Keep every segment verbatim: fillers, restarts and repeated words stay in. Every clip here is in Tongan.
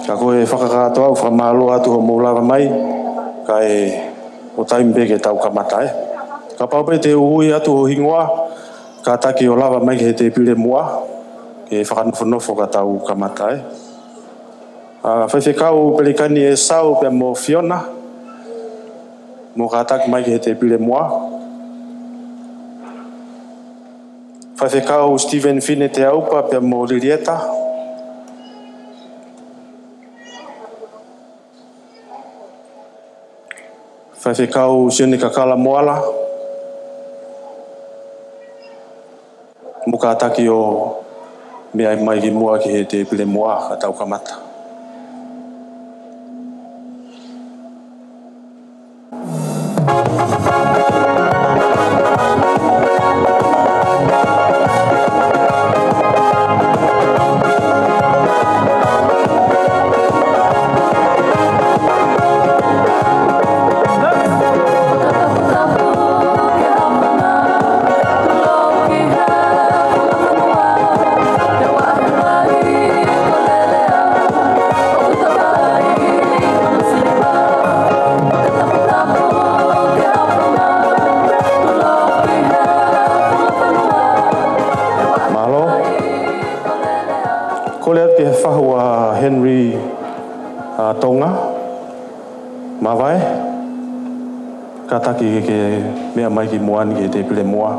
Ka ko e fakakātoa ʻoku fakamālō atu hoʻomou lava mai, kae ʻi ai taimi pē ke tau kamata ē. Kapau pē te u ui atu ho hingoa, kātaki ʻo lava mai ki he tēpile muʻa, ke fakanofonofo ka tau kamata ē. ʻA, Faifekau Pelikani ʻEsau pea mo Fiona, mou kātaki mai ki he tēpile muʻa. Faifekau Stephen Fine Teaupa pea mo Lilieta. Faifekau Sione Kakala Moala, mou kātaki ʻo meʻa mai ki muʻa ki he tēpile muʻa ka tau kamata. Mālō. Kole atu ki he fahu ʻa Henry, ʻa, Tonga. Mavae, kātaki ke meʻa mai ki muʻa ni ki he tēpile muʻa.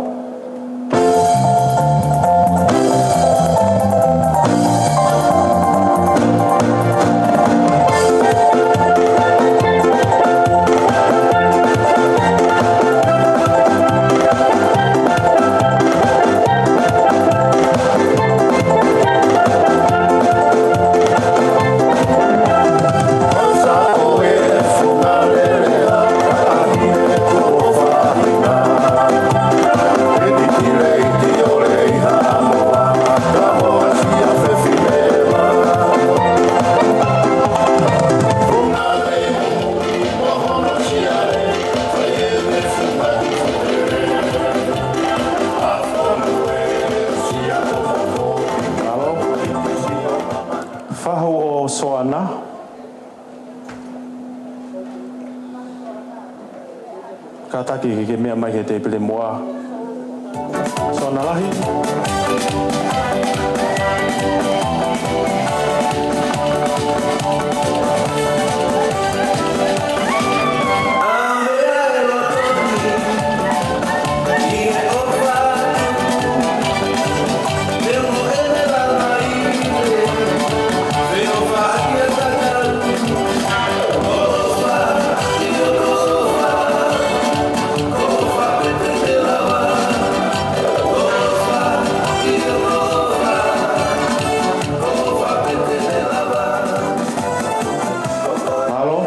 Fahu ʻo Soana. Kātaki ke meʻa mai ki he tēpile muʻa. Soana lahi. Mālō.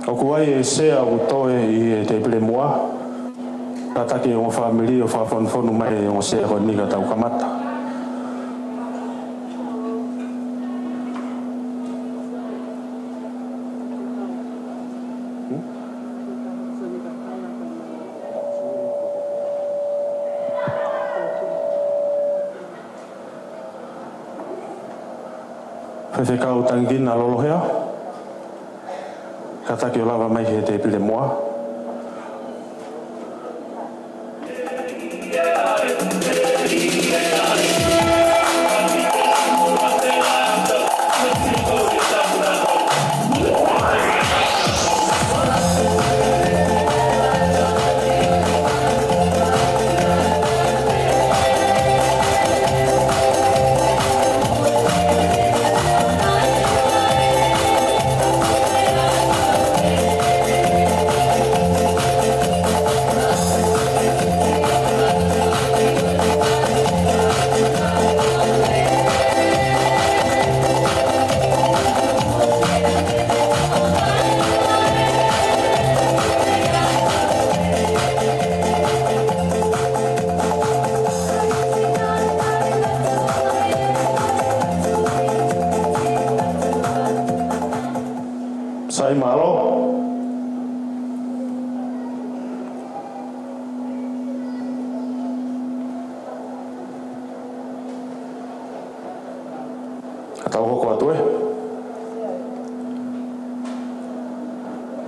ʻOku ʻi ai e sea ʻoku toe ʻi he tēpile muʻa. Kātaki e ongo fāmili ʻo fakafonu mai e ongo sea ko eni ka tau kamata. Faifekau Tangikina Lolohea, kātaki ʻo lava mai ki he tēpile muʻa. Sai, mālō. Ka tau hoko atu ē.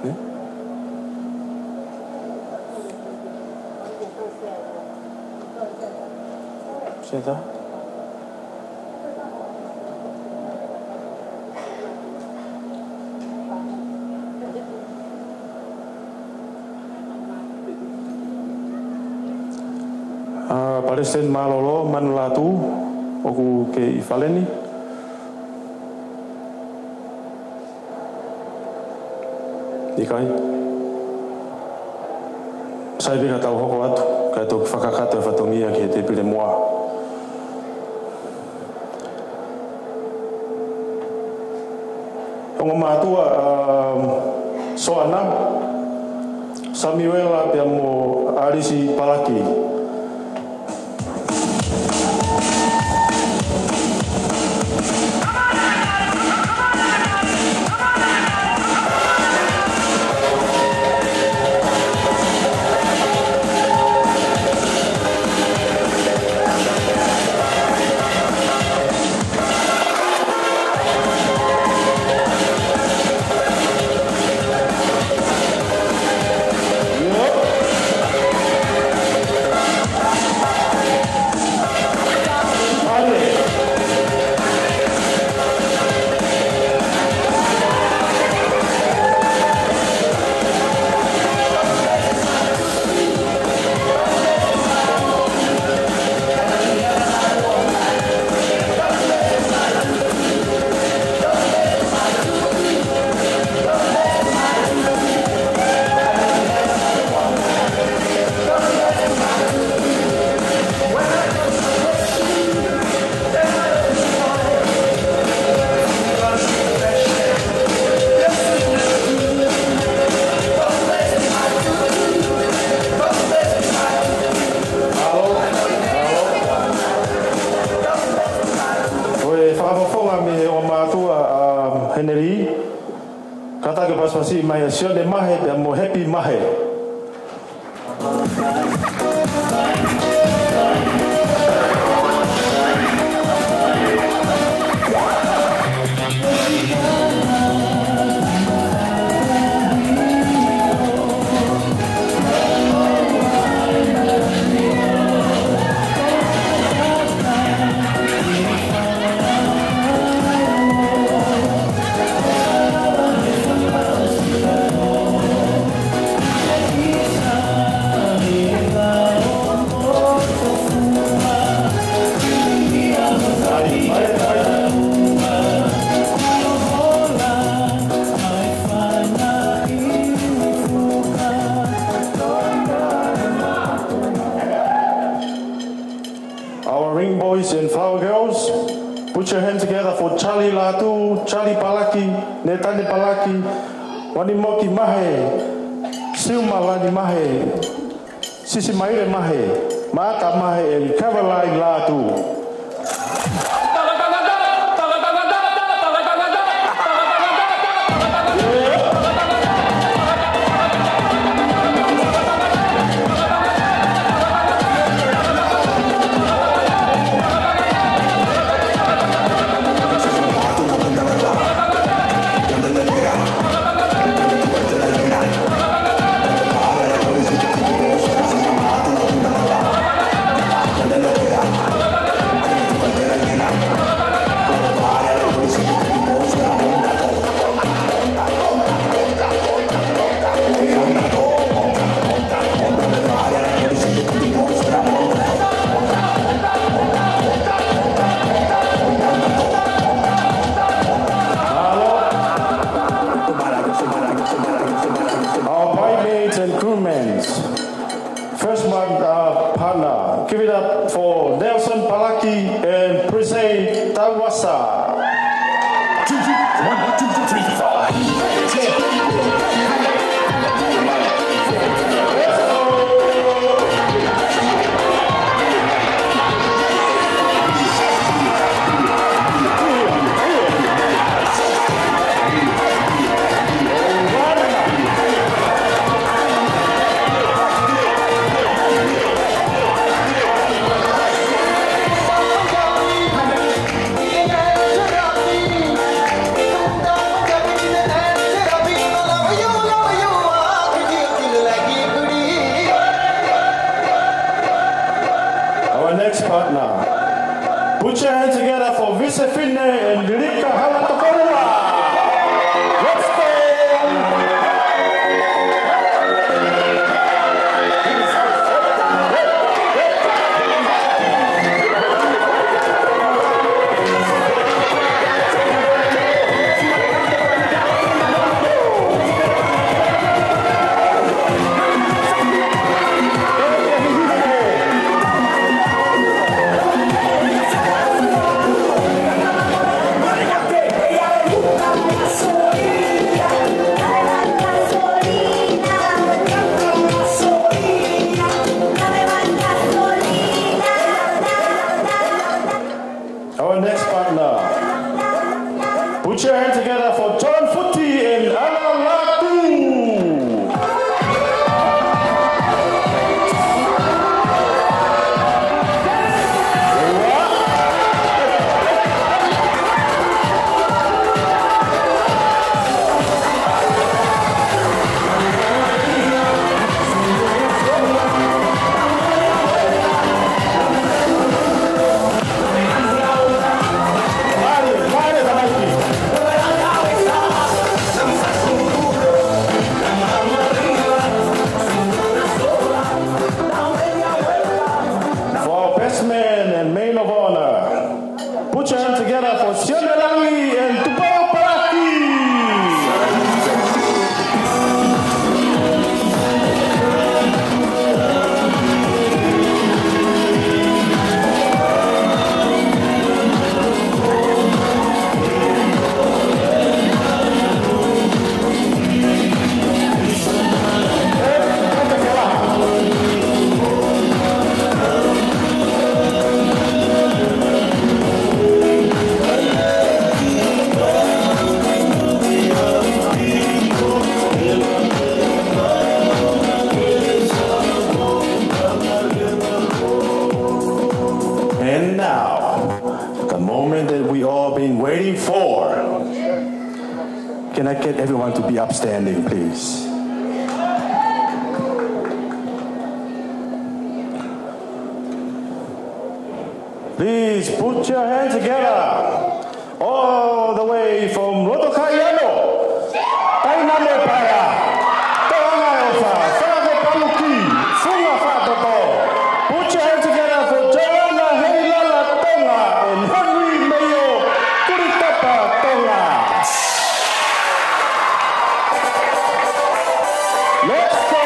Ē? Seta. ʻA, Palesiteni Mālōlō Manulātū, ʻoku kei fale ni? ʻIkai. Sai pē ka tau hoko atu, kae toki fakakakato e fatongia ki he tēpile muʻa. Ongo mātuʻa, um, Soana, Samiuela pea mo ʻAlisi Palaki. Ko e fakafofonga mei he ongo mātuʻa ʻa Henelī, kātaki pasipasi mai ʻa Sione Mahe pea mo Hepi Mahe. Our ring boys and flower girls, put your hand together for Charlie Lātū, Charlie Palaki, Netane Palaki, Wanimoki Mahe, Silma Lani Mahe, Sisimaile Mahe, Maata Mahe, and Caroline Lātū. Our bridesmaids and groomsmen. First one, uh, partner. Give it up for Nelson Palaki and Prisay Tauasa. Two, two, one, two, three, four. And Lilika Halatokorua. Let's go. Our next partner. Put your hand together for John Futi and Ala Latu. For our best man and maid of honor, put your hand together for Sione Langi and Tupou Palaki. And now, the moment that we all been waiting for. Can I get everyone to be upstanding, please? Please put your hand together. All the way from Rotokaʻiano, Tainamo Paea, Toʻonga ʻOfa, Fakapaluki, Funga Fakatoto. Put your hand together for Joanna Heilala Tonga and Henry Mayo Kulitapa Tonga. Let's go.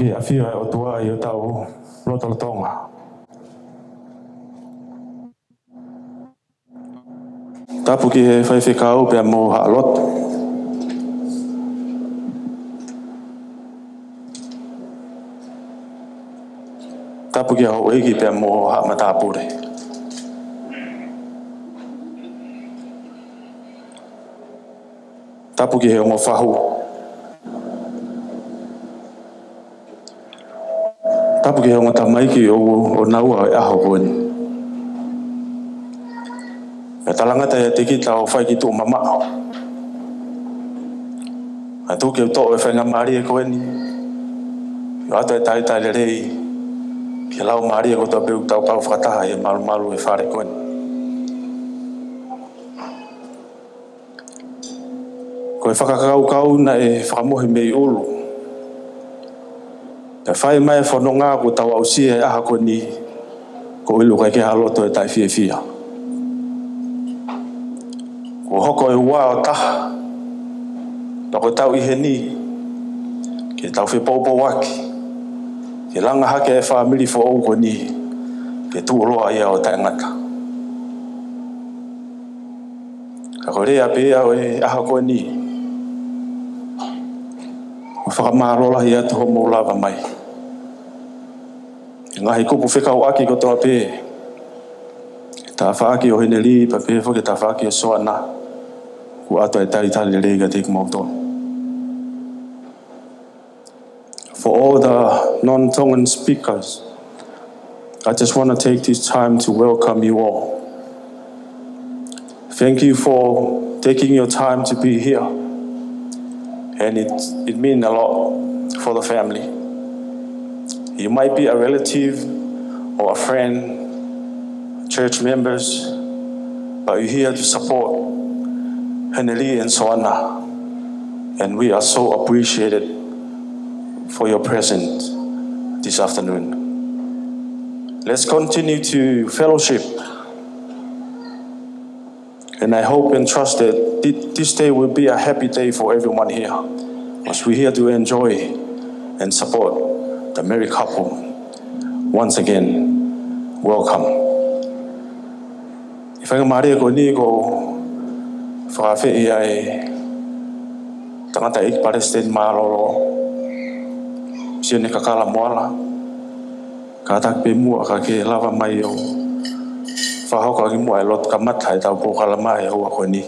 ʻAfio ʻa e ʻOtua ʻi hotau lotolotonga. Tapu ki he faifekau pea mo haʻa lotu. Tapu ki he houʻeiki pea mo haʻa matāpule. Tapu ki he ongo fahu. Tapu ki he ongo tamaiki ʻoku ʻonaua ʻa e ʻaho ko eni. ʻE talangata ʻiate kita ʻo fai ki tuʻu mamaʻo. ʻE tuku ke u toʻo e faingamālie ko eni ʻo ʻoatu e talitali lelei ki he laumālie kotoa pē ʻoku tau kau fakataha ʻi he malumalu ʻo e fale ko eni. Ko e fakakaukau naʻe fakamohe mei ʻulu naʻe fai mai e fononga kuo tau aʻusia he ʻaho ko eni, ko e ʻilo ʻikai ke ʻi ai ha loto ʻe taʻefiefia. Kuo hoko e ua ʻo taha, pea ko e tau ʻi heni ke tau fepoupouaki ke langa hake e fāmili foʻou ko eni ke tuʻuloa ia ʻo taʻengata. Ka ko e lea pē ia ʻo e ʻaho ko eni, ʻoku fakamālō lahi atu hoʻomou lava mai. He ngaahi kupu fekauʻaki kotoa pē, tafaʻaki ʻo Henelī, pea pehē foki tafaʻaki ʻo Soana, kuo ʻoatu e talitali lelei kiate kimautolu. For all the non-Tongan speakers, I just want to take this time to welcome you all. Thank you for taking your time to be here. And it, it means a lot for the family. You might be a relative or a friend, church members, but you're here to support Henelī and Soana. And we are so appreciated for your presence this afternoon. Let's continue to fellowship. And I hope and trust that thi-, this day will be a happy day for everyone here, as we're here to enjoy and support the married couple. Once again, welcome. ʻI he faingamālie ko eni ʻoku ou fakaafeʻi ʻa e tangataʻeiki palesiteni mālōlō, Sione Kakala Moala, kātaki pē muʻa ka ke lava mai ʻo fakahoko ʻaki muʻa e lotu kamata ʻetau polokalama he houa ko eni,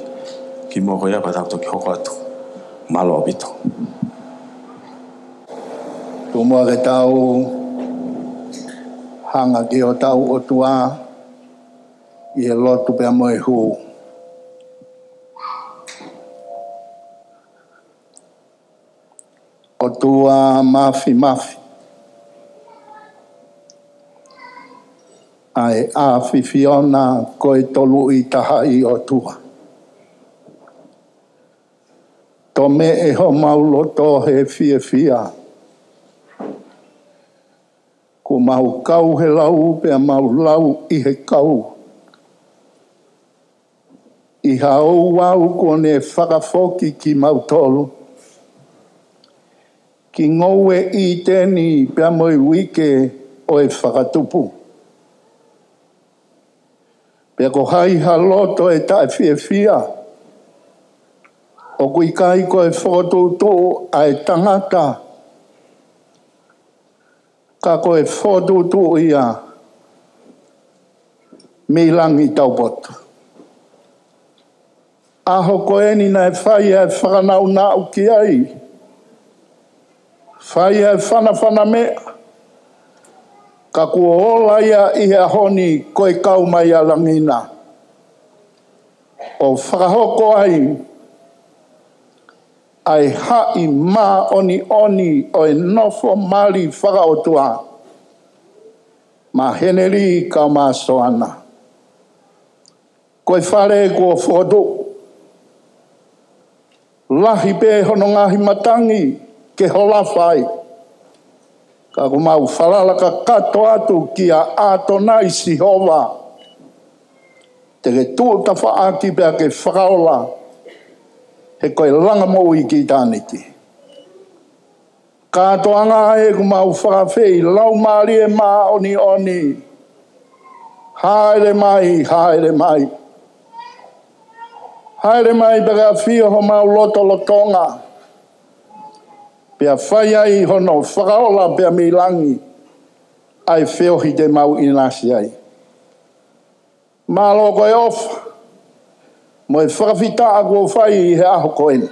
kimuʻa ko ia pea tau toki hoko atu. Mālō ʻaupito. Tuku muʻa ke tau hanga ki hotau ʻOtua ʻi he lotu pea mo e hū. ʻOtua Māfimafi, ʻa e ʻAfiona ko e Toluʻi Tahaʻi ʻOtua. Tomeʻe homau loto he fiefia kuo mau kau he lau pea mau lau ʻi he kau ʻi ha ouau kuo ne fakafoki kimautolu ki ngoue ʻĪteni pea mo e uike ʻo e fakatupu. Pea ko hai ha loto ʻe taʻefiefia, ʻoku ʻikai ko e fokotuʻutuʻu ʻa e tangata, ka ko e fokotuʻutuʻu ia mei langi taupotu. ʻAho ko eni naʻe fai ʻa e fakanaunau ki ai, fai ʻa e fanafana meʻa, ka kuo ola ia ʻi he ʻaho ni ko e kau mai ʻa langi na, ʻo fakahoko ai ʻa e haʻi māʻoniʻoni ʻo e nofo mali fakaʻotua maʻa Henelī kae ʻumaʻā Soana. Ko e fale kuo fokotuʻu, lahi pē hono ngaahi matangi ke holofa ai, ka ʻoku mau falala kakato atu kia ʻAtonai Sihova te ke tuʻu tafaʻaki pea ke fakaola, he ko e langa moʻui ki ʻitāniti. Kātoanga ʻoku mau fakaafeʻi, Laumālie Māʻoniʻoni, hāʻele mai, hāʻele mai. Hāʻele mai pea ke ʻafio homau lotolotonga, pea fai ai hono fakaola pea mei langi ʻa e feohi te mau ʻinasi ai. Mālō ko e ʻofa mo e fakafetaʻi kuo fai ʻi he ʻaho ko eni.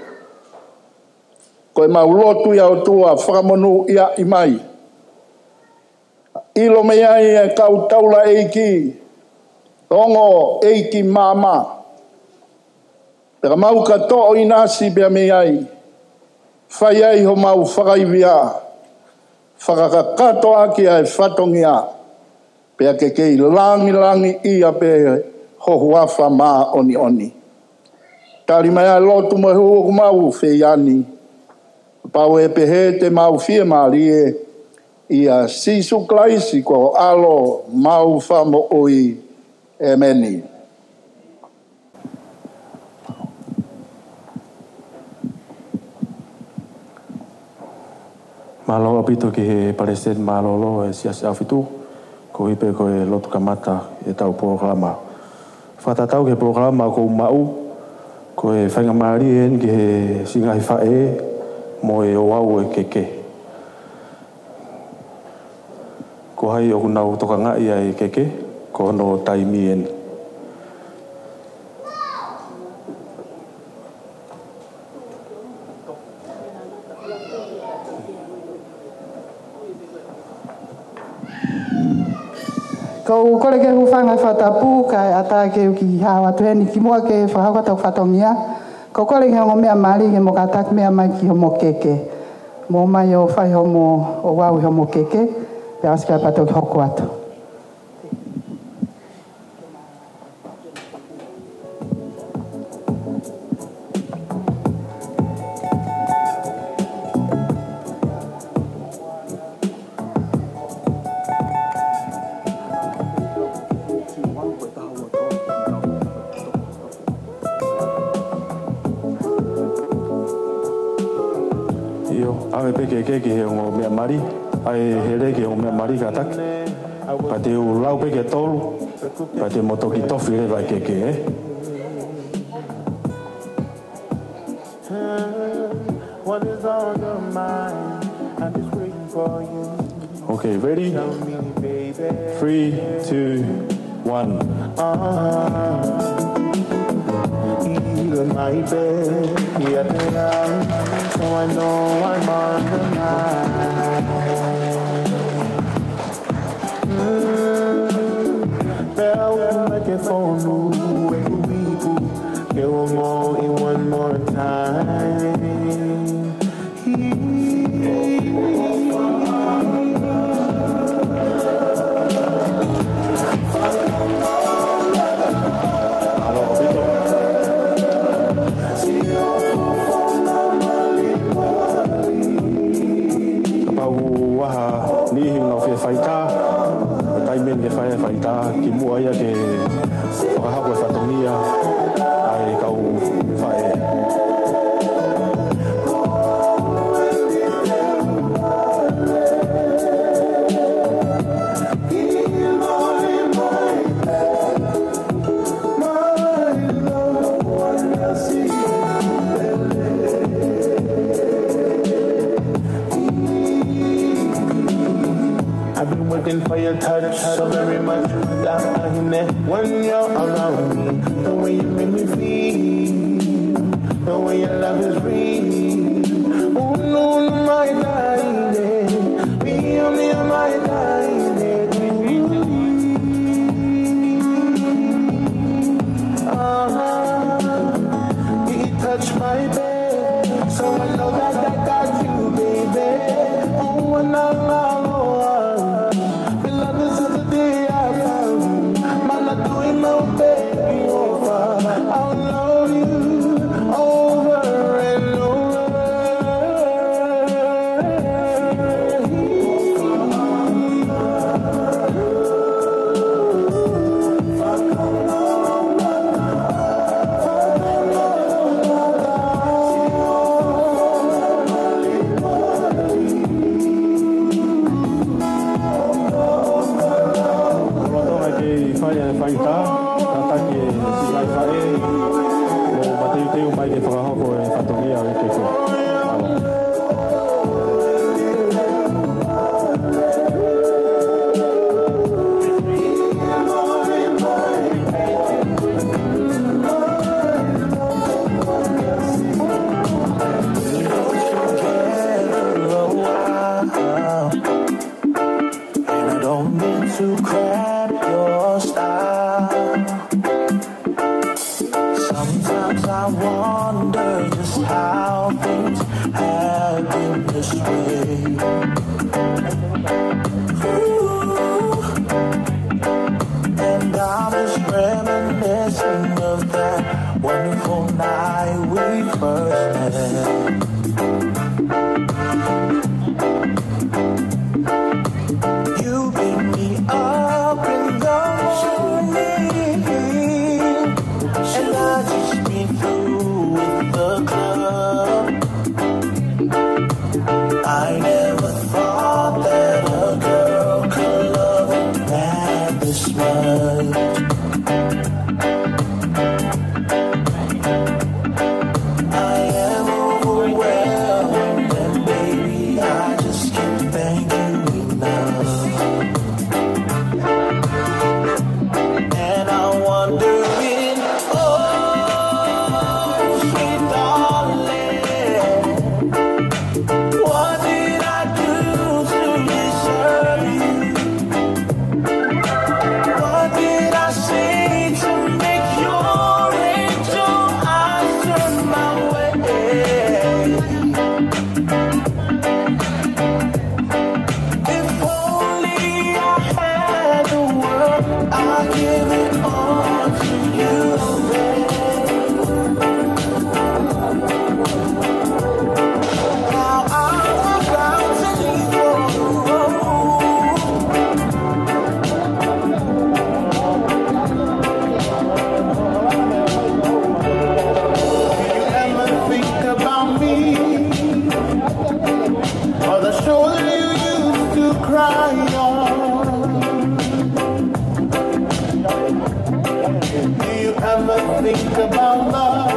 Ko ʻemau lotu ʻi he ʻOtua, fakamonūʻia mai. ʻIlo mei ai e kau taulaʻeiki, ongo ʻeiki maama, pea ka mau ka toʻo ʻinasi pea mei ai, fai ai homau fakaivia, fakakakato ʻaki ʻa e fatongia, pea ke kei langilangiʻia pē ho huafa māʻoniʻoni. Tali mai ʻa e lotu mo e hū ʻoku mau fai ʻeni, pau ʻe pehē te mau fiemālie, ʻia Sīsū Kalaisi ko ho ʻAlo mau Fakamoʻui. ʻĒmeni. Mālō ʻaupito ki he Palesiteni Mālōlō ʻo e Siasi ʻAhofitu, koeʻuhi pē ko e lotu kamata ʻetau polokalama. Fakatatau ki he polokalama ʻoku ou maʻu, ko e faingamālie ʻeni ki he siʻi ngaahi faʻē mo e ouau ʻo e keke. Ko hai ʻoku nau tokangaʻi ʻa e keke, ko hono taimi ʻeni. Ko u kole ke u hūfanga he fakatapu, kae ʻatā ke u kiʻi hao atu heni kimuʻa ke fakahoko ʻetau fatongia. Ko u kole ki he ongo meʻa mali ke mo kātaki meʻa mai ki homo keke. Mo mai ʻo fai homo, ʻo ouau ʻi homo keke, pea ʻosi kae pea toki hoko atu. ʻIo, ʻave pē keke ki he ongo meʻa mali, ʻai hele ki he ongo meʻa mali kātaki. Pea te u lau pē ki he tolu, pea te mo toki tofi leva e keke, ē? What is on your mind? I'm just waiting for you. Okay, ready? Three, two, one. Uh-huh. Even my bed, yeah, yeah. So I know I'm on the line. Mm, pea ʻoku ʻikai ke fonu e kupu ipu, ke ongoʻi one more time. Kapau ʻoku ʻi ai ha niʻihi ʻoku nau fie faitā, ko e taimi ʻeni ke fai e faitā, kimuʻa ia ke fakahoko e fatongia ʻa e kau faʻē. I've been waiting for your touch so very much. That I can when you're around me. The way you make me feel, the way your love is real. Oh, no, no, my darling. Be on me, my darling. Uh-huh. He touched my bed, so I know that I got you, baby. Oh, and I love you. Beloved, since the day I found you, man, I do it now, baby, over. I'll love you over and over. Fai e faitā, kātaki e siʻi ngaahi faʻē, ʻo mateuteu mai ke fakahoko e fatongia ʻo e ʻEiki ko ē. And I don't mean to cramp your style. Sometimes I wonder just how things have been this way. Ooh. And I'm just reminiscing of that wonderful night we first met. You pick me up in the morning, and I just be through with the club. I never thought that a girl could love a man this much. I am overwhelmed, and baby, I just can't thank you enough. And I'm wondering, oh, sweet darling, what did I do to deserve you? What did I say to make your angel eyes turn my way? If only I had the world, I'd give it all to you, babe. Now I'm about to leave for the road. Do you ever think about me? Or the shoulder you used to cry on? Do you ever think about love?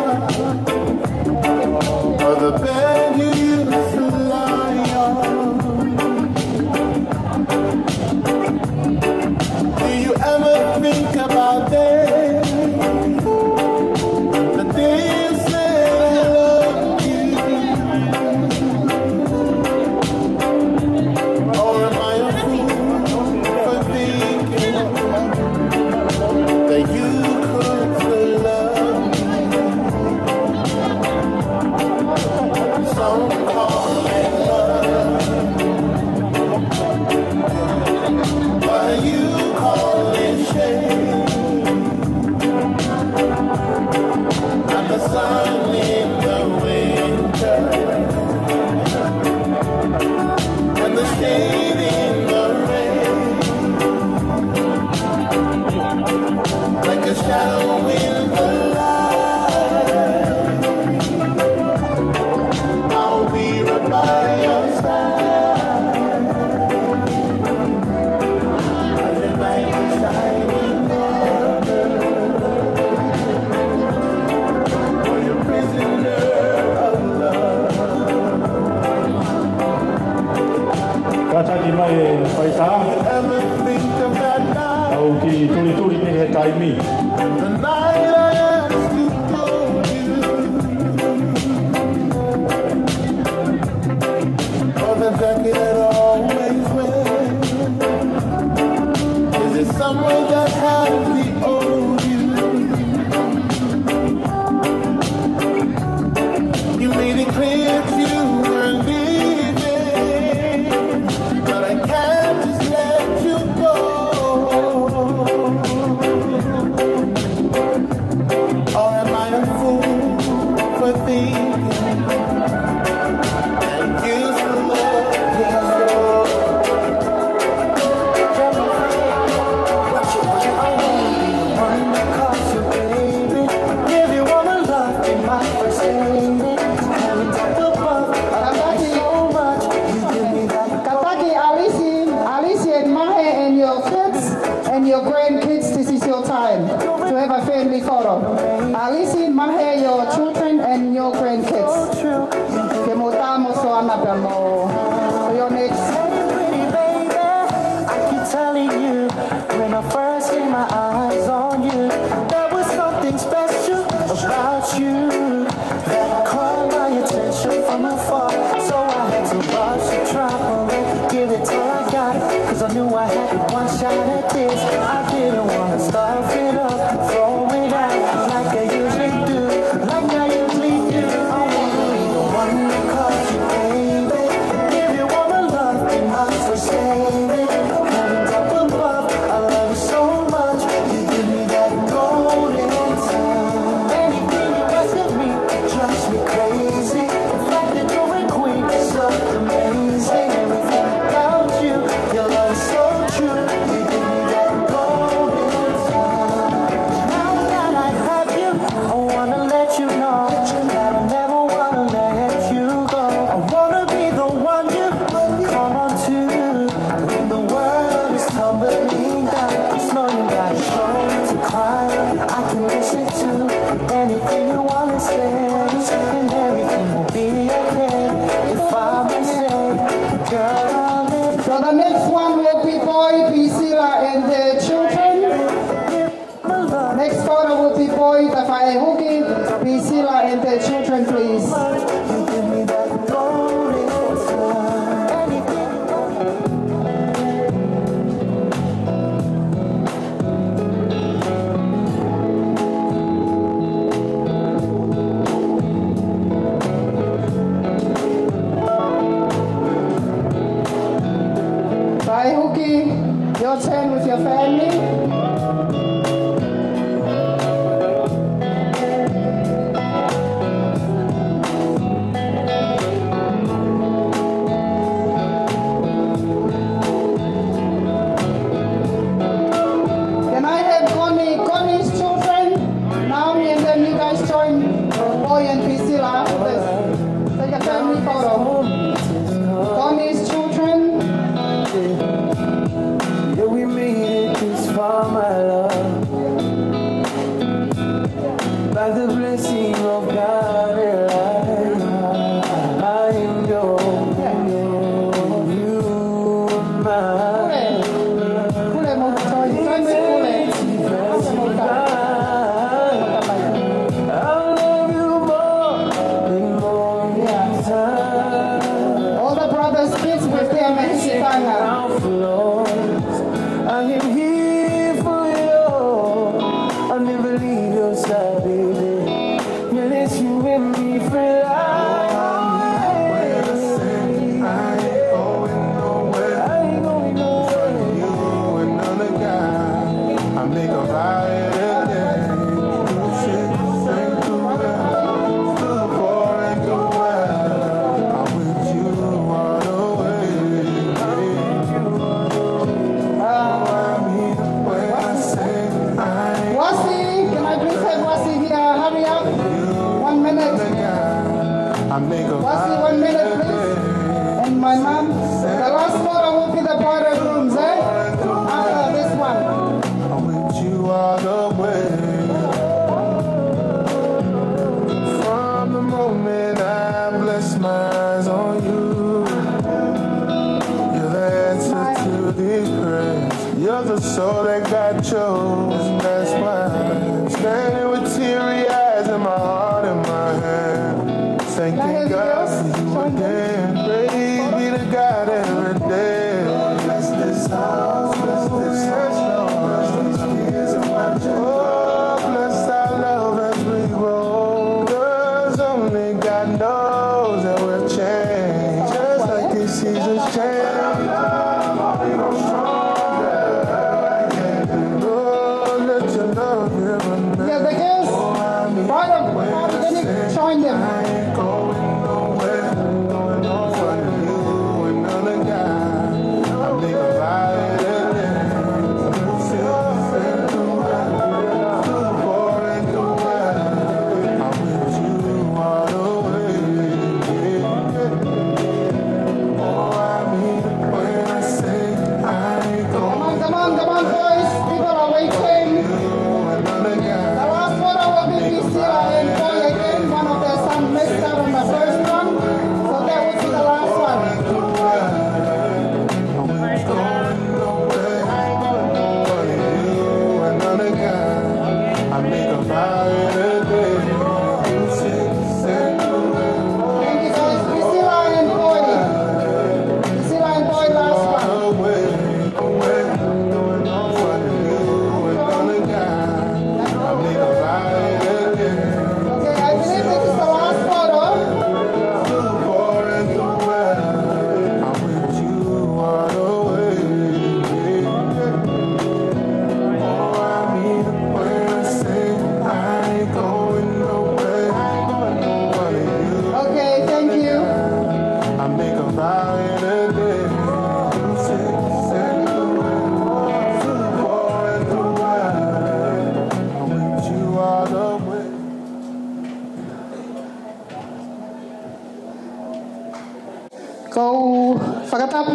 Or the bed you used to lie on? Do you ever think about days, the days that I loved you? Or am I a fool for thinking that you could still love me? Some call it love, but you call it shame. And the sun in the winter, and the shade in the rain, like a shadow in the light. I'll be right by your side. As the night is shining darker, for your prisoner of love. Kātaki mai e faitā. Ever think of that night? ʻOku ou kiʻi tulituli pē he taimi. The night I asked you for you. Or the jacket I'd always wear. Is it somewhere that has the old you? You made it clear that you were leaving, but I can't just let you go. All This is your time to have a family photo. Uh, Lisi, mahe your children and your grandkids. Ke mou tā mo Soana pea mo your next. Hey, pretty baby, I keep telling you, when I first get my eyes on you, there was something special about you that caught my attention from afar. So I had to rush to try and give it all I got, 'cause I knew I had one shot at this. I didn't wanna stuff it up, throw it out like I usually do, like I usually do. I wanna be the one that calls you baby, give you all the love you must receive it. Heaven's up above, I love you so much. You give me that golden time. Anything you ask of me, it drives me crazy. It's like the doing queen, it's so amazing. Everything about you, your love is so true. You give me that golden time. Now that I have you, I wanna let you know that I never wanna let you go. I wanna be the one you call on to when the world is tumbling down. It's knowing that I show to cry. I can listen to anything you wanna say, and everything will be okay if I may say, girl, I'm in. So the next one will be Boy, Priscilla, and their children. Next photo will be Boy, Tafaʻehuki, Priscilla, and their children, please. Tafaʻehuki, your turn with your family. Can I have Connie, Connie's children? Naomi, and then you guys join Boy and Priscilla after this. Take a family photo. Connie's children. Yeah, we made it this far, my love. By the blessing of God, I, I am yours. You are mine. Kule, kule mo toi, toi mo kule. I'll love you more and more each time. All the brothers, kids with their mehikitanga. Our flaws, I am here for you. I'll never leave your side, baby. Unless you and me for life. I ain't going nowhere. I ain't going nowhere. For you and none other guy. I make a vow every day. Through sick and through well, through poor and through well, I'm with you all the way. Oh, I mean, when I say I Wasi, can I please have Wasi here? Hurry up. One minute. I make a Wasi, one minute, please. And my mom. The last photo will be the bridal grooms, eh? After this one. I'm with you all the way. From the moment I bless my eyes on you, you're the answer to these prayers. You're the soul that God chose. That's why I'm standing with teary eyes and my heart in my hand. Thanking God for you again. Praise be to God every day. Bless this house, bless this house, bless these kids and my children. Oh, bless our love as we grow. 'Cause only God knows that we'll change. Just like these seasons change. Oh, let your love never Yeah, the girls, brother, brother, can you join them? Come on, come on, come on, boys. People are waiting.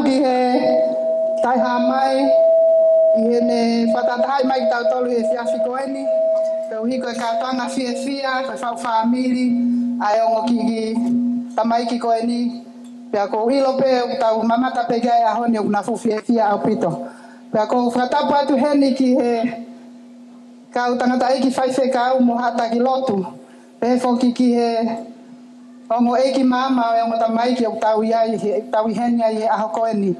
ʻI he taʻehāmai, ʻi heʻene fakatahatahaʻi mai kitautolu he efiafi ko eni, koeʻuhi ko e kātoanga fiefia, ko e faʻu fāmili, ʻa e ongo kiʻi tamaiki ko eni. Pea ʻoku ou ʻilo pē ʻoku tau mamata pē ki ai he ʻaho ni ʻoku na fuʻu fiefia ʻaupito. Pea ʻoku ou fakatapu atu heni ki he kau tangataʻeiki faifekau mo haʻa taki lotu. Pehē foki ki he ongo ʻeiki maama ʻo e ongo tamaiki ʻoku tau ʻi ai, he, tau ʻi heni ai he ʻaho ko eni.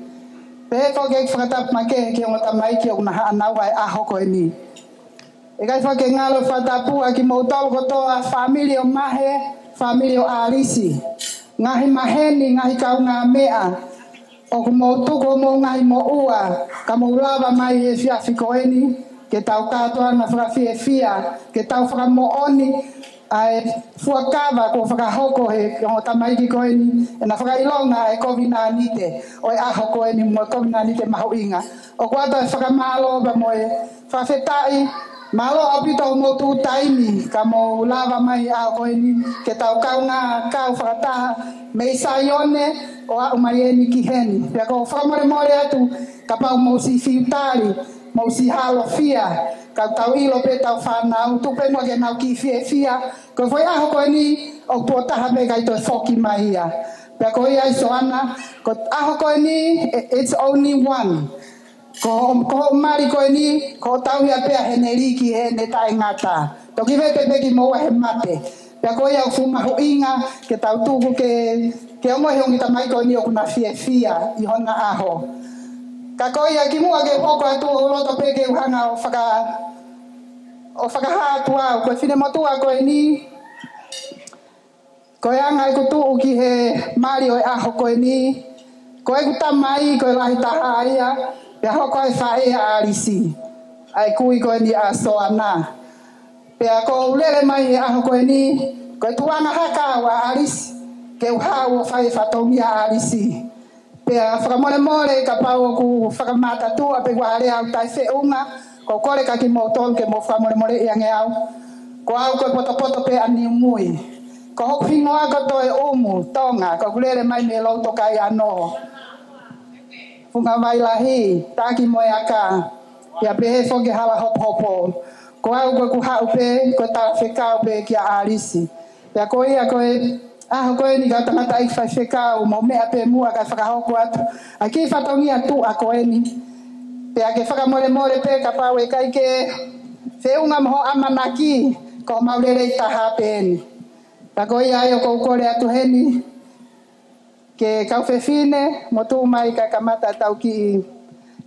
Pehē foki ʻeku fakatapu makehe ki he ongo tamaiki ʻoku na haʻanau ʻa e ʻaho ko eni. ʻIkai foki ke ngalo e fakatapu ʻa kimoutolu kotoa, fāmili ʻo Mahe, fāmili ʻo ʻAlisi. Ngaahi maheni, ngaahi kaungāmeʻa, ʻoku mou tuku homou ngaahi moʻua, ka mou lava mai he efiafi ko eni, ke tau kātoanga fakafiefia, ke tau fakamoʻoni ʻa e fuakava kuo fakahoko he ongo tamaiki ko eni, ʻena fakaʻilonga ʻa e kovinānite ʻo e ʻaho ko eni mo e kovinānite mahuʻinga. ʻOku ʻoatu e fakamālō pea mo e fakafetaʻi, mālō ʻaupito hoʻomou tuʻu taimi, ka mou lava mai he ʻaho ko eni, ke tau kaungā kau fakataha mei Saione ʻo aʻu mai eni ki heni. Pea ʻoku ou fakamolemole atu, kapau mou siʻi fiu tali, mou siʻi hālofia, ka tau ʻilo pē ʻetau fānau, tuku pē muʻa ke nau kiʻi fiefia, ko e foʻi ʻaho ko eni, ʻoku tuʻo taha pē kae toe foki mai ia. Pea ko ia ai Soana, ko e ʻaho ko eni, it's only one. Ko, ko hoʻo mali ko eni, ko hoʻo tauhi ʻapē ʻa Heneliki heʻene taʻengata. Toki vete pē kimoua he mate. Pea ko ia ʻoku fuʻu mahuʻinga ke tau tuku ke, ke ongoʻi he ongo kiʻi tamaiki ko eni ʻoku na fiefia ʻi hona ʻaho. Ka ko ia kimuʻa ke u hoko atu ʻoku ou loto pē ke u hanga ʻo faka-, ʻo fakahā atu au, ko e finemotuʻa ko eni, ko e anga ʻeku tuʻu ki he mali ʻo e ʻaho ko eni, ko ʻeku tamai, ko e lahi taha ia, pea hoko ai e faʻē ʻa ʻAlisi, ʻa e kui ko eni ʻa Soana. Pea ʻoku ou lele mai he ʻaho ko eni, ko e tuʻunga haka ʻa ʻAlisi, ke u haʻu ʻo fai e fatongia ʻa ʻAlisi. Pea fakamolemole kapau ʻoku fakamātatuʻa pe ʻoku ʻi ai ha lea ʻoku taʻefeʻunga, ʻoku ou kole kia kimoutolu ke mou fakamolemoleʻi ange au. Ko au ko e potopoto pē ʻa Niumui. Ko hoku hingoa ko Toeʻumu Tonga, ʻoku ou lele mai mei Loutoka ʻi ʻAnoho. Funga Vai Lahi, Taki mo e Aka, pea pehē foki Hala Hopohopo. Ko au ko ʻeku haʻu pē, ko e talafekau pē kia ʻAlisi. Pea ko ia ko e ʻaho ko eni kau tangataʻeiki faifekau, mou meʻa pē muʻa kae fakahoko atu ʻa e kiʻi fatongia tuʻa ko eni. Pea ke fakamolemole pē kapau ʻe ʻikai ke feʻunga mo hoʻo ʻamanaki, ko homau lelei taha pē eni. Pea ko ia ai ʻoku ou kole atu heni ki he kau fefine, mou tuʻu mai kae kamata ʻetau kiʻi,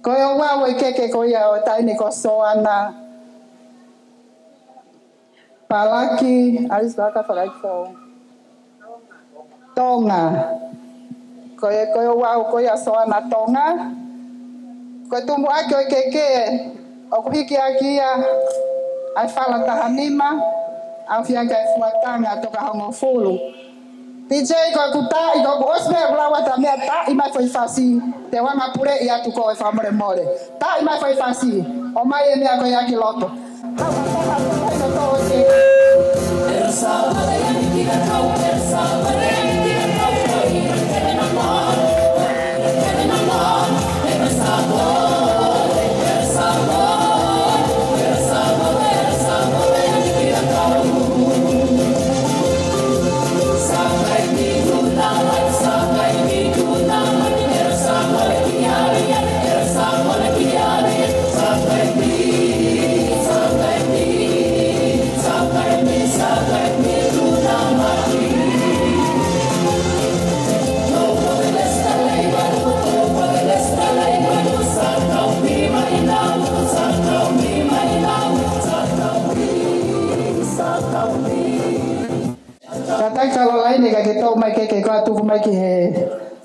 ko e ouau ʻo e keke ko ia ʻo e taʻahine ko Soana Palaki, ʻAlisi, ka ka fakaifo. Tonga. Ko e, ko e ouau ko ia ʻo Soana Tonga. Ko e tumuʻaki ʻo e keke, ʻoku hiki ʻaki ia ʻa e fala taha nima, ʻaʻahi ʻaki ʻa e fuatanga toka hongofulu. P J, ko ʻeku taʻi, ko ʻeku ʻosi pē ʻeku lau atu ʻa e meʻa, taʻi mai foʻi fasi, te u hanga ʻo puleʻi atu koe fakamolemole. Taʻi mai foʻi fasi, ʻomai e meʻa ko ia ki loto. Hau ka taha, ko e tō e Kātaki Kalolaine, ka ke tō mai keke, ko e tuku mai ki he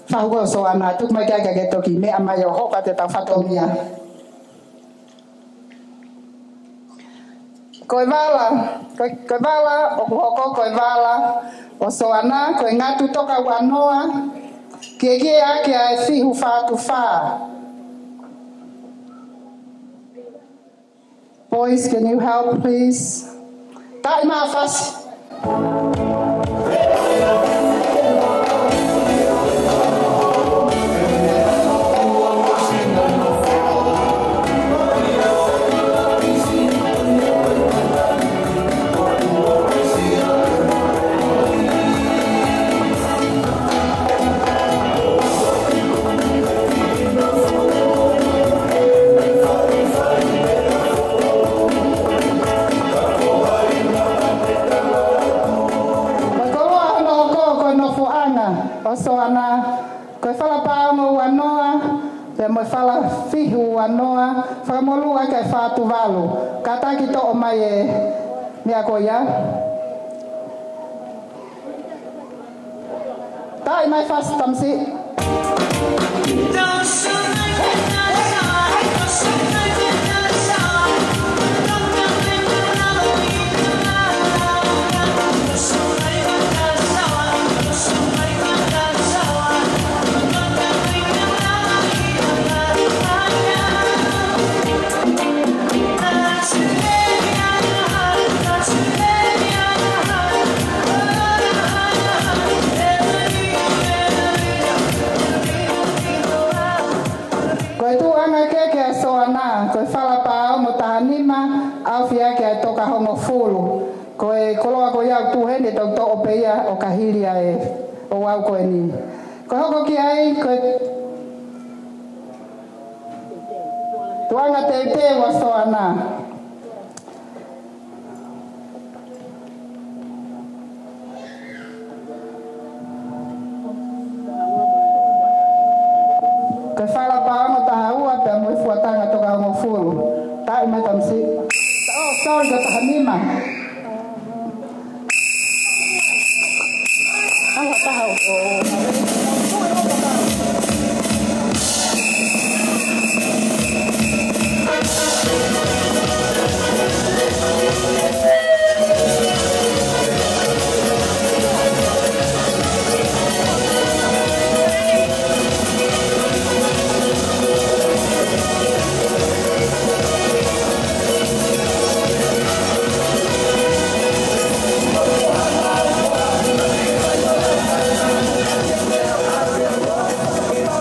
fahu ko Soana, tuku mai ki ai ka ke toki meʻa mai ʻo hoko atu ʻetau fatongia. Ko e vala, ko e, ko e vala ʻoku hoko, ko e vala ʻo Soana, ko e ngatu toka uanoa, kiekie ʻaki ʻa e fihu fā tufa. Boys, can you help, please? Taʻi mai e fasi. Soana, ko e fala paongo ua noa, pea mo e fala fihu ua noa, fakamolū ʻaki e fā Tuvalu, kātaki toʻo mai e meʻa ko ia. Taaʻi mai fasi tamasiʻi. Ko e tuʻunga kehe ʻa Soana, ko e fala paongo taha nima, ʻaofia ki he toka hongofulu. Ko e koloa ko ia ʻoku tuʻu heni ʻe tau toʻo pē ia ʻo ka hili ʻa e ouau ko eni. Ko e hoko ki ai, ko e tuʻunga teuteu ʻa Soana. Ko e fala paongo taha ua pea mo e fuataha toka hongofulu. Taaʻi mai tamasiʻi. Oh, sorry, ko e taha nima. Taha, taha, oh.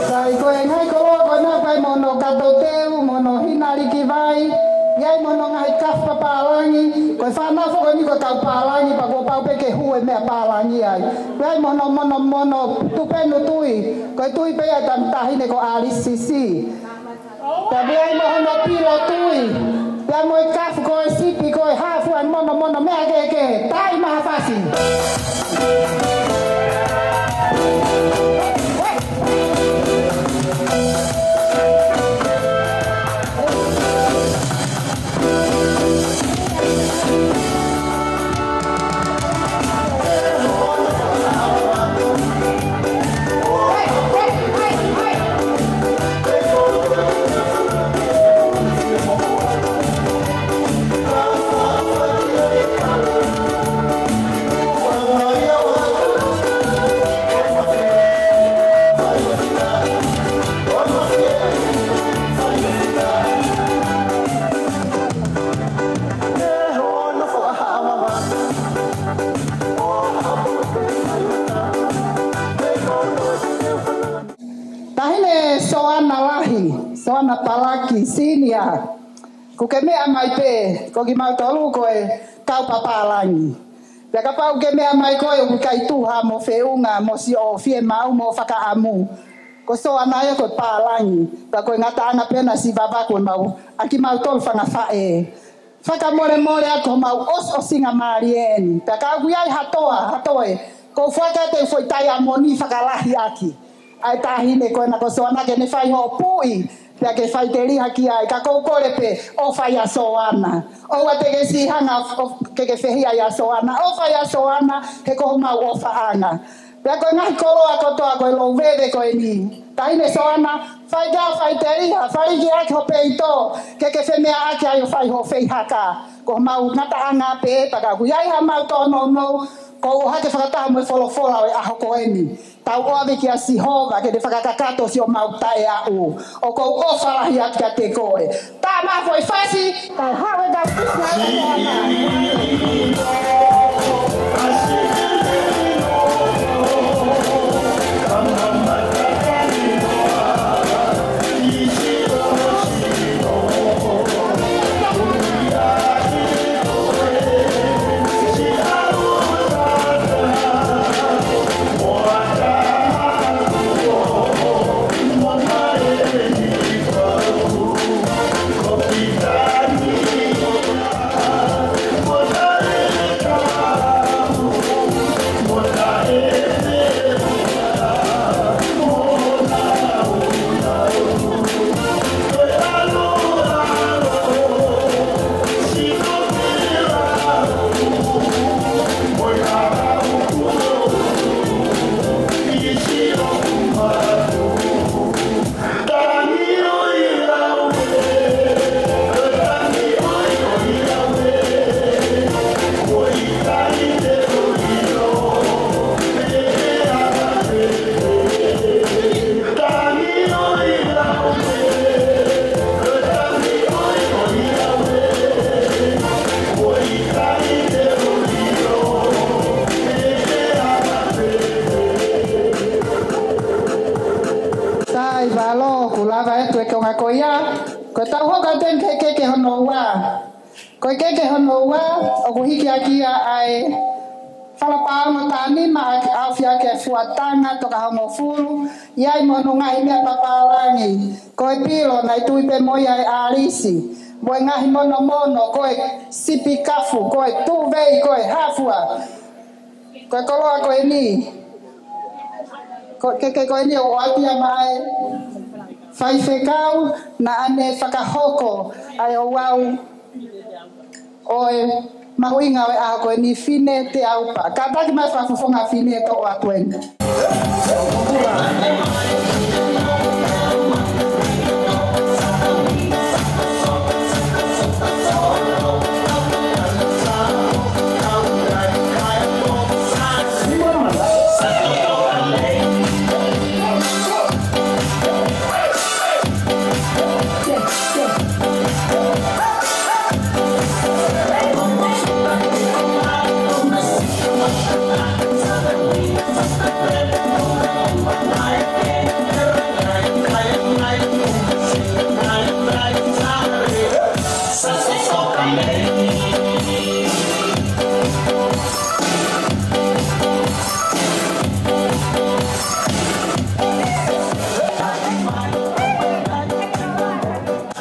Sai, ko e ngaahi koloa ko ena ʻoku ʻi ai mo hono kato teu, mo hono hina liki vai, ʻi ai mo hono ngaahi kafu papālangi, ko e fānau foki eni ko e kau pālangi, pea kuo pau pē ke hū e meʻa pālangi ai. ʻI ai mo hono mono, mono tupenu tui, ko e tui pē ia ʻa e taʻahine ko ʻAlisi Sisi. Pea ʻi ai mo hono pilo tui. Pea mo e kafu ko e sipi ko e hafu ʻa e mono mono meʻa kehekehe. Taaʻi mai ha fasi. Taʻahine Soana Lahi, Soana Palaki Senior. Kuo ke meʻa mai pē, ko kimautolu ko e kau papālangi. Pea kapau ʻoku ke meʻa mai koe ʻoku ʻikai tuha mo feʻunga mo siʻo fiemaʻu mo fakaʻamu. Ko Soana ia ko e pālangi, pea ko e ngataʻanga pē ʻena siʻi vavaku ʻemau, ʻa kimautolu fanga faʻē. Fakamolemole atu homau ʻosiʻosingamālie eni. Pea ka ʻoku ʻi ai ha toa, ha toe, ʻoku ou foaki atu e foʻi taiamoni fakalahi ʻaki ʻa e taʻahine ko ena ko Soana ke ne fai hoʻo puʻi, pea ke faʻiteliha ki ai, ka ʻoku ou kole pē ʻofa ʻia Soana. ʻOua te ke siʻi hanga ʻo, ʻo, ke ke fehiʻa ʻia Soana. ʻOfa ʻia Soana, he ko homau ʻofaʻanga. Pea ko e ngaahi koloa kotoa ko e lou veve ko eni. Taʻahine Soana, fai ke faʻiteliha, fāliki ʻaki ho peito, ke ke femeʻaʻaki ai ʻo fai hoʻo feihaka. Ko homau ngataʻanga pē, pea ka ʻoku ʻi ai haʻamau tōnounou, ʻoku ou ʻohake fakataha mo e folofola ʻo e ʻaho ko eni. Tau ʻohake kia Sihova, ke ne fakakakato siʻomau taʻeaʻu. ʻOku ou ʻofa lahi atu kiate koe. Tama foʻi fasi, kae haʻu e kau kisi atu ʻo ana. Ia, ko e tau hoko atu eni ki he keke hono ua. Ko e keke hono ua, ʻoku hiki ʻaki ia ʻa e fala pāongo taha nima ʻa e ʻAofiʻaki ʻa e Fuataga Tokahongofulu, ʻi ai mo hono ngaahi meʻa papālangi, ko e pilo naʻe tui pē mo ia ʻe ʻAlisi, mo e ngaahi monomono, ko e sipi kafu, ko e tuvei, ko e hafua. Ko e koloa ko eni. Ko e keke ko eni ʻoku ʻoatu ia maʻa e faifekau naʻa ne fakahoko ʻa e ouau ʻo e mahuʻinga ʻo e ʻaho ko eni, Fine Teaupa. Kātaki mai fakafofonga Fine ʻo ʻoatu eni.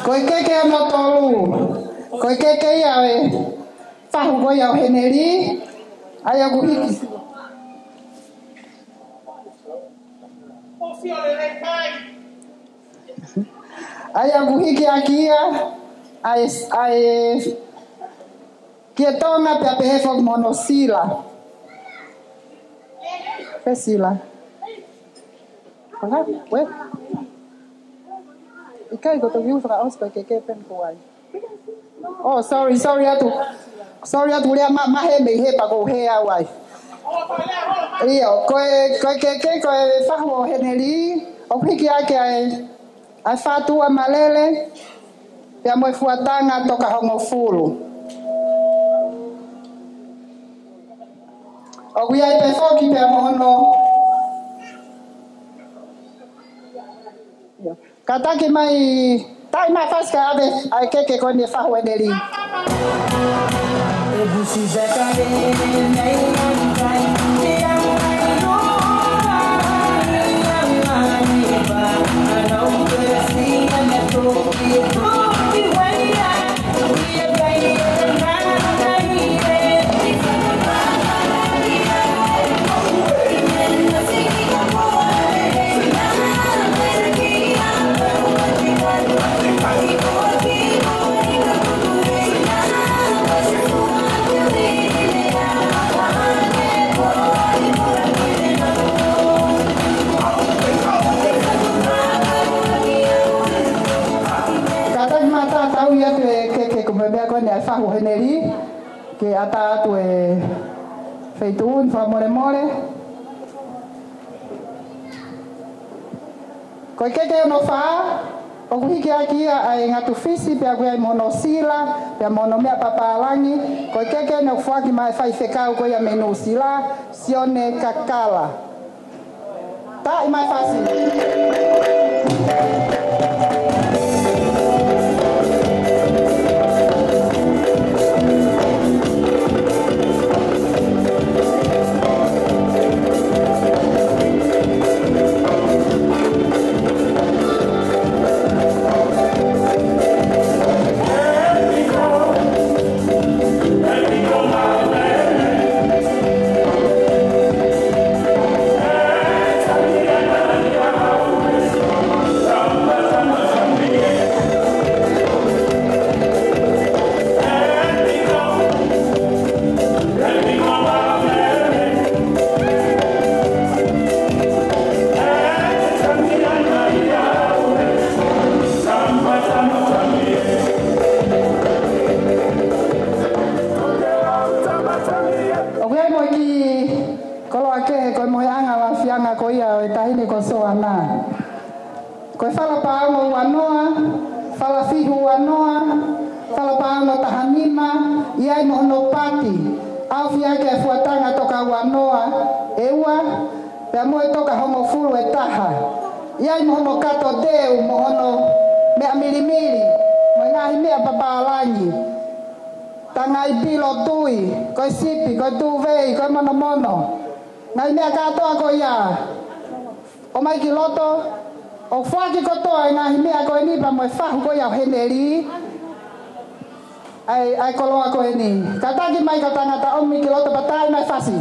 Ko e keke hono tolu. Ko e keke ia ʻo e fahu ko ia ʻo Heneli. ʻA ia ʻoku hiki. ʻA ia ʻoku hiki ʻaki ia ʻa e, ʻa e Kiʻi Tonga pea pehē foki mo hono sila. Pē sila. Aha, ue. ʻIkai, ko e toki ui fakaʻosi pē keke pē ko ai. Oh, sorry, sorry atu. Sorry atu, lea ma, ma he mei he pa ko he au ai. ʻIo, ko e, ko e keke, ko e fahu ʻo Heneli, ʻoku hiki ʻaki ʻa e, ʻa e Fatuʻamalele, pea mo e Fuataga Tokahongofulu. ʻOku ʻi ai pē foki pea mo hono. ʻIo. Kātaki mai, taaʻi mai fasi kae ʻave ʻa e keke ko eni ʻa e fahu ʻo Heneli. Kātaki mai ʻo tatau atu e keke ko e meʻa ko eni ʻa e fahu ʻo Heneli, ke ʻatā atu e feituʻu ni fakamolemole. Ko e keke hono fā, ʻoku hiki ʻaki ia ʻa e ngatu fisi, pea ʻoku ʻi ai mo hono sila, pea mo hono meʻa papālangi. Ko e keke eni ʻoku foaki maʻa e faifekau ko ia mei Nuʻusila, Sione Kakala. Taaʻi mai fasi. ʻOku ʻi ai mo e kiʻi koloa kehe ko e mohenga lafianga ko ia ʻo e taʻahine ko Soana. Ko e fala pāongo ua noa, fala fihu ua noa, fala pāongo taha nima, ʻi ai mo hono pati, ʻAofiʻaki ʻa e Fuataga Toka ua noa, ʻe ua, pea mo e Tokahongofulu ʻe taha. ʻI ai mo hono kato teu, mo hono meʻa milimili, mo e ngaahi meʻa papālangi. Tangai pilo tui, ko e sipi, ko e tūvei, ko e monomono. Ngaahi meʻa kātoa ko ia. ʻOmai ki loto, ʻo foaki kotoa e ngaahi meʻa ko eni pea mo e fahu ko ia ʻo Heneli. ʻAi, ʻai koloa ko eni. Kātaki mai ka tangata ʻomi ki loto pea tā mai fasi.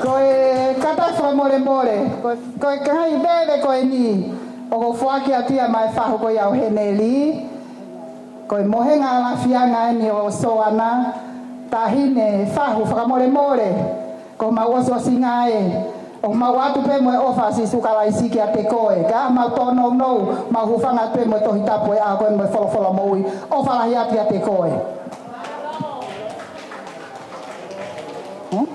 Ko e kātaki fakamolemole, ko, ko e ngaahi veve ko eni, ʻoku foaki atu ia maʻa e fahu ko ia ʻo Heneli, ko e mohenga ʻa Lafianga eni ʻo Soana, taʻahine fahu fakamolemole, ko homau ʻosiʻosinga ē, ʻoku mau ʻoatu pē mo e ʻofa ʻa Sīsū Kalaisi kiate koe, ka mau tōnounou, mau hūfanga pē mo e Tohi Tapu ʻo e ʻaho ko eni mo e folofola moʻui, ʻofa lahi atu kiate koe. Hmm?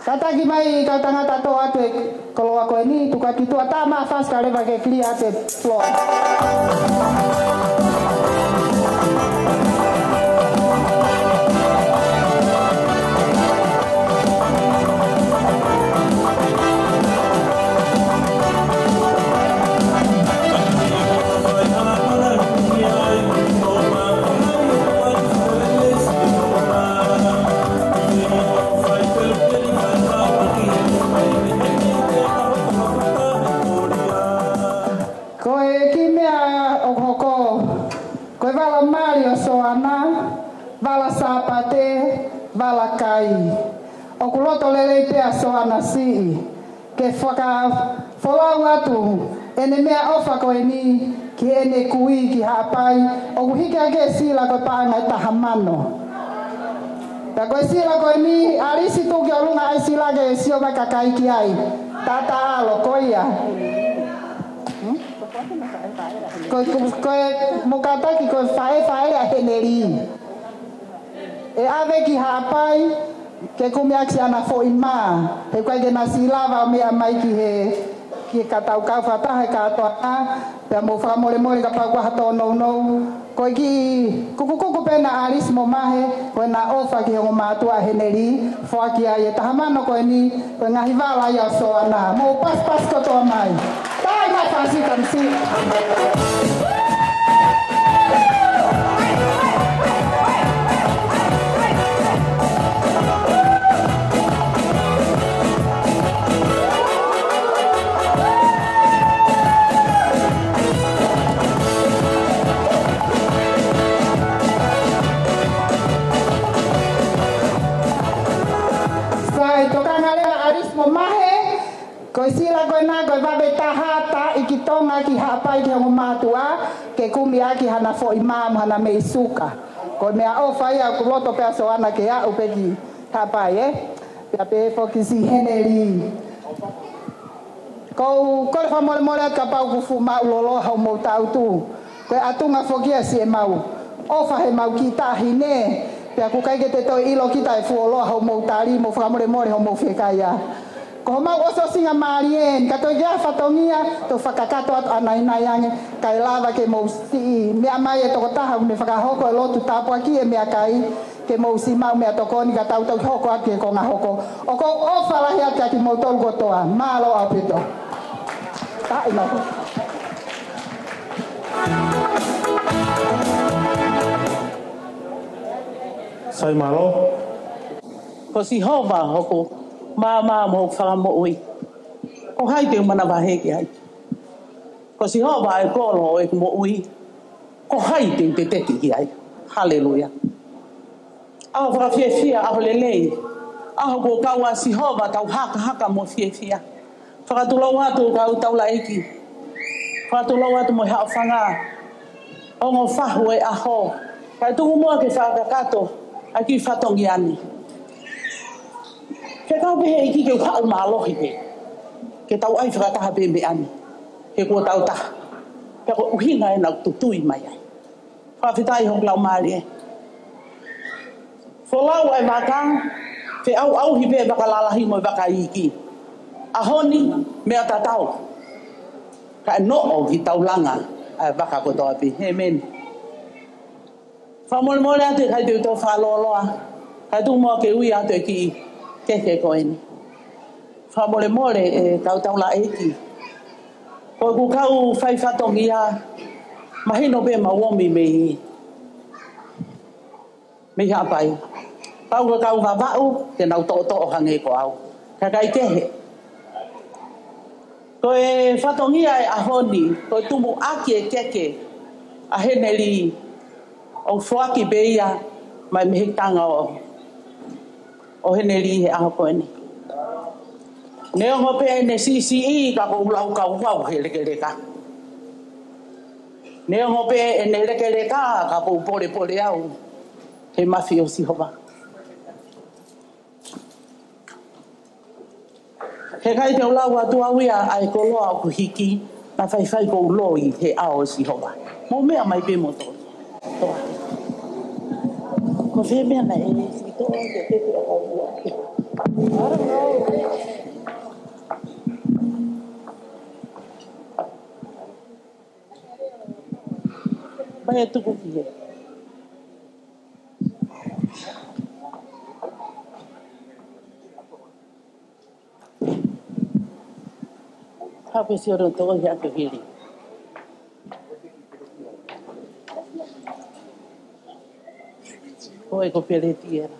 Kātaki mai ka tangata tō atu e koloa ko eni, tuku atu ki tuʻa, tā mai fasi ka leva ke clear atu e floor. Ko e kiʻi meʻa ʻoku hoko, ko e vala mali ʻo Soana, vala Sāpate, vala kai. ʻOku loto lelei pē ʻa Soana siʻi ke fakafolau atu ʻene meʻaʻofa ko eni ki heʻene kui ki Haʻapai, ʻoku hiki hake e sila ko e paʻanga ʻe taha mano. Pea ko e sila ko eni, ʻalisi tuku ki ʻolunga ʻa e sila ke sio mai e kakai ki ai. Tata alo, ko ia. Hmm? Ko, ko, ko e mou kātaki ko e faʻē fāʻele ʻa Heneli. ʻE ʻave ki Haʻapai, ke kumi ʻaki siʻana foʻi mā. He ʻoku ʻikai ke na siʻi lava ʻo meʻa mai ki he, ki he kātaki kau fakataha he kātoanga, pea mou fakamolemole kapau ʻoku ʻi ai ha tōnounou. Ko e kiʻi kukukuku pē ʻena ʻa ʻAlisi mo Mahe, ko ʻena ʻofa ki he ongo mātuʻa ʻa Heneli, foaki ai e taha mano ko eni, ko e ngaahi vala ia ʻo Soana. Mou pasipasi kotoa mai. Tau mai fasi kamisi. Sai, tokanga leva ʻAlisi mo Mahe, ko e sila ko ena, ko e vave taha, taaʻi ki Tonga ki Haʻapai ki he ongo mātuʻa, ke kumi ʻaki hana foʻi mā mo hana meʻi suka. Ko e meʻaʻofa ia ʻoku loto pē ʻa Soana ke aʻu pē ki Haʻapai, ē? Pea pehē foki siʻi Heneli. Ko u kole fakamolemole atu kapau ʻoku fuʻu maʻulōloa hoʻomou tangutu. Ko e ʻatunga foki ia siʻemau ʻofa heʻemau kiʻi taʻahine. Pea ʻoku ʻikai ke te toe ʻilo kita ʻe fuoloa hoʻomou tali, mou fakamolemole hoʻomou fiekaia. Ko homau ʻosiʻosinga mālie eni, ka toe ʻi ai ha fatongia, toe fakakakato atu ʻa nainai ange, kae lava ke mou siʻi meʻa mai e tokotaha ʻoku ne fakahoko e lotu tāpuakiʻi e meʻakai, ke mou siʻi maʻu meʻatokoni ka tau toki hoko atu ki he konga hoko. ʻOku ou ʻofa lahi atu kiate kimoutolu kotoa. Mālō ʻaupito. Taʻi mai. Sai mālō. Ko Sihova hoku Māmā mo hoku fakamoʻui, ko hai te u manavahē ki ai? Ko Sihova ʻa e kolo ʻo ʻeku moʻui, ko hai te u teteki ki ai? Haleluia. ʻAho fakafiefia, ʻaho lelei, ʻaho kuo kau ʻa Sihova, tau hakahaka mo fiefia. Fakatulou atu kau taulaʻeiki, fakatulou atu mo e haʻofanga, ongo fahu e ʻaho, kae tuku muʻa ke fakakakato ʻa e kiʻi fatongia ni. Fekau pē he ʻEiki ke u haʻu mālohi pē, ke tau ʻai fakataha pē meʻa ni, he kuo tau taha. Pea ko e ʻuhinga ē naʻa ku tutui mai ai. Fakafetaʻi hoku laumālie. Folau ʻa e vaka, feʻauʻauhi pē vaka lalahi mo e vaka iiki. ʻAho ni, meʻa tatau. Kae noʻo ki taulanga ʻa e vaka kotoa pē. ʻĒmeni. Fakamolemole atu ʻikai te u toe fakalōloa, kae tuku muʻa ke ui atu e kiʻi kehe ko eni. Fakamolemole ʻe kau taulaʻeiki. Ko ʻeku kau fai fatongia, mahino pē mau ōmi mei, mei Haʻapai. Pau ko e kau Vavaʻu, te nau toʻotoʻo hangē ko au. Kae ʻikai kehe. Ko e fatongia e ʻaho ni, ko e tumuʻaki e keke ʻa Heneli, ʻo foaki pē ia mai mei he tanga ʻo, ʻo Heneli he ʻaho ko eni. Neongo pē ʻene siʻisiʻi ka ʻoku ou laukau au he lekeleka. Neongo pē ʻene lekeleka ka ʻoku ou polepole au he mafi ʻo Sihova. He ʻikai te u lau atu au ia ʻa e koloa ʻoku hiki, naʻa faifai ko u loi he ʻao ʻo Sihova. Mou meʻa mai pē mo tō. Tō. Ko fē meʻa naʻe siki tō ke te te ʻo ua. Mai e tuku ki he. Hape si oro toko hia ke hili. Ko e ko peleti era.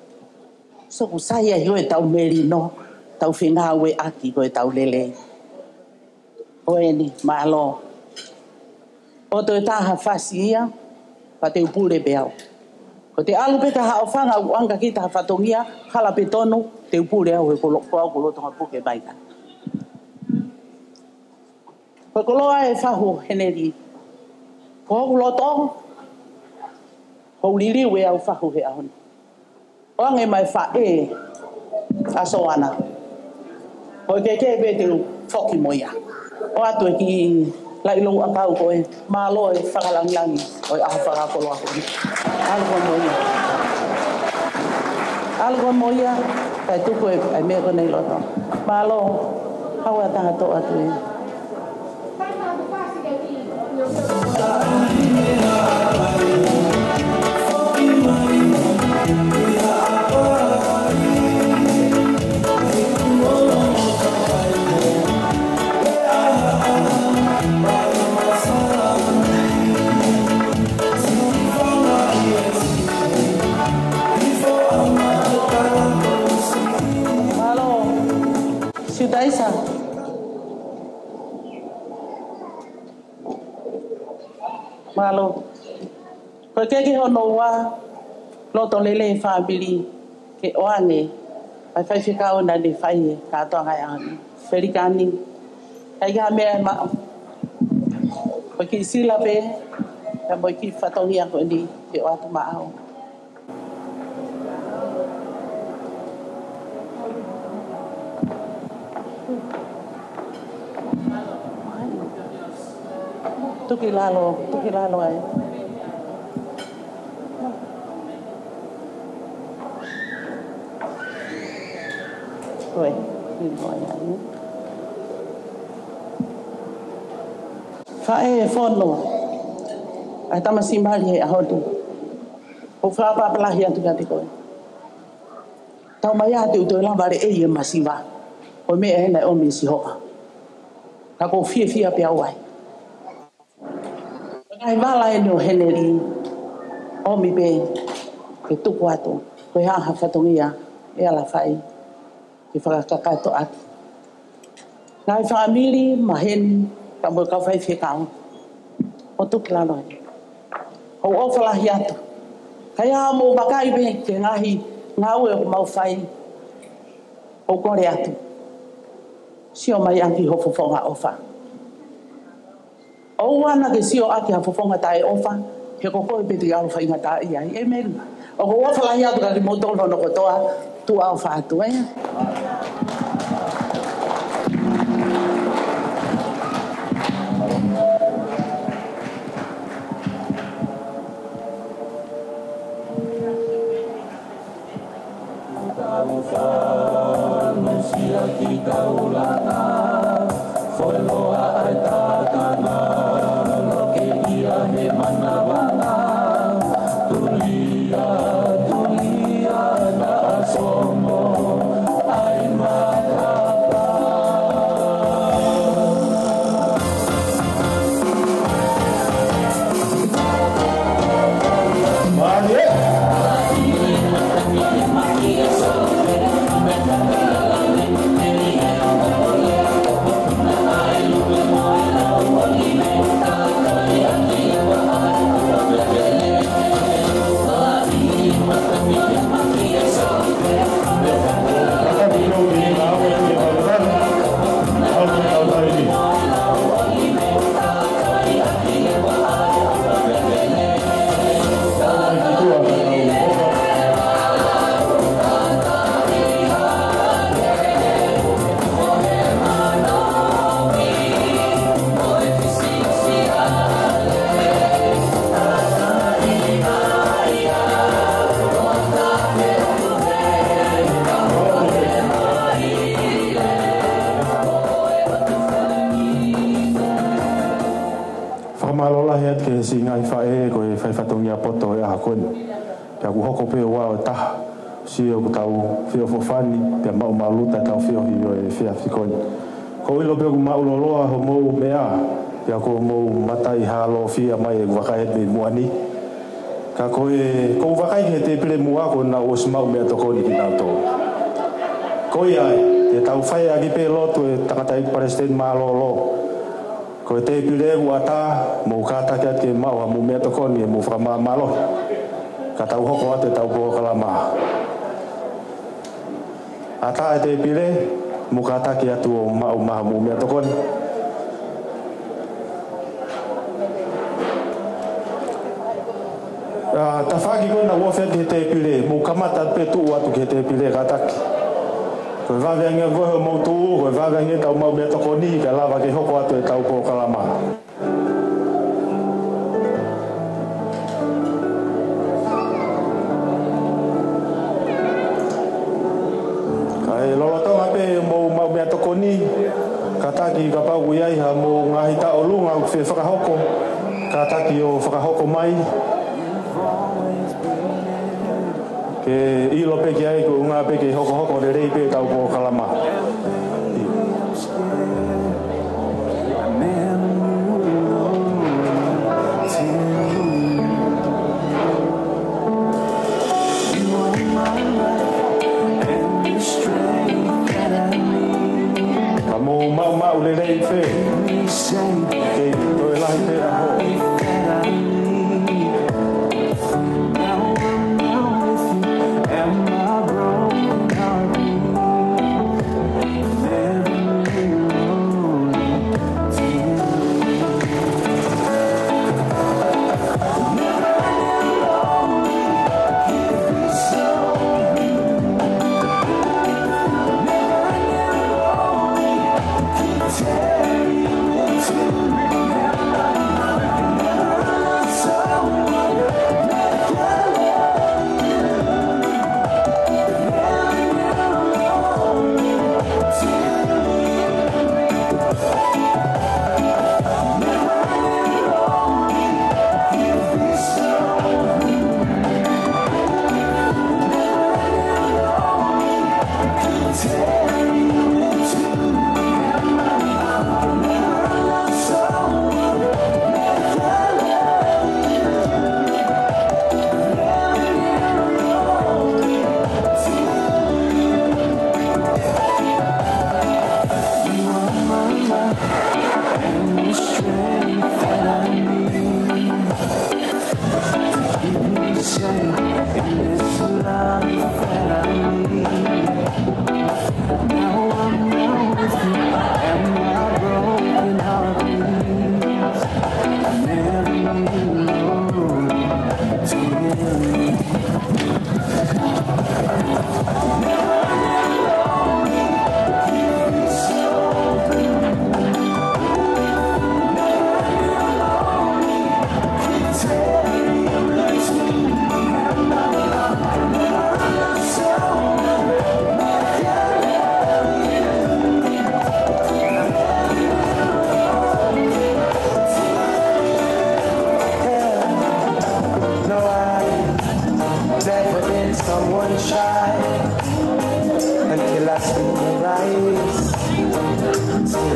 So ku sai ai ʻo e tau melino, tau fengāueʻaki ko e tau lelei. Ko eni, mālō. ʻO toe taha fasi ia, pea te u pule pē au. Ko te ʻalu pē ka haʻofanga ʻoku ʻanga kita ha fatongia, hala pē tonu, te u pule au he kolo, ko au ko loto nga puke mai ka. Ko e koloa e fahu Heneli. Ko hoku loto, ko u liliu e au fahu he ʻaho ni. ʻOange mai faʻē ʻa Soana. Ko e keke pē te u foki mo ia. ʻOatu e kiʻi laʻi lou ʻakau ko e mālō e fakalangilangi ʻo e ʻaho fakakoloa ko eni. ʻAlu koe mo ia. ʻAlu koe mo ia. Kae tuku e, e meʻa ko eni ʻi loto. Mālō. Haua taha toʻo atu e. Mālō. Siutaisa. Mālō. Ko e keke hono ua, loto lelei fāmili, ke ʻoange ʻa e faifekau naʻa ne fai e kātoanga e ʻaho ni. Pelikani, ʻikai ha meʻa ʻe maʻu. Ko e kiʻi sila pē, ka mo e kiʻi fatongia ko eni, ke ʻoatu maʻau. Tuki lalo, tuki lalo ai. Ko e, tuki lalo ai. Faʻē fono, ʻa e tamasiʻi mali he ʻaho ni. ʻOku ou fakapapālangi atu kiate koe. Taumaiā te u toe lava lelei e masiva. Ko e meʻa ena ʻe ʻomi ʻe Sihova. Ka ʻoku ou fiefia pē au ai. Ngaahi vala eni ʻo Heneli. ʻOmi pē ke tuku atu. Ko e hā ha fatongia ʻe ala fai. ke fakakakato ʻaki. Ngaahi fāmili, maheni, ka mo e kau faifekau ʻoku tuʻu ki lalo heni. ʻOku ou ʻofa lahi atu. Ka ʻi ai haʻamou vakai pē ki he ngaahi ngāue ʻoku mau fai, ʻoku ou kole atu, sio mai ʻaki ho fofonga ʻofa. ʻOua naʻa ke sio ʻaki ha fofonga taʻeʻofa, he ko koe pē te ke ʻalu ʻo faingataʻaʻia ai. ʻĒmeni. ʻOku ou ʻofa lahi atu kiate kimoutolu hono kotoa, tuʻa ʻofa atu, ē. Fakamālō lahi atu ki he siʻi ngaahi faʻē ko e fai fatongia poto ʻo e ʻaho ko eni. Pea ʻoku hoko pē ʻo aʻu ʻo taha, sio ʻoku tau feʻofoʻofani, pea maʻumaʻuluta ʻetau feohi ʻo e efiafi ko eni. ʻOku ou ʻilo pē ʻoku māʻulōloa hoʻomou meʻa, pea ʻoku mou mataʻi hālofia mai ʻeku vakai atu mei muʻa ni. Ka ko e, ʻoku ou vakai ki he tēpile muʻa kuo nau ʻosi maʻu meʻatokoni kinautolu. Ko ia ai, te tau fai ʻaki pē lotu ʻa e tangataʻeiki palesiteni mālōlō. Ko e tēpile ʻoku ʻatā, mou kātaki atu ke maʻu haʻamou meʻatokoni ʻi heʻemou fakamāmālohi. Ka tau hoko atu ʻetau polokalama. ʻAtā e tēpile, mou kātaki atu ʻo maʻu mai haʻamou meʻatokoni. ʻA, tafaʻaki ko ē naʻa nau ofi atu ki he tēpile, mou kamata pē tuʻu atu ki he tēpile kātaki. Ko e vave ange ko ē hoʻomou tuʻu, ko e vave ange ʻetau maʻu meʻatokoni, kae lava ke hoko atu ʻetau polokalama. Kae lolotonga pē ʻemou maʻu meʻatokoni, kātaki kapau ʻoku ʻi ai haʻamou ngaahi tauʻolunga ʻoku fie fakahoko, kātaki ʻo fakahoko mai. Ke ʻilo pē ki ai ko e ʻuhinga pē ke hokohoko lelei pē ʻetau polokalama. Ka mou maʻumaʻu lelei pē. Kei toe lahi pē ʻaho.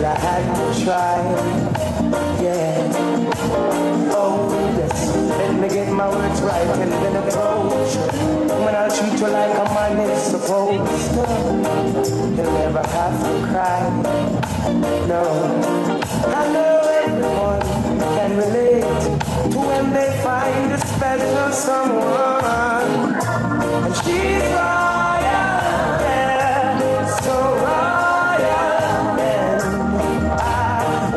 I had to try, yeah. Oh, yes. Let me get my words right and then approach. Woman, I'll treat you like a man is supposed to. You'll never have to cry, no. I know everyone can relate to when they find a special someone. And she's royal, yeah, so royal, and I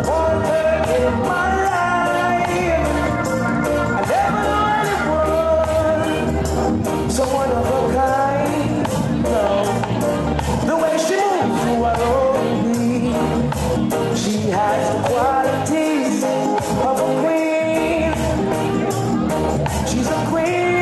want her in my life. I never knew anyone so one of a kind, no. The way she moves the world, she has the qualities of a queen. She's a queen.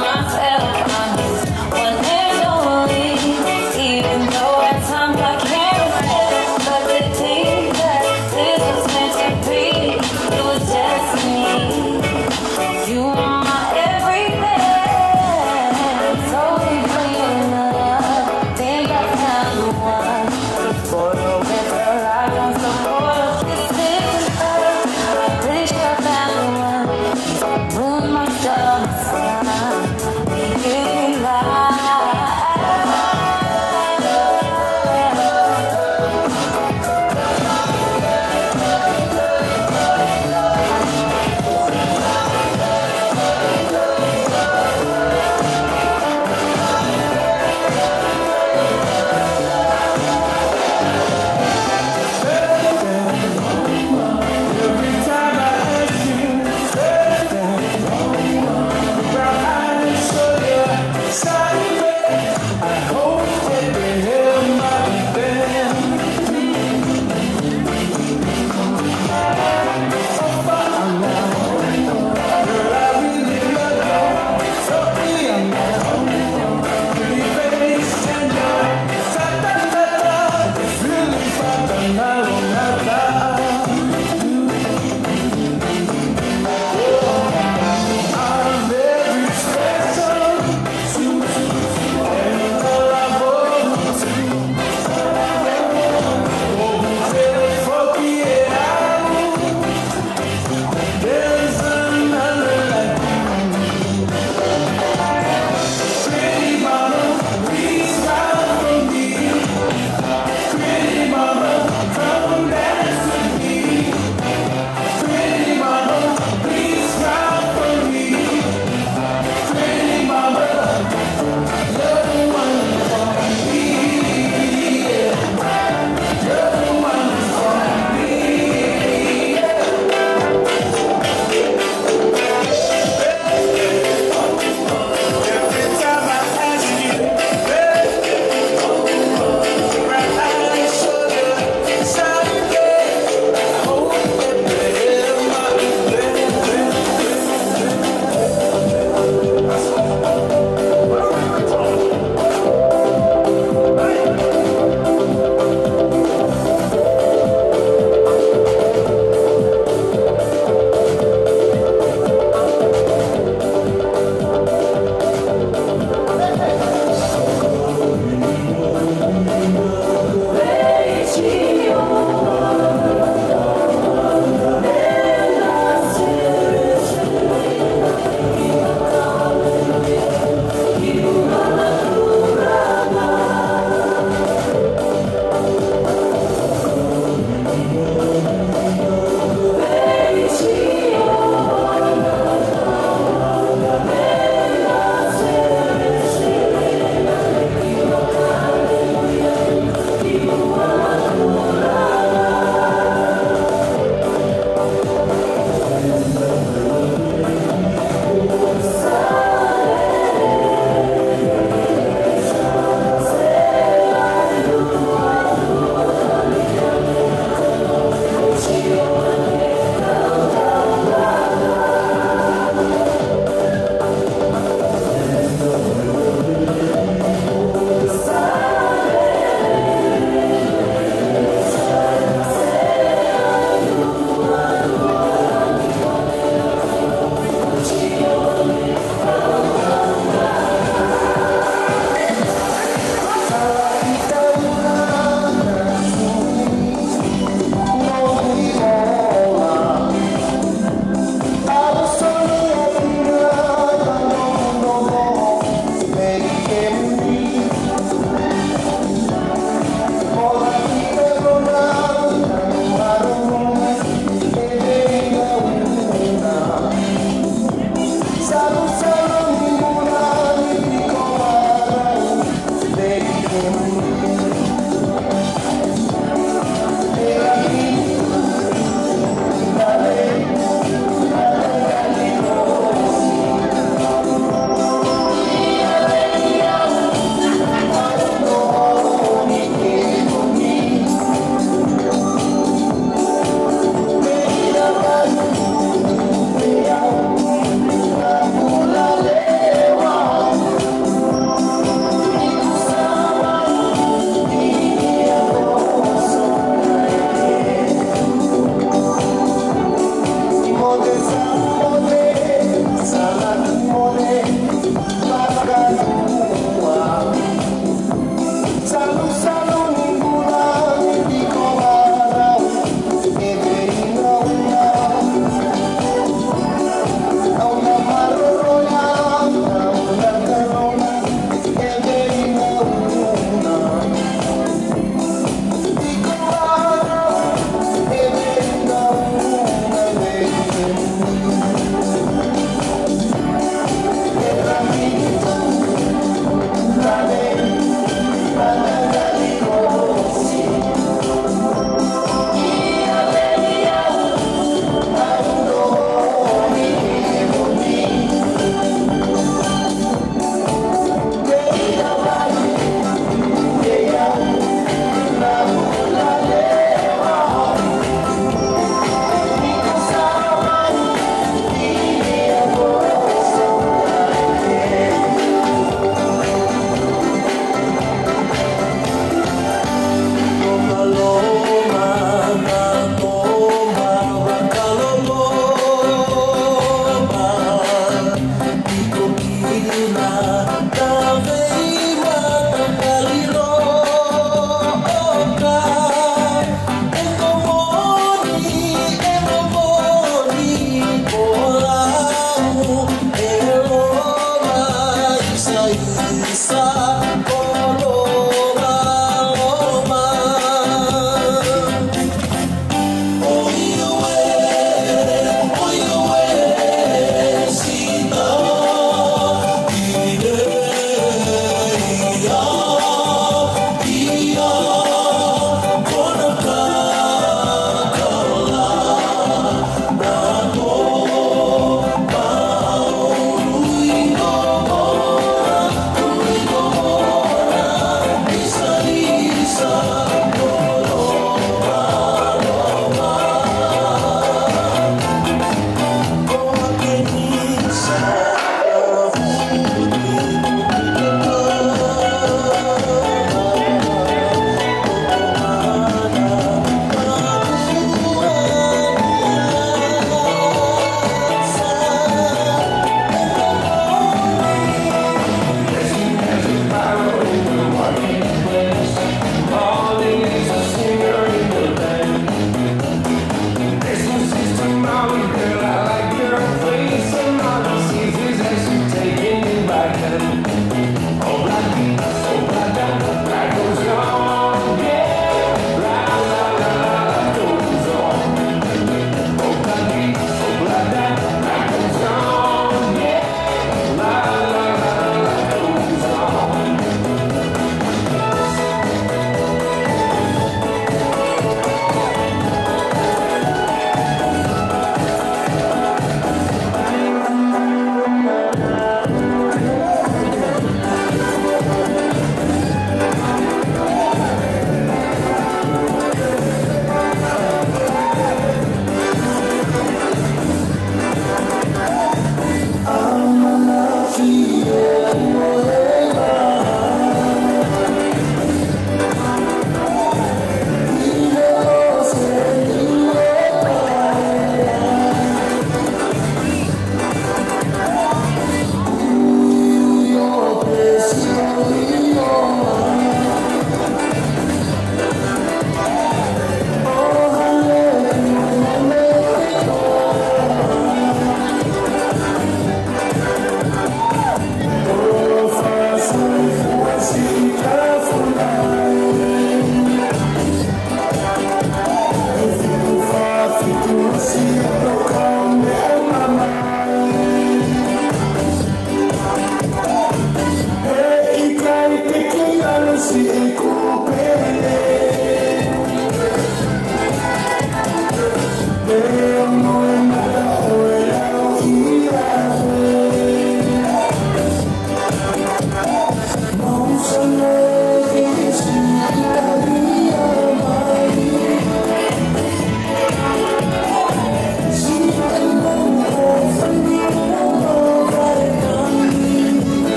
myself, I'm his one and only. Even though at times I can't accept, but the thing that this was meant to be, it was destiny. You are my everything. So we playing love. Think I found the one. Spoiled with the lies and support of this different love. I'm pretty sure I found the one. Ruined my star, my star.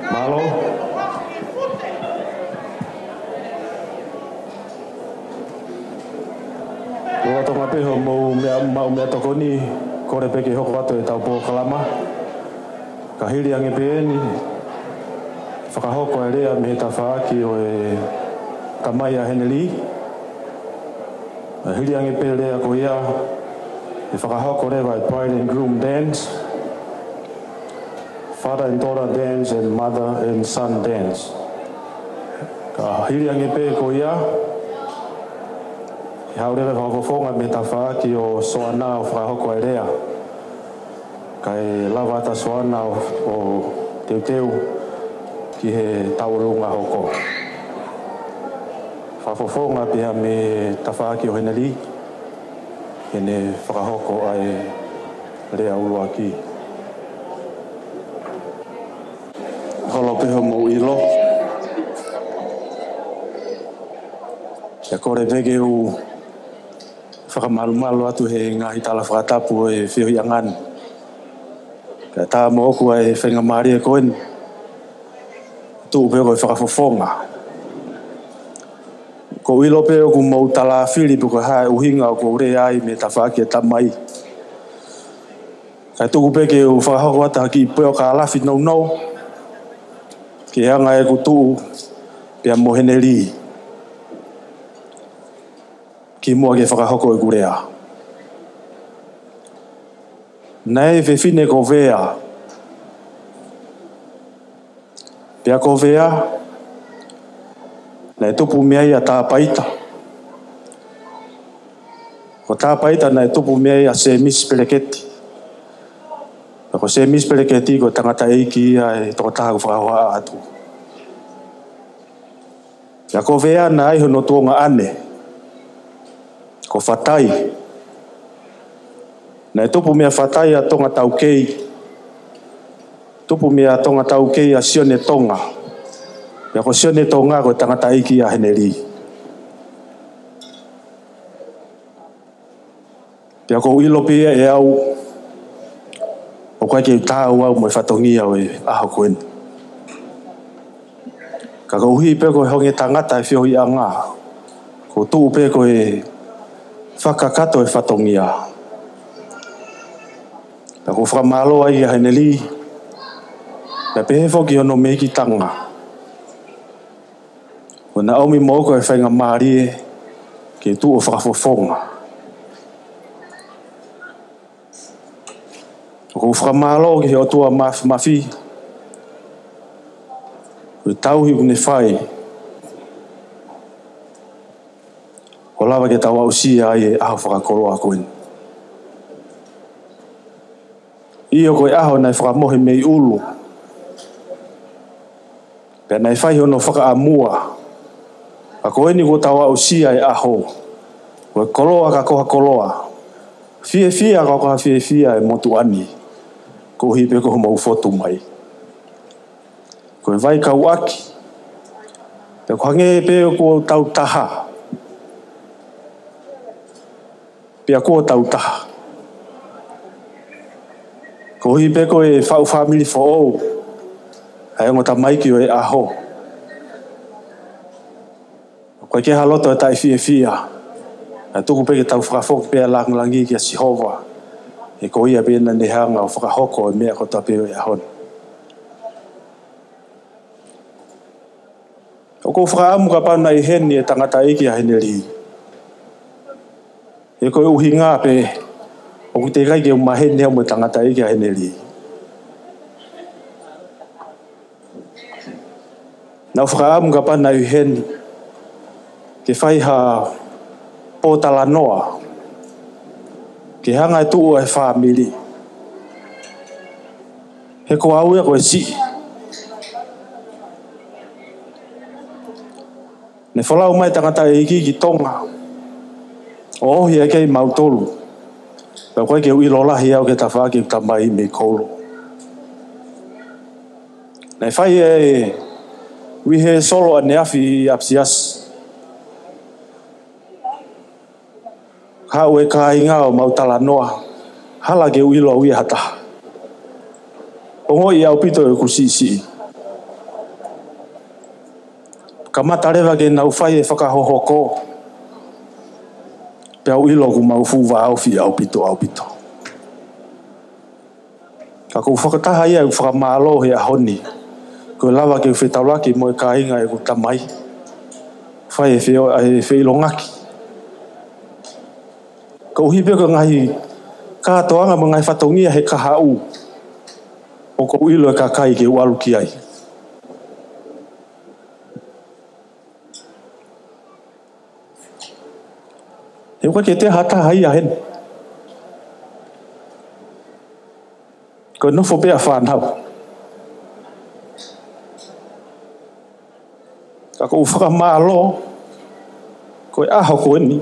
Mālō. Lolotonga pē hoʻomou meʻa, maʻu meʻatokoni, kole pē ke hoko atu ʻetau polokalama. Ka hili ange pē eni, fakahoko e lea mei he tafaʻaki ʻo e tamai ʻa Henelī. Hili ange pē lea ko ia, ʻE fakahoko leva e bride and groom dance, father and daughter dance, and mother and son dance. Ka hili ange pē ko ia, ʻe haʻu leva e fakafofonga mei he tafaʻaki ʻo Soana ʻo fakahoko e lea. Kae lava ʻa Soana ʻo, ʻo teuteu ki he tauʻolunga hoko. Fakafofonga pē ia mei he tafaʻaki ʻo Heneli, ke ne fakahoko ʻa e lea ʻuluaki. Holo pē hoʻomou ʻilo. ʻIo, kole pē ke u fakamalumalu atu he ngaahi tala fakatapu ʻo e feohiʻanga ni. Kae ʻatā moʻoku ʻa e faingamālie ko eni. Tuʻu pē ko e fakafofonga. ʻOku ou ʻilo pē ʻoku mou tala fili pe ko e hā e ʻuhinga ʻoku ou lea ai mei he tafaʻaki ʻo e Tamai. Kae tuku pē ke u fakahoko atu ha kiʻi poe ʻo e kalafi nounou, ke hanga ʻeku tuʻu pea mo Heneli kimuʻa ke fakahoko ʻeku lea. Naʻe ʻi ai e fefine ko Vea. Pea ko Vea, naʻe tupu mei ai ʻa Tapaita. Ko Tapaita naʻe tupu mei ai ʻa Semisi Peleketi. Pea ko Semisi Peleketi ko e tangataʻeiki ia ʻe toko taha ʻoku fakahohaʻa atu. Pea ko Vea naʻe ʻi ai hono tuongaʻane ko Fatai. Naʻe tupu meia Fatai ʻa Tonga Taukei. Tupu meia Tonga Taukei ʻa Sione Tonga. Pea ko Sione Tonga ko e tangataʻeiki ʻa Heneli. Pea ʻoku ou ʻilo pē ia ʻe au, ʻoku ʻikai ke u taau au mo e fatongia ʻo e ʻaho ko eni. Ka koeʻuhi pē ko e honge tangata e feohiʻanga, ʻoku ou tuʻu pē ko e fakakakato e fatongia. Pea ʻoku ou fakamālō ai kia Heneli, pea pehē foki hono mehikitanga. ʻO na ʻomi moʻoku e faingamālie ke tuʻu ʻo fakafofonga. ʻOku ou fakamālō ki he ʻOtua Māfimafi, ko e tauhi ʻoku ne fai, ʻo lava ke tau aʻusia ai e ʻaho fakakoloa ko eni. ʻIo, ko e ʻaho naʻe fakamohe mei ʻulu. Pea naʻe fai hono fakaʻamua. Ka ko eni kuo tau aʻusia e ʻaho. Ko e koloa ka ko ha koloa. Fiefia ka ko ha fiefia e motuʻa ni. Koeʻuhi pē ko hoʻomou fotu mai. Ko e vai kauʻaki. Pea ʻoku hangē pē kuo tau taha. Pea kuo tau taha. Koeʻuhi pē ko e faʻu fāmili foʻou. ʻA e ongo tamaiki ʻo e ʻaho. ʻOku ʻikai ke ʻi ai ha loto ʻe taʻefiefia. Kae tuku pē ke tau fakafoki pē ʻa e lāngilangi kia Sihova. He ko ia pē naʻa ne hanga ʻo fakahoko e meʻa kotoa pē ʻo e ʻaho ni. ʻOku ou fakaʻamu kapau naʻe ʻi heni e tangataʻeiki ʻa Heneli. He ko e ʻuhinga pē, ʻoku teʻeki ai ke u maheni au mo e tangataʻeiki ʻa Heneli. Naʻa ku fakaʻamu kapau naʻe ʻi heni, ke fai ha pōtalanoa, ke hanga ʻo tuʻu e fāmili. He ko au ia ko e siʻi. Ne folau mai tangataʻeiki ki Tonga. ʻO ʻohake ai kimautolu. Pea ʻoku ʻikai ke u ʻilo lahi au ki he tafaʻaki ʻo e tamai mei Kolo. Naʻe fai e uihe solo ʻaneafi ʻi ʻapisiasi. Haʻu e kāinga ʻo mau talanoa, hala ke u ʻilo au ia ha taha. Ongoʻi ʻaupito ʻeku siʻisiʻi. Kamata leva ke nau fai e fakahohoko. Pea u ʻilo ʻoku mau fuʻu vāofi ʻaupito, ʻaupito. Ka ʻoku ou fakataha ia ʻeku fakamālō he ʻaho ni. Ko e lava ke u fetaulaki mo e kāinga ʻeku tamai. Fai e fe-, e feʻilongaki. Koeʻuhi pē ko e ngaahi kātoanga mo e ngaahi fatongia he kahaʻu ʻoku ou ʻilo e kakai ke u ʻalu ki ai. He ʻoku ʻikai ke toe ha taha ia heni. Ko e nofo pē ʻa e fānau. Ka ʻoku ou fakamālō, ko e ʻaho ko eni.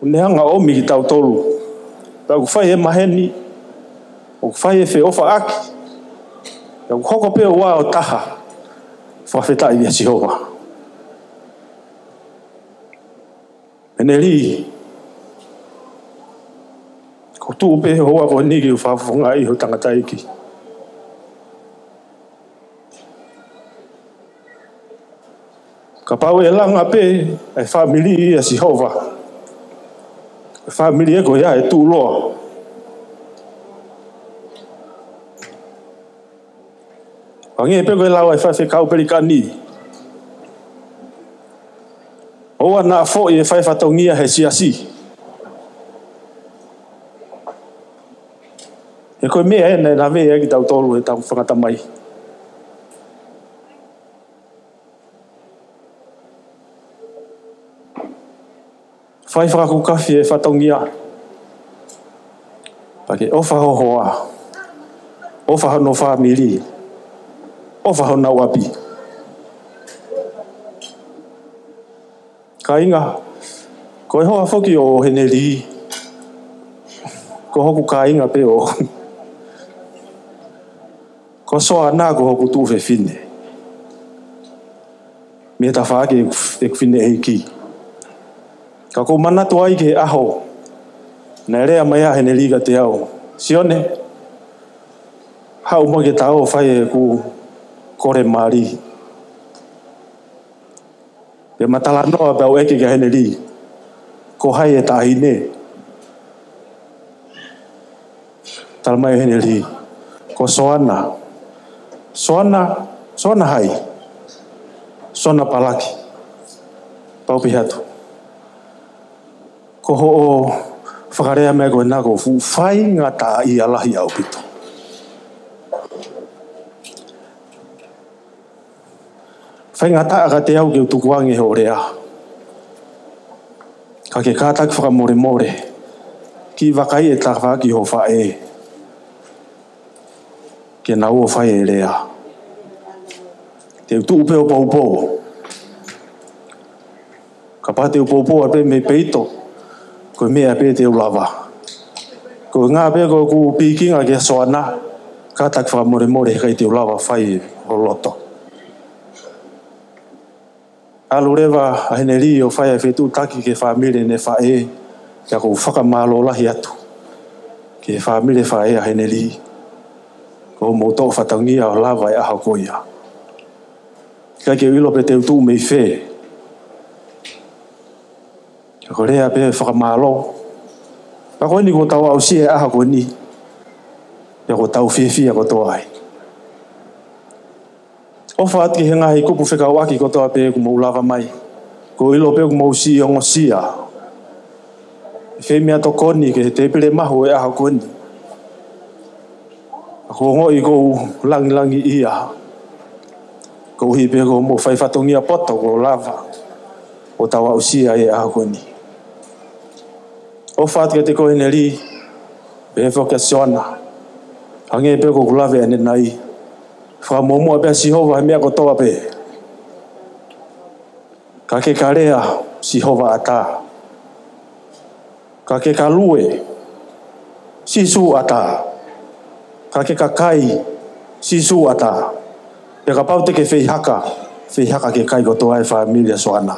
ʻOku ne hanga ʻo ʻomi kitautolu. Pea ʻoku fai e maheni, ʻoku fai e feʻofaʻaki. Pea ʻoku hoko pē ʻo ua ʻo taha. Fakafetaʻi kia Sihova. Heneli, ʻoku ou tuʻu pē he houa ko eni ke u fakafofongaʻi ho tangataʻeiki. Kapau ʻe langa pē ʻa e fāmili ʻia Sihova, ʻa e fāmili ē ko ia ʻe tuʻuloa. Hangē pē ko e lau ʻa e faifekau Pelikani. ʻOua naʻa foʻi e fai fatongia he siasi. He ko e meʻa ē naʻe lavea ai kitautolu he tau fakatamai. Fai fakakukafi e fatongia. Pea ke ʻofa ho hoa. ʻOfa hono fāmili. ʻOfa honau ʻapi. Kāinga, ko e hoa foki ʻo Heneli. Ko hoku kāinga pē ʻo. Ko Soana ko hoku tuofefine. Mei he tafaʻaki ʻeku, ʻeku fineʻeiki. Ka ʻoku ou manatu ai ki he ʻaho naʻe lea mai ai ʻa Heneli kiate au. Sione, haʻu mai ke ta ō ʻo fai ʻeku kole mali. Pea ma talanoa pea u ʻeke kia Heneli, ko hai e taʻahine? Tala mai ʻe Heneli, ko Soana. Soana, Soana hai? Soana Palaki. Pea u pehē atu, ko hoʻo fakalea mai ko ena ʻoku fuʻu faingataʻaʻia lahi ʻaupito. Faingataʻa kiate au ke u tukuange hoʻo lea. Ka ke kātaki fakamolemole, kiʻi vakaiʻi e tafaʻaki ho faʻē ke nau ō ʻo fai e lea. Te u tuʻu pē ʻo poupou. Kapau te u poupou pē mei peito, ko e meʻa pē te u lava. Ko e ʻuhinga pē ko ʻeku pikinga kia Soana, kātaki fakamolemole he ʻikai te u lava fai ho loto. ʻAlu leva ʻa Heneli ʻo fai ʻa e fetuʻutaki ki he fāmili ʻene faʻē, pea ʻoku ou fakamālō lahi atu ki he fāmili faʻē ʻa Heneli. Ko hoʻomou toʻo fatongia ʻo lava e ʻaho ko ia. ʻIkai ke u ʻilo pe te u tuʻu mei fē. Ka ko e lea pē fakamālō. Pea ko eni kuo tau aʻusia e ʻaho ko eni. Pea kuo tau fiefia kotoa ai. ʻOfa atu ki he ngaahi kupu fekauʻaki kotoa pē kuo mou lava mai. ʻOku ou ʻilo pē kuo mou siʻi ongosia. Fai meʻatokoni ki he tēpile mahu e ʻaho ko eni. ʻOku ou ongoʻi ʻoku ou langilangiʻia. Koeʻuhi pē ko hoʻomou fai fatongia poto kuo lava ʻo tau aʻusia e ʻaho ko eni. ʻOfa atu kiate koe Heneli, pehē foki kia Soana. Hangē pē ko ʻeku lave ʻanenai. Fakamuʻomuʻa pē ʻa Sihova he meʻa kotoa pē. Ka ke ka lea, Sihova ʻatā. Ka ke ka lue, Sīsū ʻatā. Ka ke ka kai, Sīsū ʻatā. Pea kapau te ke feihaka, feihaka ke kai kotoa e fāmili ʻa Soana.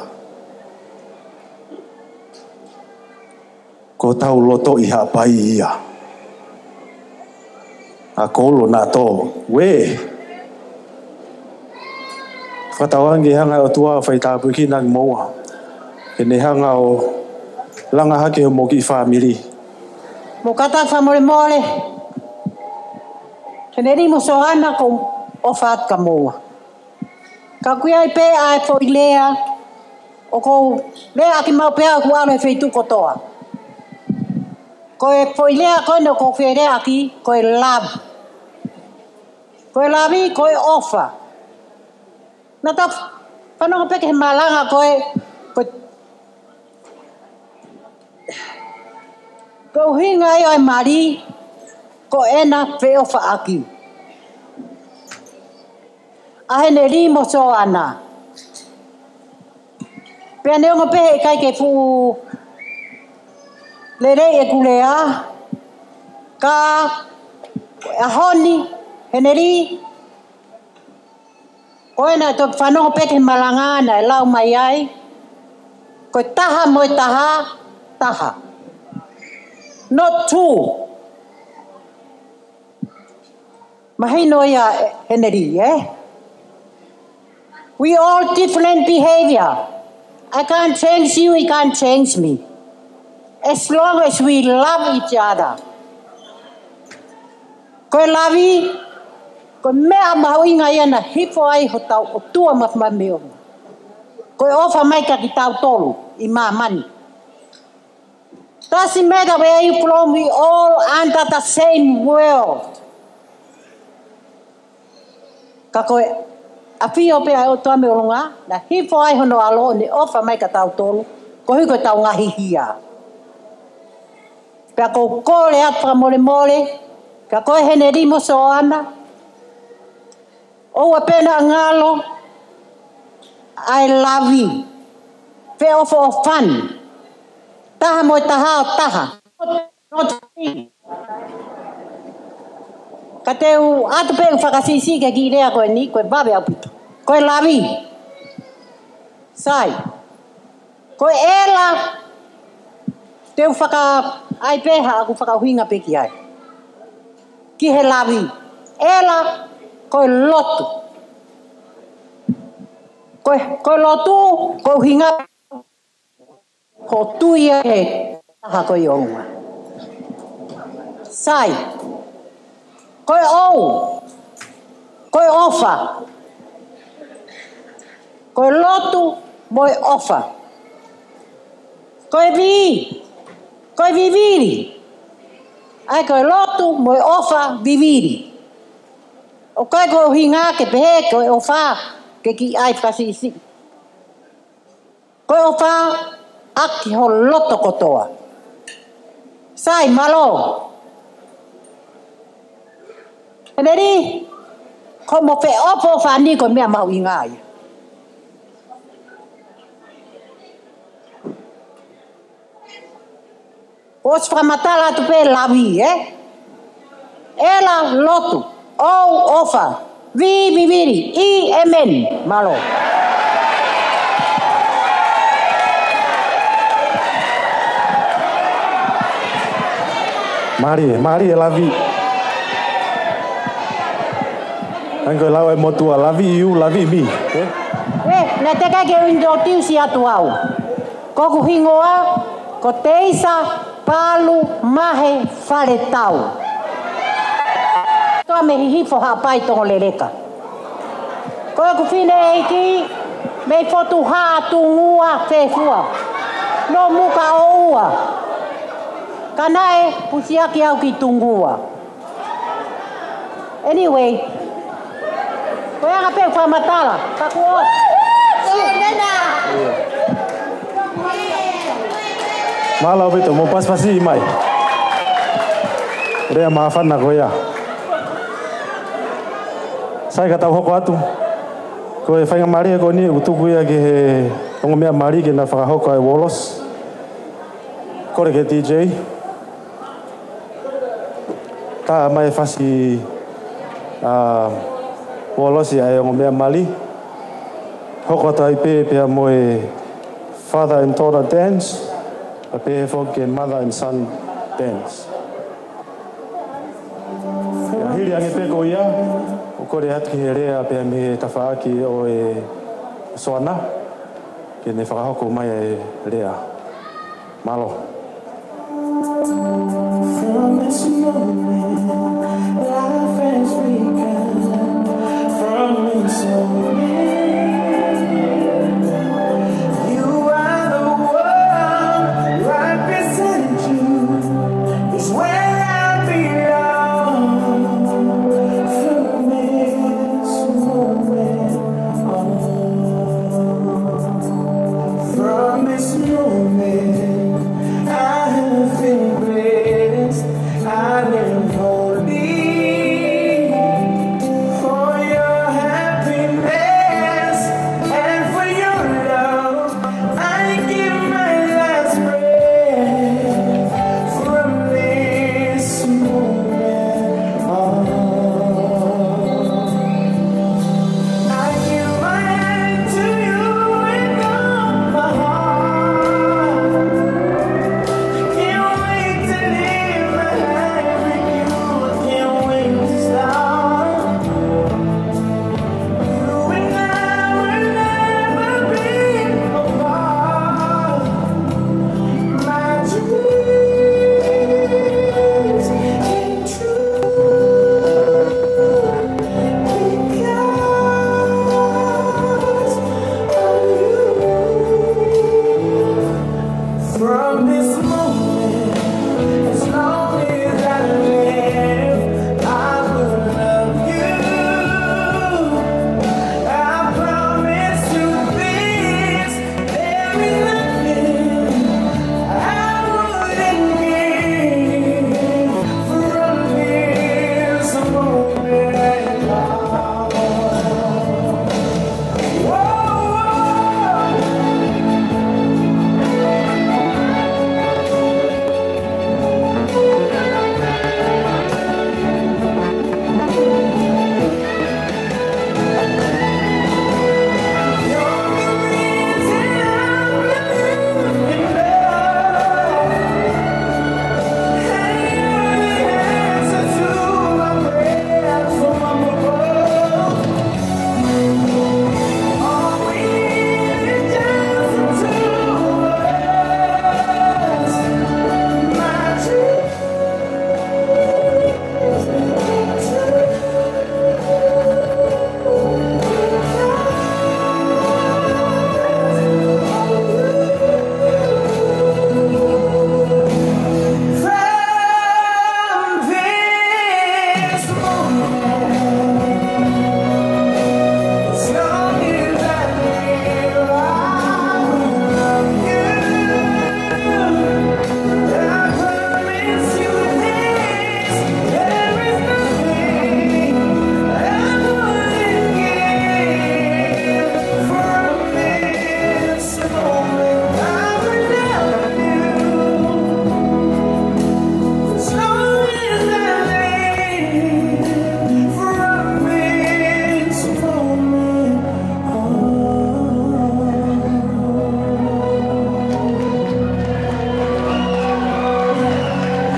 Ko hotau loto ʻi Haʻapai ia. ʻA Kolo na to. Uē. Fakatauange ke hanga ʻe he ʻOtua ʻo fai tāpuekina kimoua. Ke ne hanga ʻo langa hake hoʻomou kiʻi fāmili. Mou kātaki fakamolemole. Heneli mo Soana ʻoku ou ʻofa atu kia moua. Ka ʻoku ʻi ai pē ʻa e foʻi lea, ʻoku ou lea ʻaki maʻu pē au ʻoku ʻalu he feituʻu kotoa. Ko e foʻi lea ko ē naʻe ʻoku ou fie leaʻaki, ko e love. Ko e love, ko e ʻofa. Naʻa tau fanongo pē ki he malanga ko ē, ko e, ko e ʻuhinga ia ʻo e mali, ko ʻena feʻofaʻaki. ʻA Heneli mo Soana. Pea neongo pē heʻikai ke fuʻu lelei ʻeku lea, ka ʻaho ni, Heneli, ko ʻena toe fanongo pē ki he malanga naʻe lau mai ai, ko e taha mo e taha, taha. Not two. Mahino ia, Heneli, ē? We all different behavior. I can't change you, you can't change me. As long as we love each other. Ko e love, ko e meʻa mahuʻinga ia naʻe hifo ai hotau ʻOtua Māfimafi mei ʻolunga. Ko e ʻofa mai kia kitautolu ʻi māmani. Doesn't matter where you from, we all under the same world. Ka ko e ʻafio pē ʻa e ʻOtua mei ʻolunga, naʻe hifo ai hono ʻAlo ʻo ne ʻofa mai kia tautolu, koeʻuhi ko ʻetau ngaahi hia. Pea ʻoku ou kole atu fakamolemole, ka ko e Heneli mo Soana, ʻoua pē naʻa ngalo ʻa e love, feʻofoʻofani, taha mo e taha ʻo taha. Ka te u ʻoatu pē ʻeku fakasiʻisiʻi ki he kiʻi lea ko eni, ko e vave ʻaupito. Ko e love. Sai. Ko e ʻela, te u fakaʻai pē haʻaku fakaʻuhinga pē ki ai. Ki he love. ʻEla, ko e lotu. Ko e, ko e lotu, ko e ʻuhinga ko e tui ia he taha ko ē ʻi ʻolunga. Sai. Ko e ʻou. Ko e ʻofa. Ko e lotu mo e ʻofa. Ko e vi. Ko e vivili. ʻA ia ko e lotu mo e ʻofa vivili. ʻOku ʻikai ko e ʻuhinga ke pehē ko e ʻofa ke kiʻi ʻai fakasiʻisiʻi. Ko e ʻofa ʻaki ho loto kotoa. Sai, mālō. Heneli, ko hoʻomo feʻofoʻofani ko e meʻa mahuʻinga ia. ʻOsi fakamatala atu pē love, ē? ʻEla, lotu, ʻou, ʻofa, vi, vivili, i, ʻēmeni. Mālō. Mālie, mālie love. Hangē ko e lau ʻa e motuʻa, love you, love me, ē? Ē, naʻe teʻeki ke u introduce atu au. Ko hoku hingoa, ko Teisa Palu Mahe Faletau. Toa mei Hihifo Haʻapai Tongoleleka. Ko ʻeku fineʻeiki, mei Fotu Haʻa Tungua Fefua. Naʻe muka ʻoua. Ka naʻe pusiaki au ki Tungua. Anyway. Ko e anga pē ʻeku fakamatala. Ka kuo ʻosi. Mālō ʻaupito, mou pasipasi mai. Lea māfana ko ia. Sai ka tau hoko atu. Ko e faingamālie ko eni, ʻoku tuku ia ki he ongo meʻa mali ke na fakahoko ʻa e uolosi. Kole ki he D J. Tā mai e fasi, ā, uolosi ʻa e ongo meʻa mali. Hoko atu ai pē pea mo e father and daughter dance, pea pehē foki ki he mother and son dance. Pea hili ange pē ko ia, ʻoku kole atu ki he lea pea mei he tafaʻaki ʻo e Soana, ke ne fakahoko mai e lea. Mālō. From this moment, life has begun. From this moment, you are the one right beside you. I live only for your happiness and for your love. I give my last breath from this moment on. I give my hand to you with all my heart. Can't wait to leave my life with you. Can't wait to start. You and I will never be apart. My dreams came true because of you. From this moment, as long as I live, I will love you. I promise you this, there is nothing I wouldn't give from this moment on.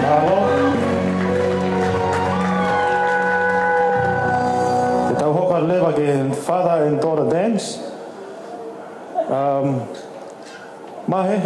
Mālō. Te tau hoko atu leva ki he father and daughter dance. Um, Mahe.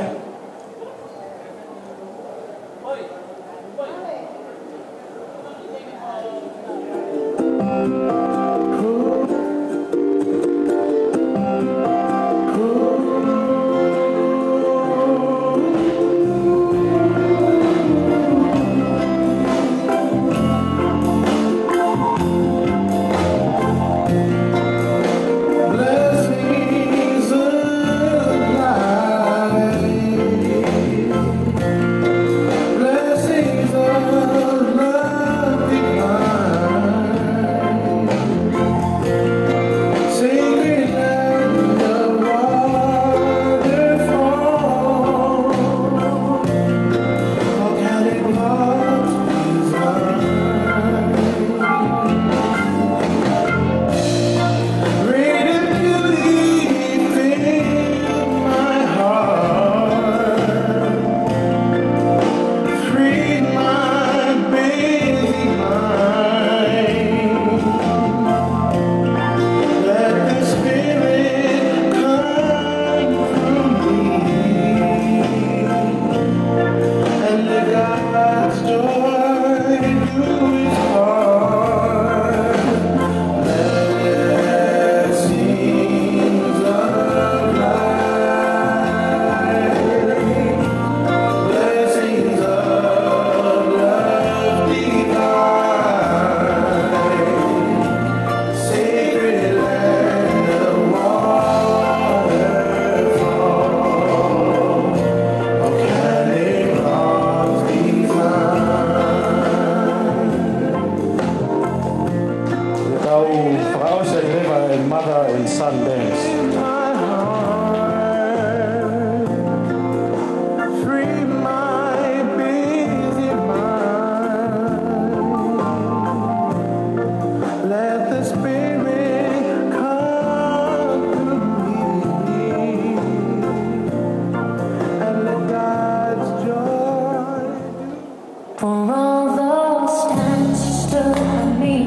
For all those times you stood by me,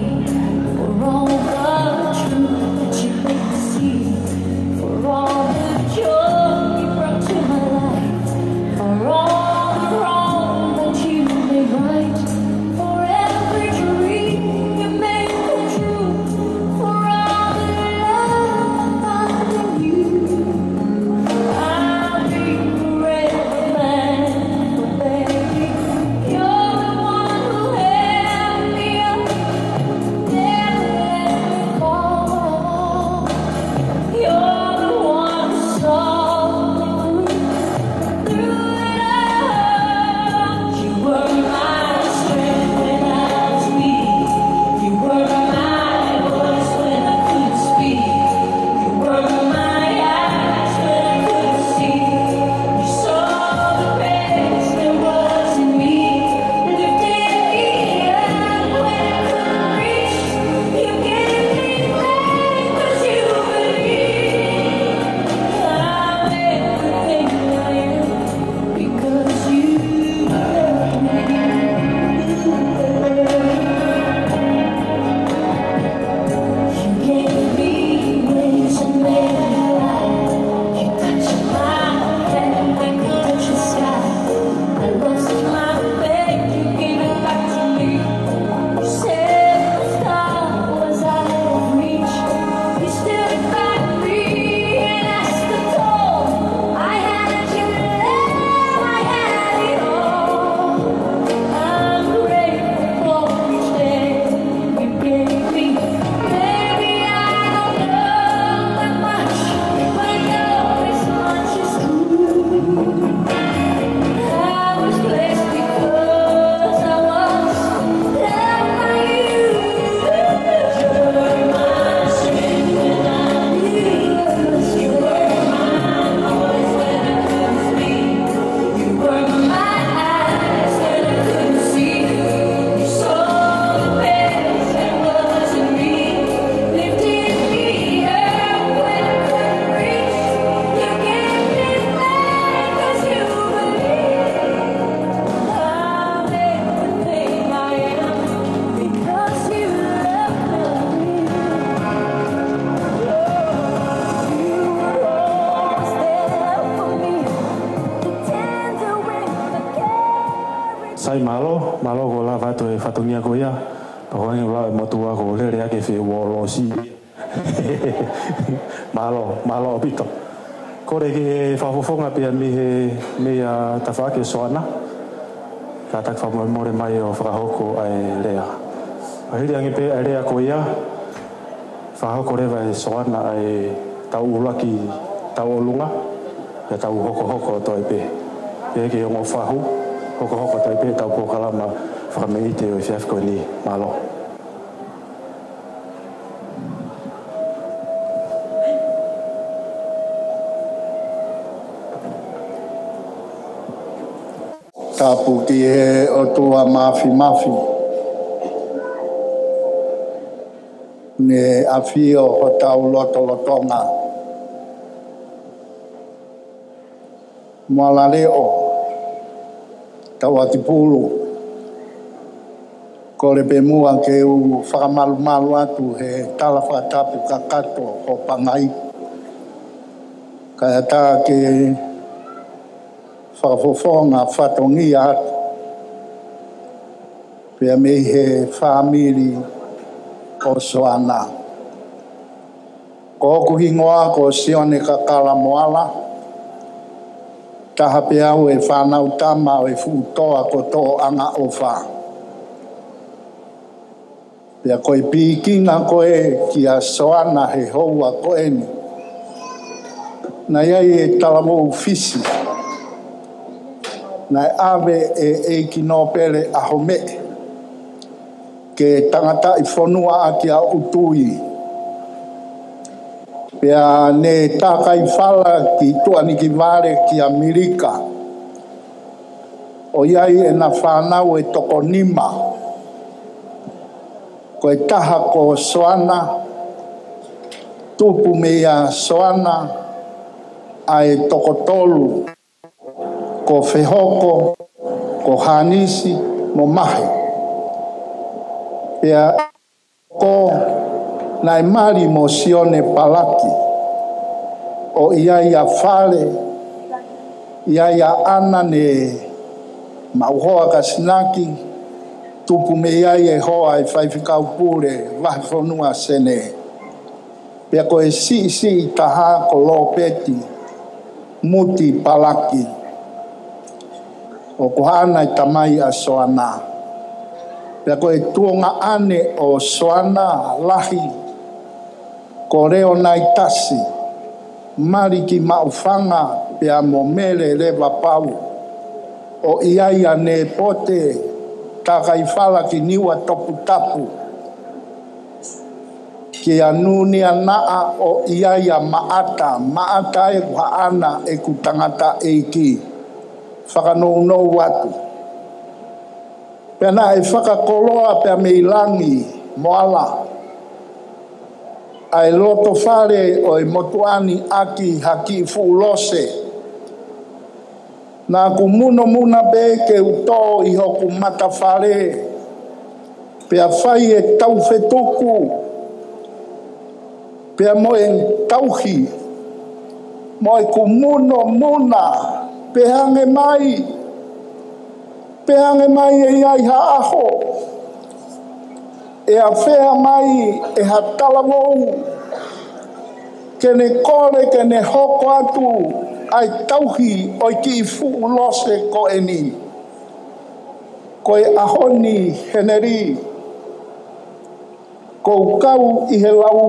for all the truth that you made me see, for all the joy you brought to my life, for all the wrong that you made right, for every dream you made come true, for all the love I find in you. I'll be forever thankful, baby. You're the one who held me up, never let me fall. You're the one who saw me through, through it all. You were my strength when I was weak. You were my voice when I couldn't speak. You were my eyes when I couldn't see. You saw the best there was in me. Lifted me up when I couldn't reach. You gave me faith 'cause you believe. I'm everything I am. Because you love me. You gave me wings and made me fly. You touched my hand like you touch the sky. I lost my faith, you gave it back to me. You said the star was out of reach. You stood by me and I stood tall. I had your love, I had it all. I'm grateful for each day you gave me. Maybe I don't know that much, but I know this much is true. I was blessed because I was loved by you. You were my strength when I was weak. You were my voice when I couldn't speak. You were my eyes when I couldn't see. You saw the best that was in me. Lifted me up when I couldn't reach. You gave me faith 'cause you believe. I'm everything I am because you love me. You were always there for me. Sai mālō, mālō ko e lava atu e fatongia ko ia. Pea ko e ʻuhinga e motuʻa ko e lele ake fie uolosi. Mālō, mālō ʻaupito. Kole ke fakafofonga pea mei he, mei he tafaʻaki ʻo Soana. Kātaki fakamolemole mai ʻo fakahoko ʻa e lea. ʻA hili ange pē ʻa e lea ko ia, fakahoko leva ʻe Soana ʻa e tau ʻuluaki tauʻolunga, pea tau hokohoko atu ai pē. Pea ke ongo fahu, hokohoko atu ai pē ʻetau polokalama fakameʻite ʻo e efiafi ko eni. Mālō. Tapu ki he ʻOtua Māfimafi, ne ʻafio ʻi hotau lotolotonga. Moalaleʻo, Tauʻatipulu, kole pē muʻa ke u fakamalumalu atu he tala fakatapu kakato ʻo Pangai. Kae ʻatā ke fakafofonga fatongia atu pea mei he fāmili ʻo Soana. Ko hoku hingoa ko Sione Kakala Moala, taha pē au e fānau tama ʻo e fuʻu toa ko Toʻoʻangaʻofa. Pea ko e pikinga ko ē kia Soana he houa ko eni, naʻe ʻi ai e talavou Fisi naʻe ʻave ʻe ʻEiki Nōpele ʻAhomeʻe ke tangataʻi fonua ʻaki ʻa ʻUtui. Pea ne tākai fala ki Tuʻanikivale ki ʻAmelika. ʻOku ʻi ai ʻena fānau ʻe toko nima. Ko e taha ko Soana, tupu meia Soana ʻa e toko tolu, ko Fehoko, ko Hanisi, mo Mahe. Pea ko naʻe mali mo Sione Palaki, ʻo ʻi ai ʻa Fale, ʻi ai ʻa ʻAna ne maʻu hoa ka Sinaki, tupu mei ai e hoa ʻa e faifekau pule vahefonua Sene. Pea ko e siʻisiʻi taha ko Lopeti Muti Palaki, ʻoku haʻana e tamai ʻa Soana. Pea ko e tuongaʻane ʻo Soana lahi ko Leonaitasi Maliki Maʻufanga, pea mo Mele Levapau, ʻo ʻi ai ʻa Nepote Takaifala ki Niuatoputapu, kia Nunianaʻa, ʻo ʻi ai ʻa Maʻata, Maʻata ʻoku haʻana ʻeku tangataʻeiki, fakanounou atu. Pea naʻe fakakoloa pea mei langi mo ala ʻa e loto fale ʻo e motuʻa ni ʻaki ha kiʻi fuʻu lose. Naʻa ku munomuna pē ke u tō ʻi hoku matafale, pea fai e taufetuku, pea mo e tauhi, mo ʻeku munomuna, pehē ange mai, pehē ange mai ʻe ʻi ai ha ʻaho ʻe afea mai ʻe ha talavou ke ne kole ke ne hoko atu ʻa e tauhi ʻo e kiʻi fuʻu lose ko eni. Ko e ʻaho ni, Heneli, ʻoku ou kau ʻi he lau,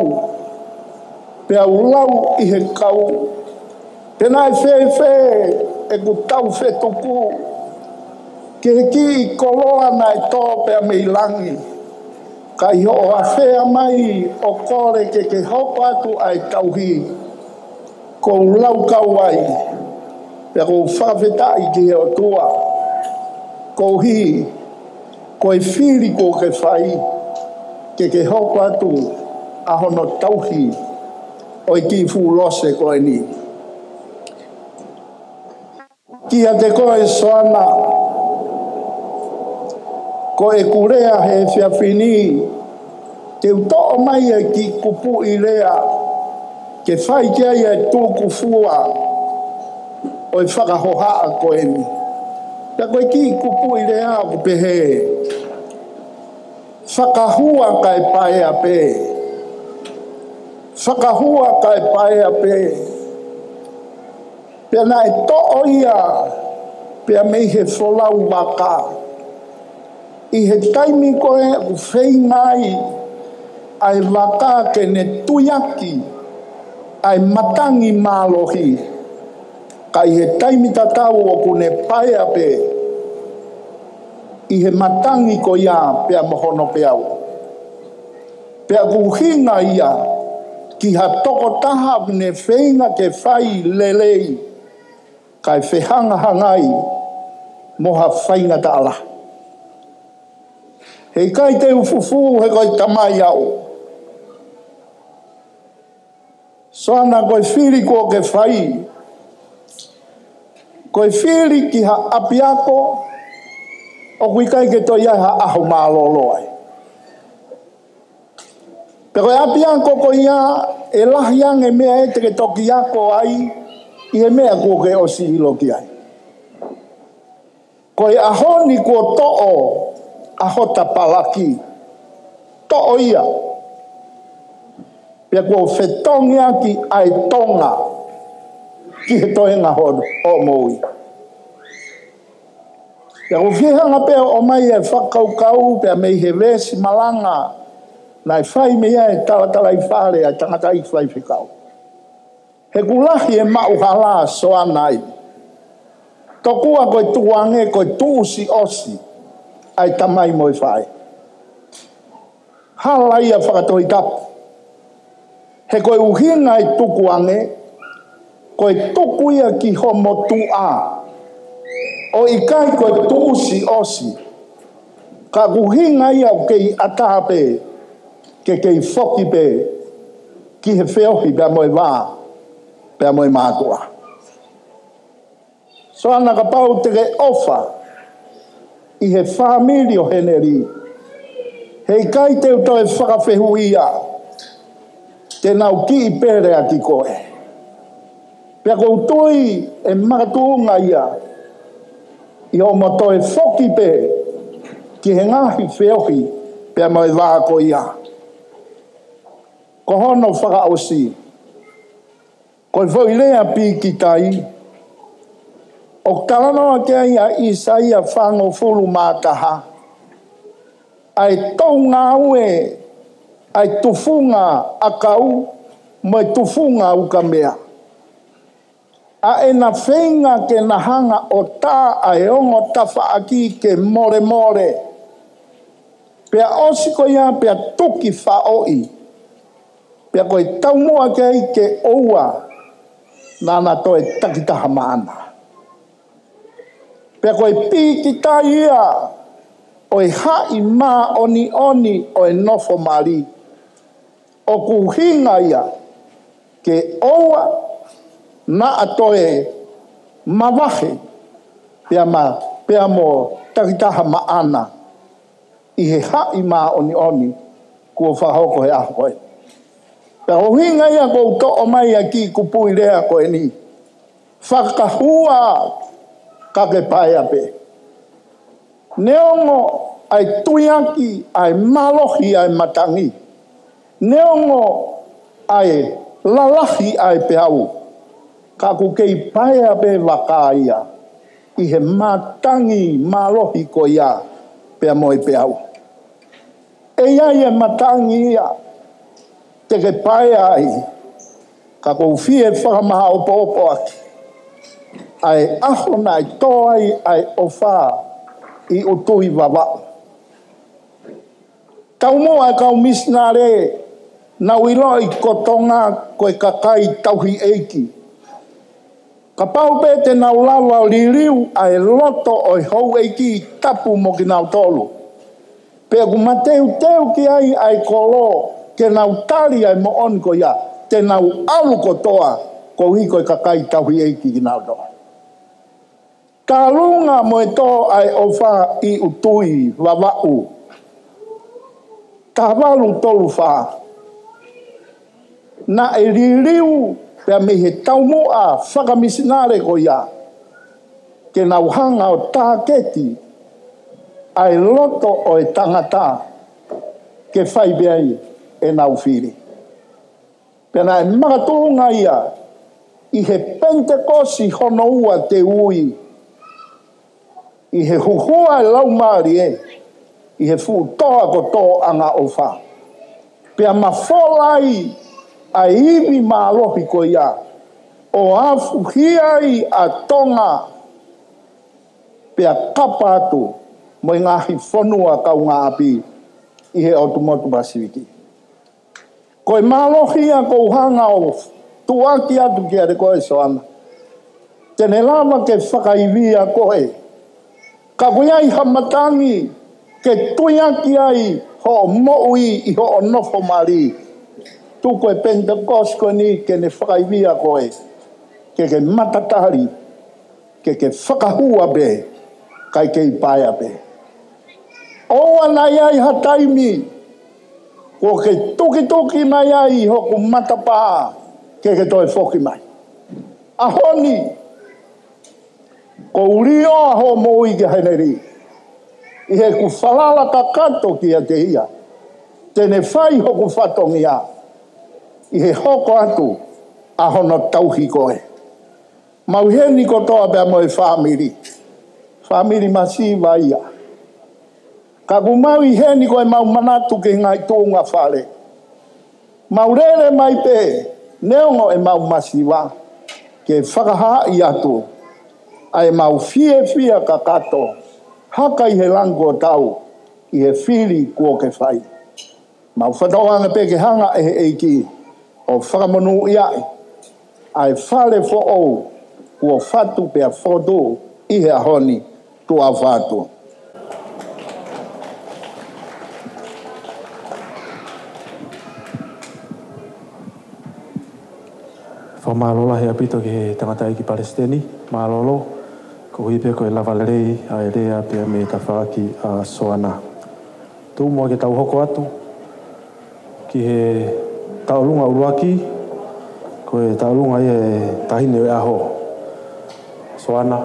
pea u lau ʻi he kau, pea naʻe fēfē ʻeku taufetuku ki he kiʻi koloa naʻe tō pea mei langi, ka ʻi hoʻo afea mai ʻo kole ke ke hoko atu ʻa e tauhi, ʻoku ou lau kau ai, pea ʻoku ou fakafetaʻi ki he ʻOtua, koeʻuhi ko e fili kuo ke fai ke ke hoko atu ʻa hono tauhi ʻo e kiʻi fuʻu lose ko eni. Kiate koe Soana, ko ʻeku lea he efiafi ni, ke u toʻo mai e kiʻi kupuʻi lea ke fai ki ai e tukufua ʻo e fakahohaʻa ko eni. Pea ko e kiʻi kupuʻi lea ʻoku pehē: Fakahua kae paea pē. Fakahua kae paea pē. Pea naʻe toʻo ia pea mei he folau vaka. ʻI he taimi ko ē ʻoku feinga ai ʻa e vaka ke ne tuiaki ʻa e matangi mālohi, ka ʻi he taimi tatau ʻoku ne paea pē ʻi he matangi ko ia pea mo hono peau. Pea ʻoku ʻuhinga ia ki ha tokotaha ʻoku ne feinga ke fai lelei, kae fehangahangai mo ha faingataʻa lahi. He ʻikai te u fufū he ko e tamai au. Soana, ko e fili kuo ke fai, ko e fili ki ha ʻapiako ʻoku ʻikai ke toe ʻi ai ha ʻaho mālōlō ai. Pea ko e ʻapiako ko ia, ʻe lahi ange meʻa ʻe te ke toki ako ai ʻi he meʻa kuo ke ʻosi ʻilo ki ai. Ko e ʻaho ni kuo toʻo ʻa hota palaki. Toʻo ia. Pea kuo fetongi ʻaki ʻa e Tonga ki he toenga hoʻo moʻui. Pea ʻoku ou fie hanga pē ʻo ʻomai e fakakaukau pea mei he veesi malanga naʻe fai mei ai e talatalaifale ʻa e tangataʻeiki faifekau. He ʻoku lahi e maʻuhala Soana ai. Tokua ko e tukuange ko e tuʻusi ʻosi ʻa e tamai mo e faʻē. Hala ia fakatohitapu. He ko e ʻuhinga e tukuange, ko e tuku ia ki ho motuʻa, ʻo ʻikai ko e tuʻusi ʻosi. Ka ʻoku ʻuhinga ia ʻoku kei ʻatā pē, ke kei foki pē ki he feohi pea mo e vā, pea mo e mātuʻa. Soana, kapau te ke ʻofa, ʻi he fāmili ʻo Henelī. He ʻikai te u toe fakafehuʻia, te nau kiʻi pele ʻaki koe. Pea ʻoku ou tui ʻe makatuʻunga ia ʻi hoʻomo toe foki pē ki he ngaahi feohi pea mo e vā ko ia. Ko hono fakaʻosi, ko e foʻi lea pīkitai ʻoku talanoa ki ai ʻa ʻĪsaia fāngofulu mā taha, ʻa e toʻu ngāue ʻa e tufunga ʻakau mo e tufunga ukamea, ʻa ʻena feinga ke na hanga ʻo tā ʻa e ongo tafaʻaki ke molemole, pea ʻosi ko ia pea tuki faʻoʻi, pea ko e taumuʻa ki ai ke ʻoua naʻa na toe takitaha maʻana. Pea ko e pīkitai ia ʻo e haʻi māʻoniʻoni ʻo e nofo mali, ʻoku ʻuhinga ia ke ʻoua naʻa toe mavahe pea ma, pea mo takitaha maʻana ʻi he haʻi māʻoniʻoni kuo fakahoko he ʻaho ko ē. Pea ʻuhinga ia ʻoku ou toʻo mai ʻa e kiʻi kupuʻi lea ko eni: Fakahua ka ke paea pē. Neongo ʻa e tuiaki ʻa e mālohi ʻa e matangi, neongo ʻa e lalahi ʻa e peau, ka ʻoku kei paea pē vaka ia ʻi he matangi mālohi ko ia pea mo e peau. ʻE ʻi ai e matangi ia te ke paea ai, ka ʻoku ou fie fakamaʻopoʻopo ʻaki ʻa e ʻaho naʻe tō ai ʻa e ʻofa ʻi ʻUtui Vavaʻu. Taumuʻa e kau misinale, nau ʻiloʻi ko Tonga ko e kakai tauhi ʻeiki. Kapau pē te nau lava ʻo liliu ʻa e loto ʻo e houʻeiki tapu mo kinautolu, pea ʻoku mateuteu ki ai ʻa e kolo ke nau tali ʻa e moʻoni ko ia, te nau ʻalu kotoa koeʻuhi ko e kakai tauhi ʻeiki kinautolu. Tālunga mo e tō ʻa e ʻofa ʻi ʻUtui Vavaʻu, taha valu tolu fā, naʻe liliu pea mei he taumuʻa fakamisinale ko ia ke nau hanga ʻo tāketi ʻa e loto ʻo e tangata ke fai pē ai ʻenau fili. Pea naʻe makatuʻunga ia ʻi he Penitekosi hono ua te u ui, ʻi he huhua e Laumālie ʻi he fuʻu toa ko Toʻanga ʻOfa. Pea mafola ai ʻa e ivi mālohi ko ia ʻo afuhia ai ʻa Tonga, pea kapa atu mo e ngaahi fonua kaungāʻapi ʻi he ʻotu motu Pasifiki. Ko e mālohi ia ʻoku ou hanga ʻo tuʻuaki atu kiate koe Soana. Te ne lava ke fakaivia koe. Ka ʻoku ʻi ai ha matangi ke tuiaki ai hoʻo moʻui ʻi hoʻo nofo mali, tuku e Penitekosi ko eni ke ne fakaivia koe, ke ke matatali, ke ke fakahua pē, kae kei paea pē. ʻOua naʻa ʻi ai ha taimi kuo ke tukituki mai ai hoku matapā ke ke toe foki mai. ʻAho ni, ʻoku ou lioa hoʻo moʻui kia Henelī, ʻi heʻeku falala kakato kiate ia te ne fai hoku fatongia ʻi he hoko atu ʻa hono tauhi koe. Mau ʻi heni kotoa pea mo e fāmili. Fāmili masiva ia. Ka ʻoku mau ʻi heni ko e mau manatu ki he ngaahi tuʻunga fale. Mau lele mai pē, neongo ʻemau masiva, ke fakahaaʻi atu ʻa ʻemau fiefia kakato hake ʻi he langi kuo tau, ʻi he fili kuo ke fai. Mau fakatauange pē ke hanga ʻe he ʻEiki ʻo fakamonūʻiaʻi ʻa e fale foʻou kuo fatu pea fotu ʻi he ʻaho ni. Tuʻa ʻofa atu. Fakamālō lahi ʻaupito ki he tangataʻeiki palesiteni. Mālōlō. Koeʻuhi pē ko e lava lelei ʻa e lea pea mei he tafaʻaki ʻa Soana. Tuku muʻa ke tau hoko atu ki he tauʻolunga ʻuluaki, ko e tauʻolunga ia ʻa e Taʻahine ʻo e ʻAho. Soana,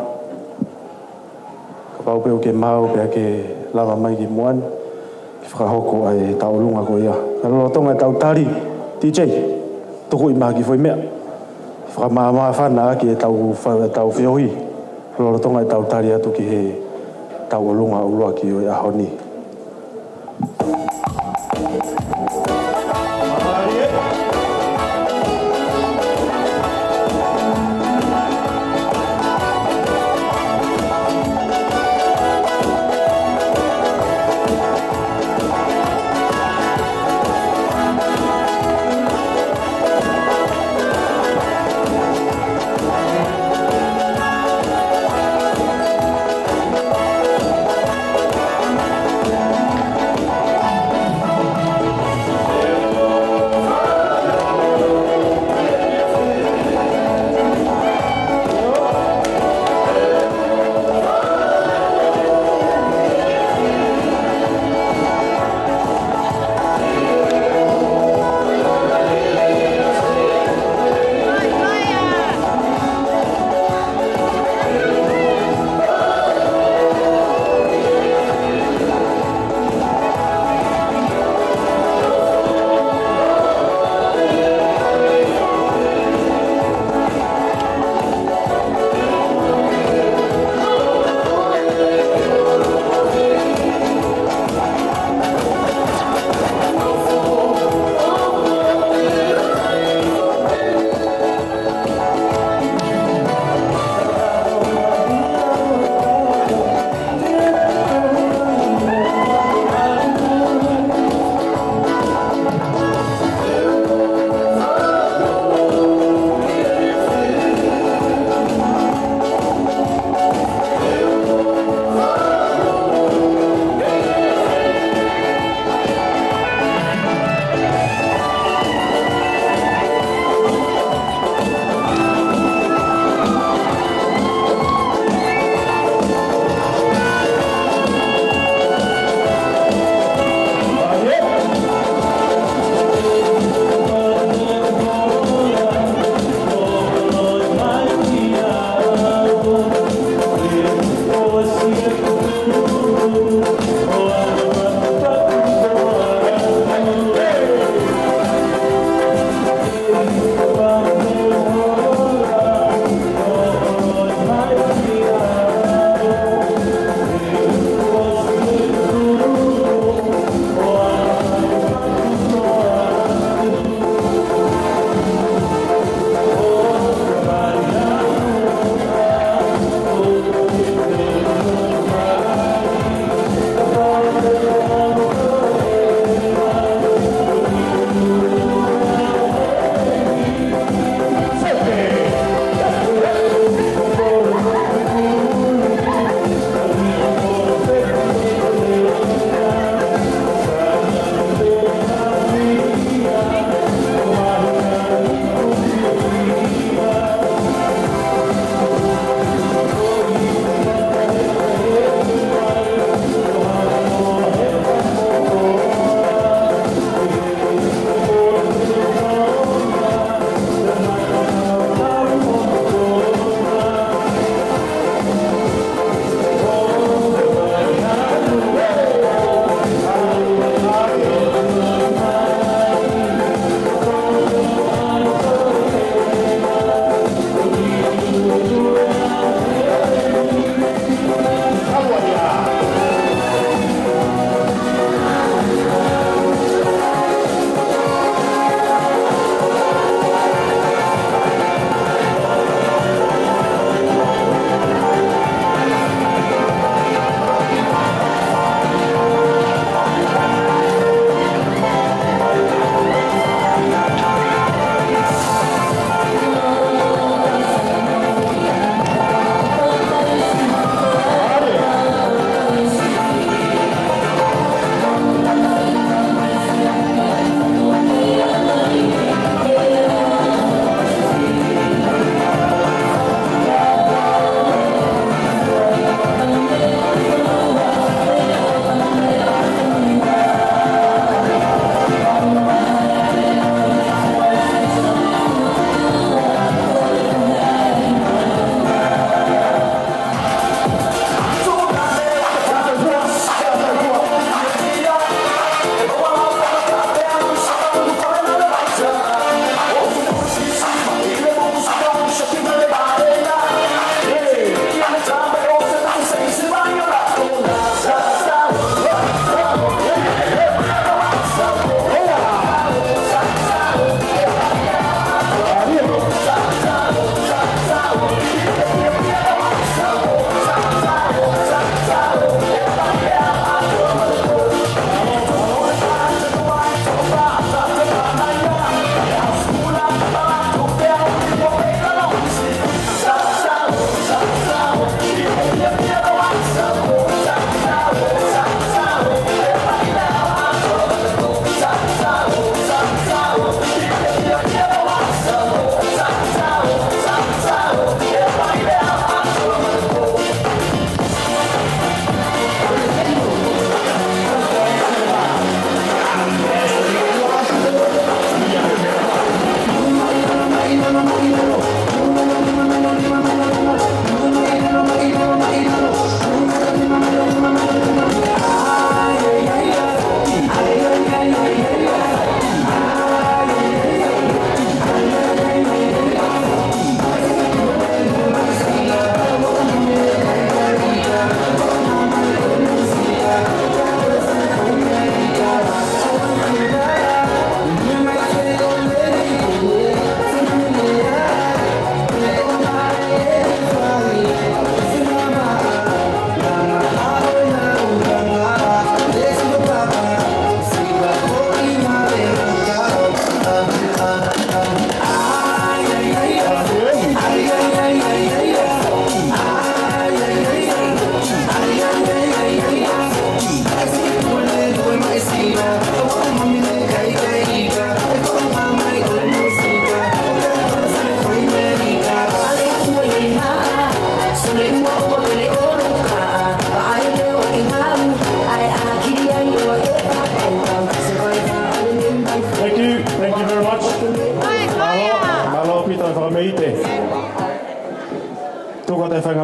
kapau pē ʻoku ke maau pea ke lava mai ki muʻa ni ke fakahoko ʻa e tauʻolunga ko ia. Ka lolotonga ʻetau tali, D J, tukuʻi mai ha kiʻi foʻi meʻa ke fakamāmāfana ʻaki ʻetau fa-, ʻetau feohi lolotonga ʻetau tali atu ki he tauʻolunga ʻuluaki ʻo e ʻaho ni.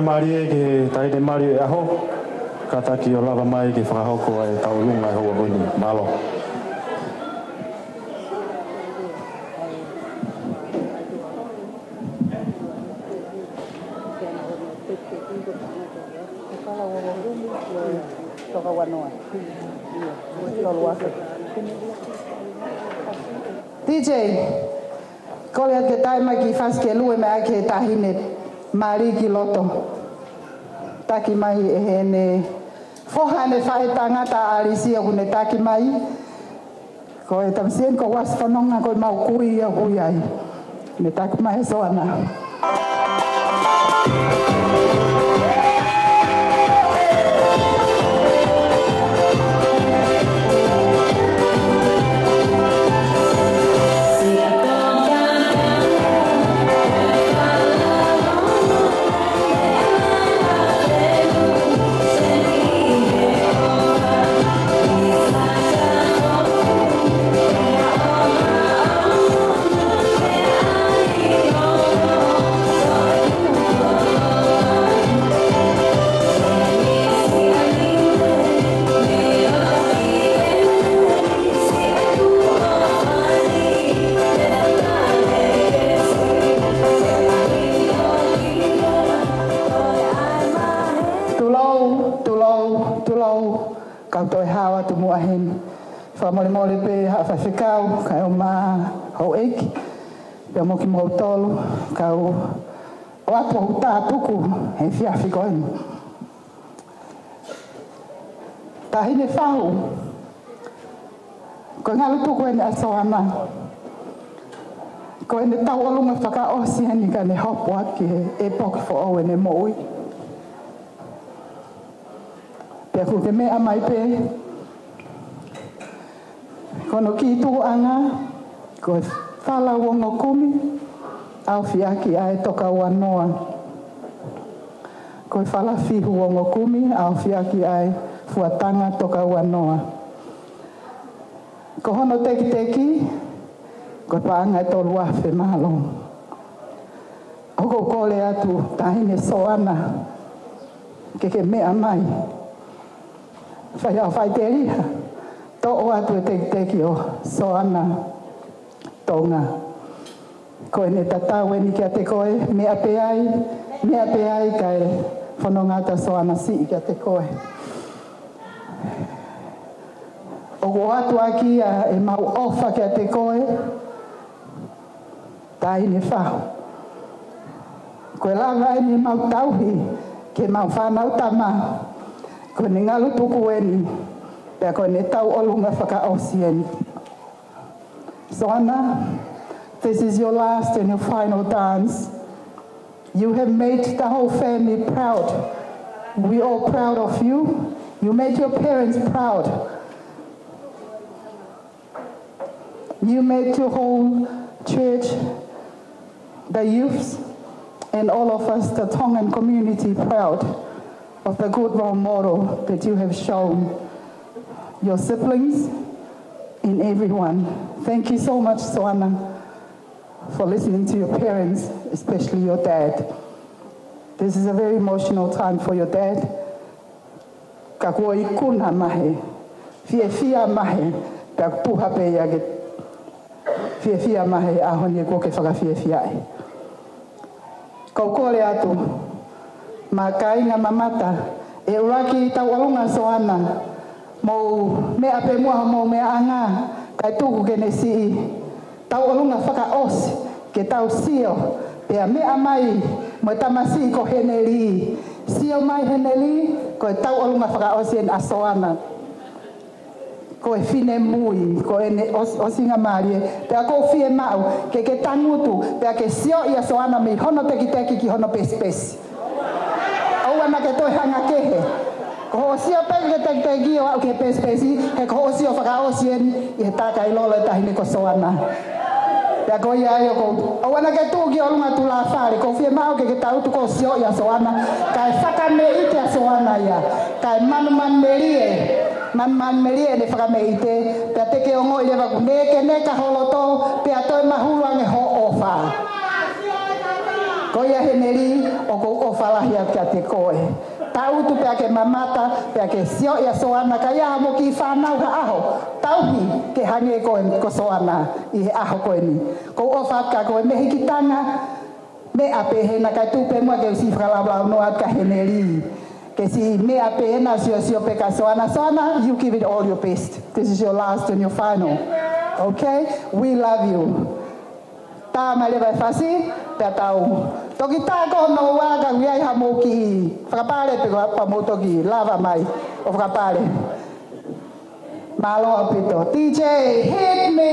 Mālie ki he taʻahine mali ʻo e ʻaho, kātaki ʻo lava mai ke fakahoko ʻa e tauʻolunga ʻo e houa ko eni. Mālō. D J, kole atu ke tae mai ki fasi ke lue mai ʻa e taʻahine mali ki loto. Taki mai ʻe heʻene foha ʻene faʻētangata ʻa ʻAlisi ʻoku ne taki mai. Ko e tamasiʻi eni ko Uasi Fononga, ko e mau kui ʻoku ui ai. Ne taki mai ʻe Soana. Tulou, tulou, tulou. Kau toe hao atu muʻa heni. Fakamolemole pē haʻa faifekau, kae ʻumaʻā houʻeiki, pea mo kimoutolu, kau ʻoatu hoku tā tuku he efiafi ko eni. Taʻahine fahu, ko e ngalu tuku eni ʻa Soana. Ko ʻene tauʻolunga fakaʻosi eni ka ne hopo atu ki he ʻepoki foʻou ʻene moʻui. Pea ʻoku ke meʻa mai pē, ko hono kiʻi tuʻuʻanga, ko e fala ua ongo kumi, ʻaofi ʻaki ʻa e toka ua noa. Ko e fala fihu ua ongo kumi, ʻaofi ʻaki ʻa e fuatanga toka ua noa. Ko hono tekiteki, ko e paʻanga ʻe tolu afe. Mālō. ʻOku ou kole atu, taʻahine Soana, ke ke meʻa mai. Fai haʻo faʻiteliha, toʻo atu e tekiteki ʻo Soana Tonga. Ko ʻene tatau eni kiate koe, meʻa pē ai, meʻa pē ai kae fononga atu ʻa Soana siʻi kiate koe. ʻOku ʻoatu ʻaki ia ʻemau ʻofa kiate koe, taʻahine fahu. Ko e lava eni ʻemau tauhi ki heʻemau fānau tama, ko ʻene ngalu tuku eni, pea ko ʻene tauʻolunga fakaʻosi eni. Soana, this is your last and your final dance. You have made the whole family proud. We all proud of you. You made your parents proud. You made your whole church, the youths, and all of us, the Tongan community, proud of the good role model that you have shown your siblings and everyone. Thank you so much, Soana, for listening to your parents, especially your dad. This is a very emotional time for your dad. Ka kuo ikuna mai he fiefia mai, pea ʻoku puha pē ia ke fiefia mai he ʻaho ni kuo ke fakafiefiaʻi. Kau kole atu, mo e kāinga mamata, ʻe ʻuluaki tauʻolunga Soana, mou meʻa pē muʻa homou meʻaʻanga, kae tuku ke ne siʻi tauʻolunga fakaʻosi, ke tau sio, pea meʻa mai mo e tamasiʻi ko Heneli. Sio mai Heneli, ko e tauʻolunga fakaʻosi eni ʻa Soana. Ko e finemui, ko ʻene ʻos-, ʻosinga mālie, pea ʻoku ou fiemaʻu ke ke tangutu, pea ke sioʻi ʻa Soana mei hono tekiteki ki hono pesipesi. ʻOua naʻa ke toe hanga kehe. Ko hoʻo sio pē ki he tekiteki ʻo aʻu ki he pesipesi, he ko hoʻo sio fakaʻosi eni ʻi he takai lolo ʻo e taʻahine ko Soana. Pea ko ia ai ʻoku ou, ʻoua naʻa ke tuʻu ki ʻolunga tulāfale, ʻoku ou fiemaʻu ke ke tangutu ʻo sioʻi ʻa Soana, kae fakameʻite ʻa Soana ia, kae manumanumelie, manumanumelie ʻene fakameʻite, pea te ke ongoʻi leva ʻoku nekeneka ho loto, pea toe mahulu ange hoʻo ʻofa. Ko ia Heneli, ʻoku ou ʻofa lahi atu kiate koe. Tangutu pea ke mamata, pea ke sio ʻia Soana, ka ʻi ai haʻamo kiʻi fānau ha ʻaho, tauhi ke hangē ko, ko Soana ʻi he ʻaho ko eni. ʻOku ou ʻofa atu kia koe mei he hikitanga, meʻa pē hena, kae tuku pē muʻa ke u siʻi fakalaulaunoa atu kia Heneli. Ke siʻi meʻa pē hena, siosio pē kia Soana. Soana, you give it all your best. This is your last and your final. Okay? We love you. Tā mai leva e fasi, pea tau. Toki tā ko hono ua ka ʻi ai haʻamo kiʻi fakapale pe ko e hā pea mou toki lava mai ʻo fakapale. Mālō ʻaupito. D J, hit me!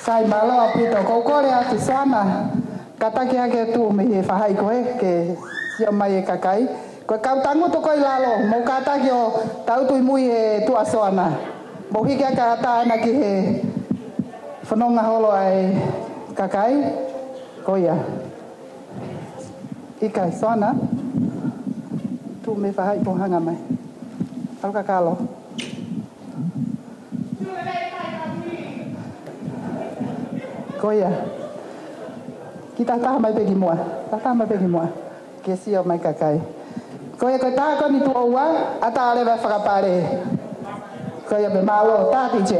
Sai, mālō ʻaupito. Ko u kole atu Soana, kātaki ʻa e tuʻu mei he faʻahi ko ē ke sio mai e kakai. Ko e kau tangutu ko ē ʻi lalo, mou kātaki ʻo tangutu ʻi mui he tuʻa Soana. Mou hiki ʻa e kakai ʻana ki he fononga holo ʻa e kakai. Ko ia. ʻIkai, Soana. Tuʻu mei faʻahi pea hanga mai. ʻAlu kakalo. Ko ia. Kiʻi tahataha mai pē ki muʻa. Tahataha mai pē ki muʻa. Ke sio mai kakai. Ko ia ko e tā ko eni tuʻo ua, ʻatā leva e fakapale. Ko ia pē, mālō, tā D J.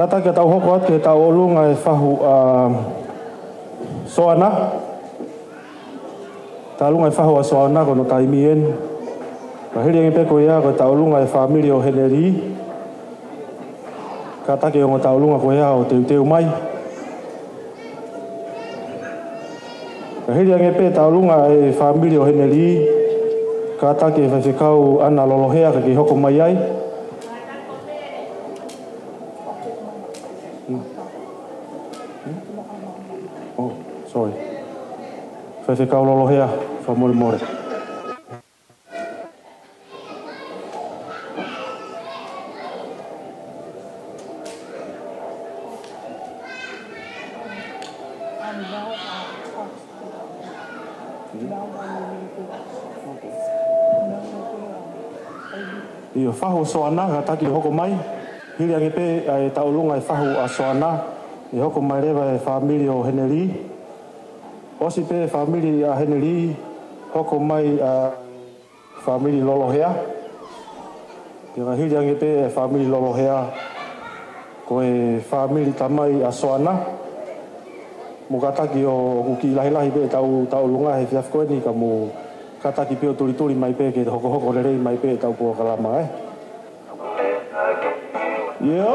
Kātaki ʻo tau hoko atu ki he tauʻolunga e fahu ʻa Soana. Tauʻolunga e fahu ʻa Soana ko hono taimi eni. Ka hili ange pē ko ia ko e tauʻolunga e fāmili ʻo Henelī. Kātaki e ongo tauʻolunga ko ia ʻo teuteu mai. Ka hili ange pē tauʻolunga e fāmili ʻo Henelī, kātaki e faifekau ʻAna Lolohea ke ke hoko mai ai. Oh, sorry. Faifekau Lolohea, fakamolemole. ʻIo, fahu ʻo Soana, kātaki ʻo hoko mai. Hili ange pē ʻa e tauʻolunga e fahu ʻa Soana, ʻe hoko mai leva e fāmili ʻo Henelī. ʻOsi pē fāmili ʻa Henelī, hoko mai ʻa fāmili Lolohea. Pea ka hili ange pē e fāmili Lolohea, ko e fāmili tamai ʻa Soana. Mou kātaki ʻo, ʻoku kiʻi lahilahi pē ʻetau tauʻolunga he efiafi ko eni, ka mou kātaki pē ʻo tulituli mai pē ke hokohoko lelei mai pē ʻetau polokalama, ē. ʻIo.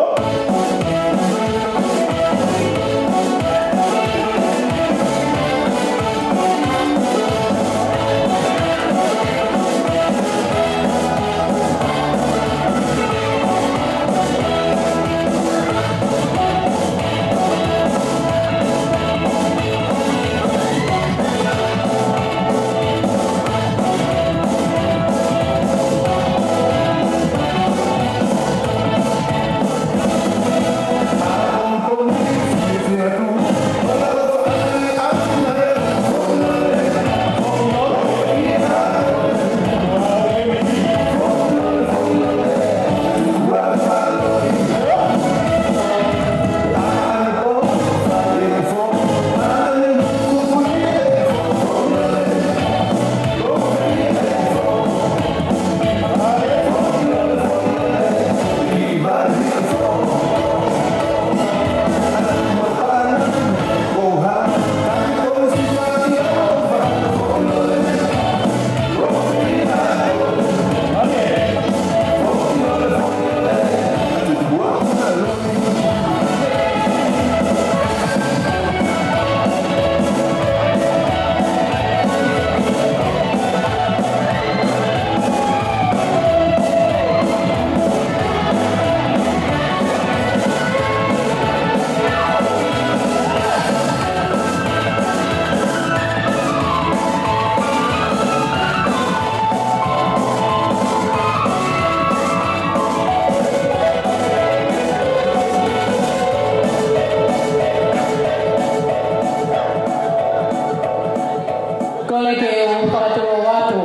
Kole ke u fakatulou atu.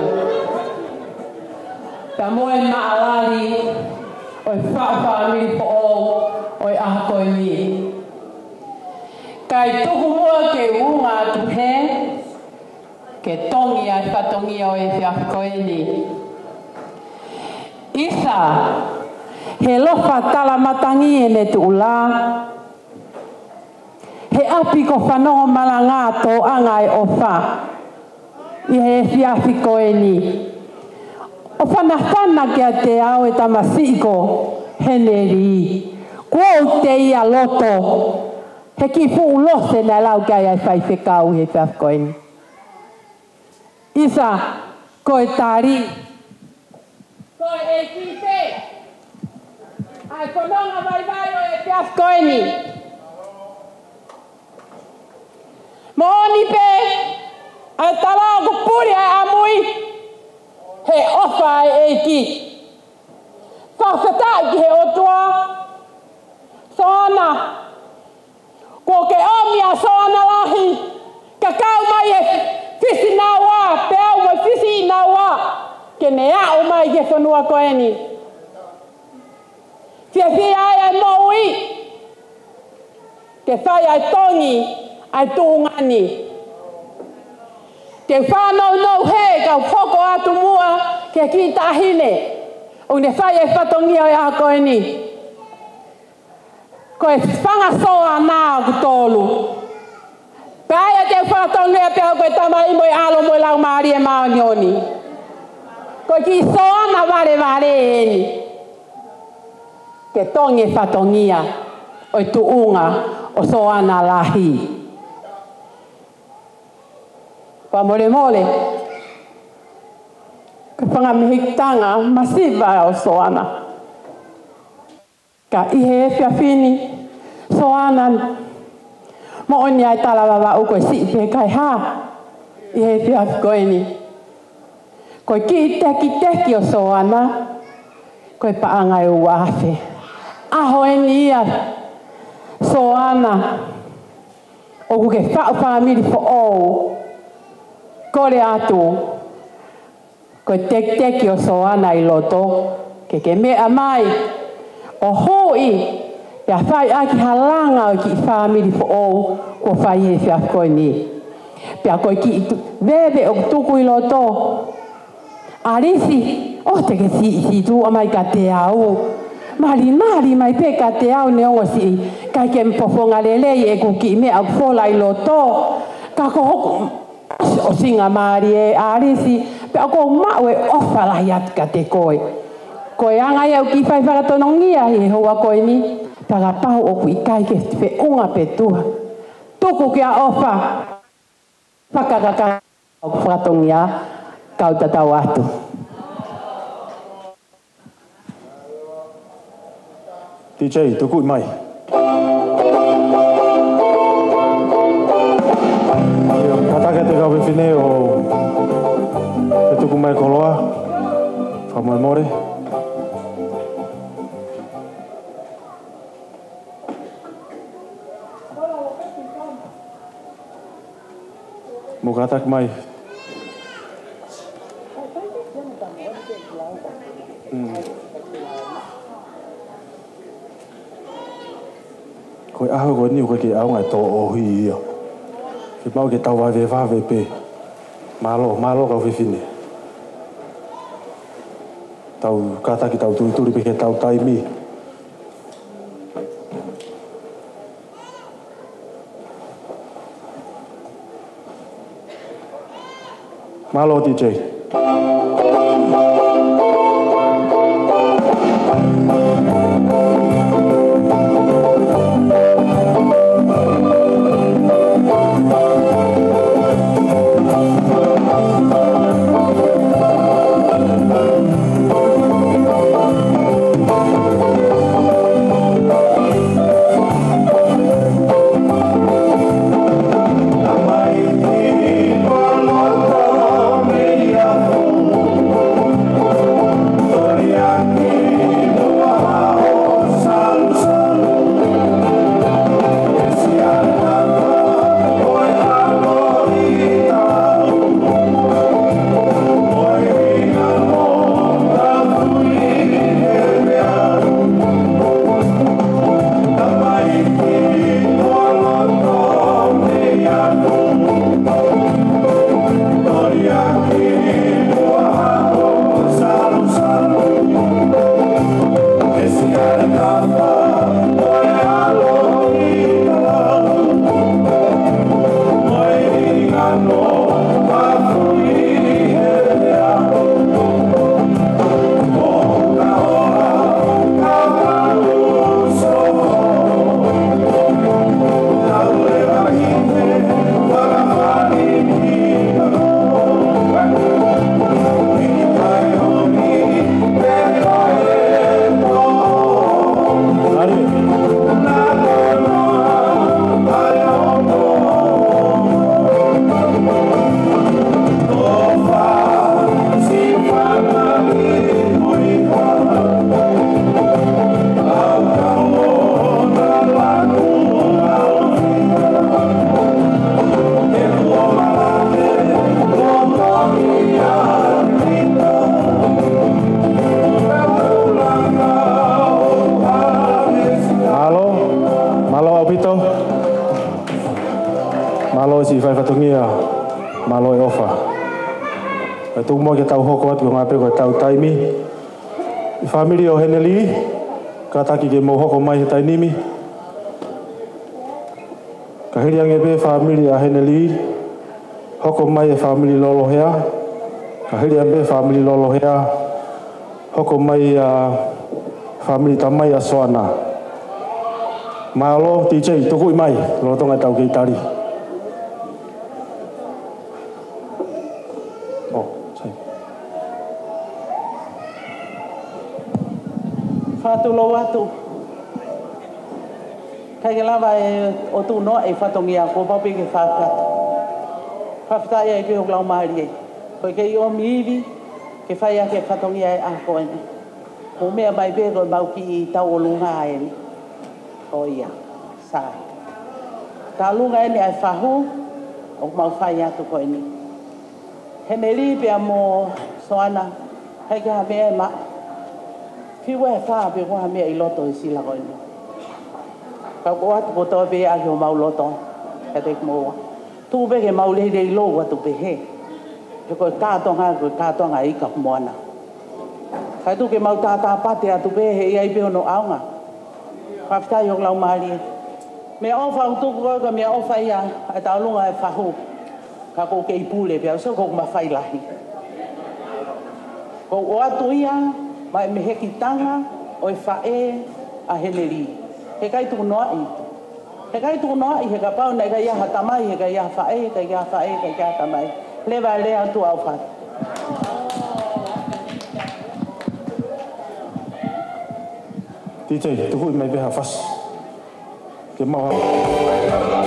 Pea mo e maʻalali ʻo e faʻu fāmili foʻou ʻo e ʻaho ko eni. Kae tuku muʻa ke u ʻunga atu hē, ke tongi ʻa e fatongia ʻo e efiafi ko eni. ʻIsa, he ʻaloʻofa talamatangi ʻene tuʻulā. He ʻapi ko e fanongo malanga tōʻanga e ʻofa. ʻI he efiafi ko eni. ʻO fanafana kiate au e tamasiʻi ko Henelī. Kuo u teia loto. He kiʻi fuʻu lose naʻe lau ki ai ʻa e faifekau he efiafi ko eni. ʻIsa, ko e tali. Ko e ʻEiki pē. ʻA e fononga vaivai ʻo e efiafi ko eni. Moʻoni pē, ʻa e tala ʻoku puli ʻa e ʻamui. He ʻofa ʻa e ʻEiki. Fakafetaʻi ki he ʻOtua. Soana. Kuo ke ʻomi ʻa Soana Lahi, ka kau mai e Fisi Naua, pea u mai Fisi Naua, ke ne aʻu mai ki he fonua ko eni. Fiefia ai ʻa e moʻui, ke fai ʻa e tongi, ʻa e tuʻunga ni. Ke fanongo hē, kau hoko atu muʻa, ki he kiʻi taʻahine, ʻoku ne fai e fatongia ʻo e ʻaho ko eni. Ko e fanga Soana ʻoku tolu. Pea ʻoku ou fatongia pē au ko e Tamai mo e ʻAlo mo e Laumālie Māʻoniʻoni. Ko e kiʻi Soana valevale eni. Ke tongi e fatongia ʻo e tuʻunga ʻo Soana lahi. Fakamolemole, ko e fanga mehikitanga masiva ʻo Soana. Ka ʻi he efiafi ni, Soana, moʻoni ʻa e tala Vavaʻu ko e siʻi pē kae hā, ʻi he efiafi ko eni. Ko e kiʻi tekiteki ʻo Soana, ko e paʻanga ʻe ua afe. ʻAho eni ia, Soana, ʻoku ke faʻu fāmili foʻou, kole atu, ko e tekiteki ʻo Soana ʻi loto, ke ke meʻa mai, ʻo huʻi, pea fai ʻaki ha langa ʻo e kiʻi fāmili foʻou, kuo fai he efiafi ko eni. Pea ko e kiʻi tu-, veve ʻoku tuku ʻi loto. ʻAlisi, ʻoua te ke siʻisiʻi tuʻa mai kiate au. Malimali mai pē kiate au neongo siʻi, ʻikai ke u fofonga lelei ʻeku kiʻi meʻa ʻoku fola ʻi loto. Ka ko hoku ʻosi, ʻosinga mālie ʻAlisi, pea ʻoku ou maʻu e ʻofa lahi atu kiate koe. Ko e anga ia ʻeku kiʻi fai fakatonongia ʻi he houa ko eni, pea kapau ʻoku ʻikai ke feʻunga pē tuʻa, tuku ki ha ʻofa, fakakakato ʻeku fakatongia, kau tatau atu. D J, tuku mai. Kātaki atu e kau fefine ʻo ke tuku mai e koloa. Fakamolemole. Mou kātaki mai. Mm. Ko e ʻaho ko eni ʻoku ʻikai ke ʻaonga e tōʻohi ia. Ke maʻu ke tau vave vave pē. Mālō, mālō kau fefine. Tau kātaki tau tulituli pē ke tau taimi. Mālō D J. Mālō, mālō ʻaupito. Mālō siʻi fai fatongia, mālō e ʻofa. ʻE tuku muʻa ke tau hoko atu ko e ngaahi pē ko e tau taimi. ʻI fāmili ʻo Heneli, kātaki ke mou hoko mai he taimi ni. Ka hili ange pē fāmili ʻa Heneli, hoko mai e fāmili Lolohea. Ka hili ange pē fāmili Lolohea, hoko mai ʻa fāmili tamai ʻa Soana. Mālō, T J, tukuʻi mai, lolotonga ʻetau kei tali. Oh, sorry. Fakatulou atu. ʻIkai ke lava ʻe ʻOtunoa e fatongia, kuo pau pē ke fakakakato. Fakafetaʻi ai pē hoku laumālie. Ko e kei ʻomi ivi ke fai ʻaki e fatongia e ʻaho ko eni. Mou meʻa mai pē ko e mau kiʻi tauʻolunga eni. ʻOiauē. Sai. Tauʻolunga eni ʻa e fahu ʻoku mau fai atu ko eni. Heneli pea mo Soana, ʻikai ke ha meʻa ʻe maʻu. Fiu ʻe fā pe ko ha meʻa ʻi loto he sila ko eni. Ka ʻoku ʻoatu kotoa pē ʻaki homau loto kiate kimoua. Tuku pē ke mau leilei lou atu pehē. He ko e kātoanga, ko e kātoanga ʻi ka moana. Kae tuku ke mau tātāpate atu pē he ʻi ai pē hono ʻaonga. Fakafetaʻi hoku laumālie. Meʻaʻofa ʻoku tuku ko e ka meʻaʻofa ia ʻa e tauʻolunga e fahu. Ka ʻoku ou kei pule pē au, so ʻoku ou mafai lahi. ʻOku ou ʻoatu ia maʻa e mehekitanga ʻo e faʻē ʻa Heneli. He ʻikai tukunoaʻi. He ʻikai tukunoaʻi, he kapau naʻe ʻikai ha tamai, he ʻikai ha faʻē, he ʻikai ha faʻē, he ʻikai ha tamai. Leva lea atu au fat. T J, tukuʻi mai pē ha fasi. Ke mau ha-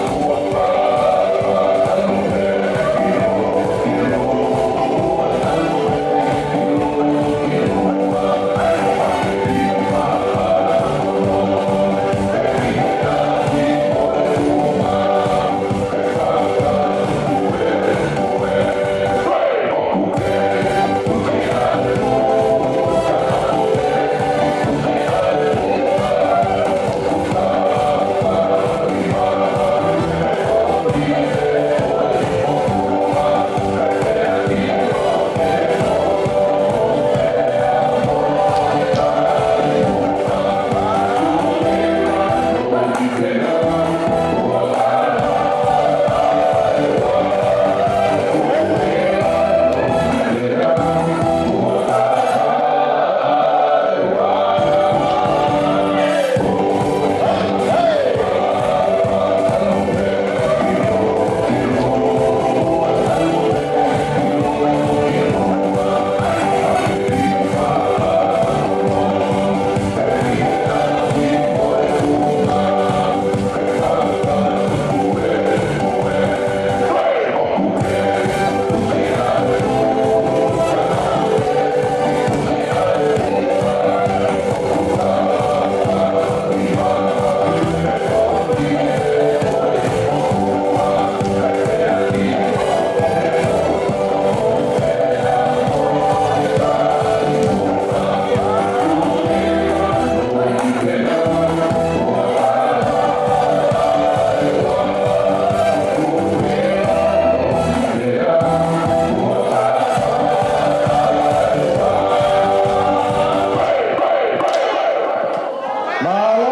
Mālō,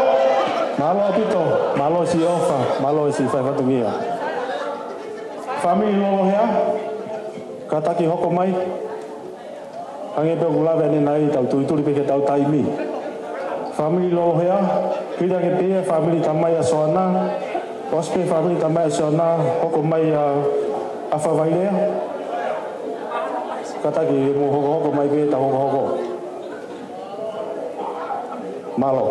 mālō ʻaupito, mālō siʻi ʻofa, mālō siʻi fai fatongia. Fāmili Lolohea, kātaki hoko mai. Hangē pē ʻoku lave ʻanenai, tau tulituli pē ke tau taimi. Fāmili Lolohea, hili ange pē ia fāmili tamai ʻa Soana, ʻosi pē fāmili tamai ʻa Soana, hoko mai ʻa, ʻa Favailea. Kātaki mou hokohoko mai pē, tau hokohoko. Mālō.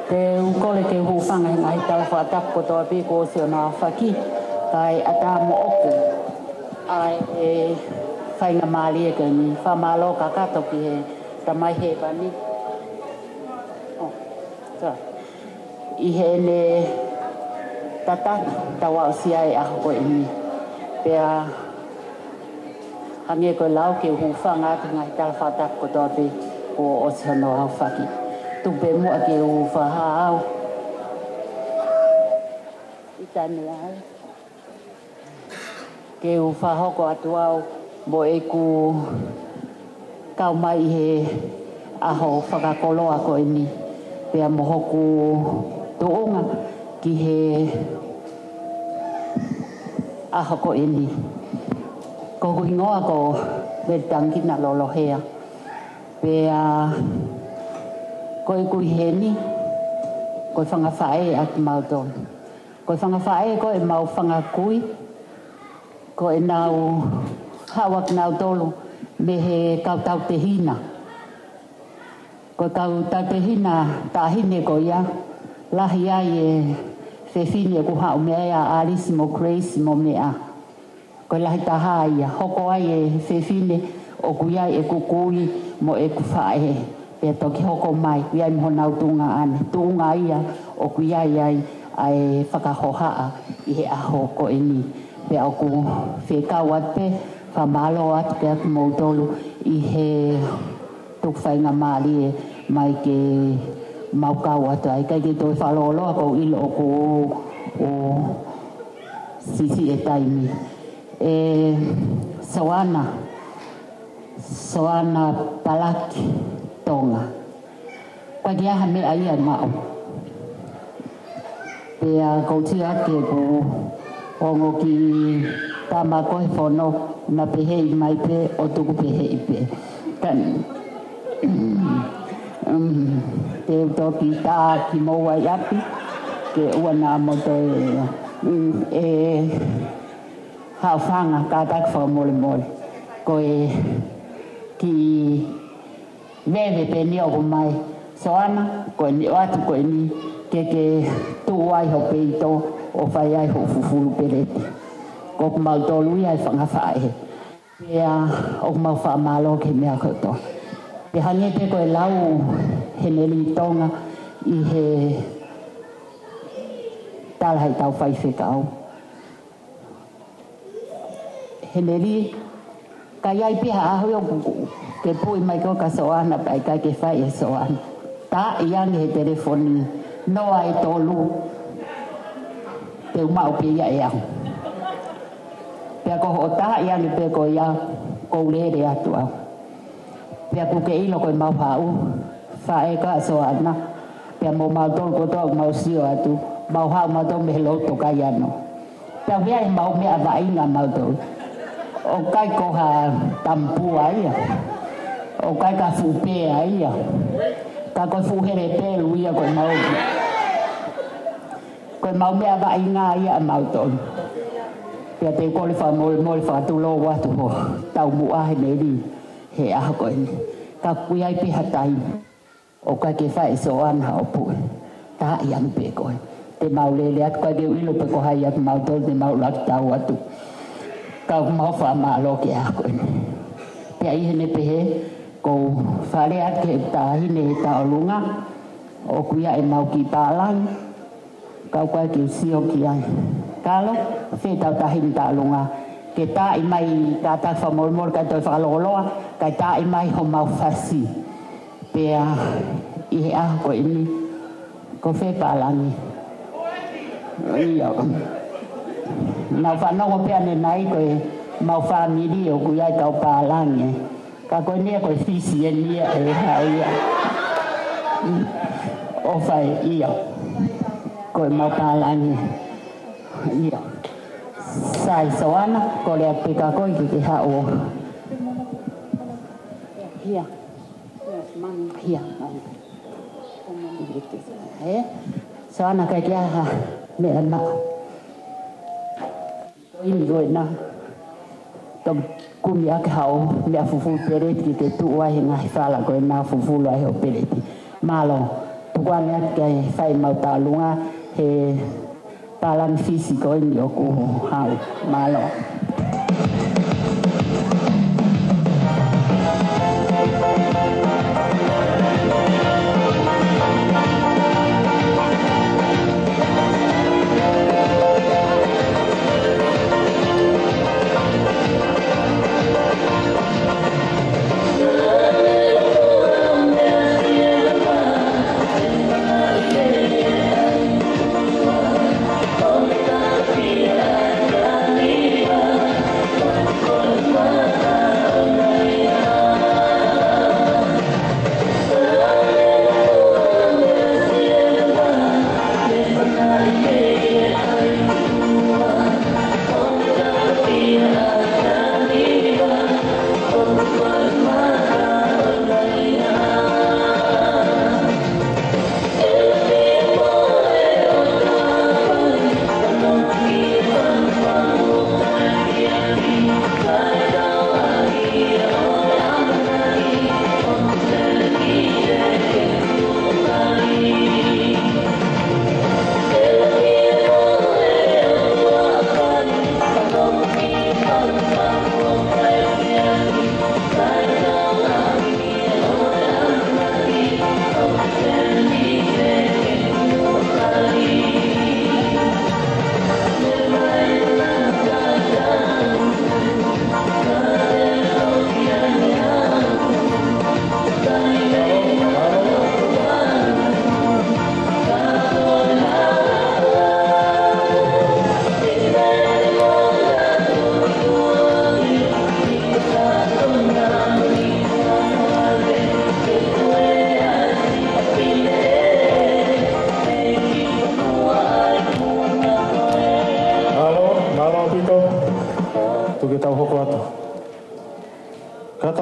Te u kole ke u hūfanga he ngaahi tala fakatapu kotoa pē kuo ʻosi hono aofaki, kae ʻatā moʻoku ʻa e faingamālie ko eni. Fakamālō kakato ki he Tamai Hēvani. Oh, sorry. ʻI heʻene tataki tau aʻusia e ʻaho ko eni. Pea Hangē ko e lau ke u hūfanga atu he ngaahi tala fakatapu kotoa pē kuo ʻosi hono aofaki. Tuku pē muʻa ke u fakahā au. ʻI tane ai. Ke u fakahoko atu au mo ʻeku kau mai ʻi he ʻaho fakakoloa ko eni. Pea mo hoku tuʻunga ki he ʻaho ko eni. Ko hoku hingoa ko Veritangikina Lolohea. Pea ko ʻeku ʻi heni, ko e fanga faʻē ʻa kimautolu. Ko e fanga faʻē ko ʻemau fanga kui, ko ʻenau haʻu ʻa kinautolu mei he kau tautehina. Ko e kau tautehina taʻahine ko ia, lahi ai e fefine ʻoku haʻu mei ai ʻa Alice mo Grace mo meʻa. Ko e lahi taha ia, hoko ai e fefine ʻoku ʻi ai ʻeku kui mo ʻeku faʻē. Pea toki hoko mai, ʻi ai mo honau tuʻunga ʻanenai. Tuʻunga ia ʻoku ʻi ai ai ʻa e fakahohaʻa ʻi he ʻaho ko eni. Pea ʻoku fekau atu pē, fakamālō atu pē ʻa kimoutolu ʻi he tuku faingamālie mai ke mau kau atu ai. ʻIkai ke toe fakalōloa, ʻoku ou ʻilo ʻoku ou siʻisiʻi e taimi. ʻE Soana, Soana Palaki Tonga. ʻOku ʻikai ha meʻa ia ʻe maʻu. Pea ʻoku ou sio atu ki heʻeku ongo kiʻi tama ko e fono, na pehē mai pē ʻo tuku pehē pē. Ka, um, te u toki tā kimoua ʻi ʻapi, ke ʻoua naʻa mo toe, um, ʻe haʻu fanga kātaki fakamolemole. Ko e kiʻi veve pē eni ʻoku ʻomai. Soana, ko eni ʻoatu ko eni ke ke tuʻu ai ho peito ʻo fai ai hoʻo fufulu peleti. Ko kimautolu ia e fanga faʻē. Pea ʻoku mau fakamālō ki he meʻa kotoa. Pea hangē pē ko e lau Heneli Tonga ʻi he tala ʻetau faifekau. Heneli, ka ʻi ai pē ha ʻaho ia ʻoku ke puʻi mai koe kia Soana pea ʻikai ke fai ʻe Soana, taaʻi ange he telefoni, noa ʻe tolu, te u maʻu pē ia ʻe au. Pea ko hoʻo taaʻi ange pē ko ia, ʻoku ou lele atu au. Pea ʻoku ke ʻilo ko ʻemau haʻu, faʻē ko ia ʻa Soana, pea mo mautolu kotoa ʻoku mau sio atu, mau haʻu mautolu mei he loto kai ano. Pea ʻoku ʻi ai ʻemau meʻa vaʻinga mautolu. ʻOku ʻikai ko ha tamapua ia. ʻOku ʻikai ko ha fuʻu pea ia. Ka ko e fuʻu hele pelu ia ko ʻemau. Ko ʻemau meʻa vaʻinga ia ʻa mautolu. Pea te u kole fakamolemole fakatulou atu ho taumuʻa Heneli he ʻaho ko eni. Ka ʻoku ʻi ai pē ha taimi ʻoku ʻikai ke fai ʻe Soana hoʻo puʻi. Taaʻi ange pē koe. Te mau lele atu, ʻikai ke u ʻilo pe ko hai ʻa kimautolu te mau laki tau atu. Ka ʻoku mau fakamālō ki he ʻaho ko eni. Pea ʻi heʻene pehē, ʻoku ou fale atu ki he taʻahine he tauʻolunga, ʻoku ʻi ai ʻemau kiʻi pālangi, ka ʻoku ʻikai ke u sio ki ai. Kalo, fē ʻetau taʻahine tauʻolunga, ke taaʻi mai, kātaki fakamolemole, ʻikai toe fakalōloa, kae taaʻi mai homau fasi. Pea ʻi he ʻaho ko eni, ko fē pālangi? ʻIo. Naʻa ku fanongo pē ʻanenai ko ʻemau fāmili ʻoku ʻi ai e kau pālangi. Ka ko eni ia ko e Fisi eni ia ʻe haʻu ia ʻo fai ia. Ko ʻemau pālangi. ʻIo. Sai Soana, kole atu pē kia koe ke ke haʻu. Ia. Ia. Ē? Soana, ʻikai ke ʻi ai ha meʻa ʻe maʻu. Ko eni ko ena. Toki kumi ʻaki haʻo meʻa fufulu peleti ke ke tuʻu ai he ngaahi fala ko ena fufulu ai hoʻo peleti. Mālō, tuku ange atu ke fai ʻemau tauʻolunga he pālangi Fisi ko eni ʻoku haʻu. Mālō.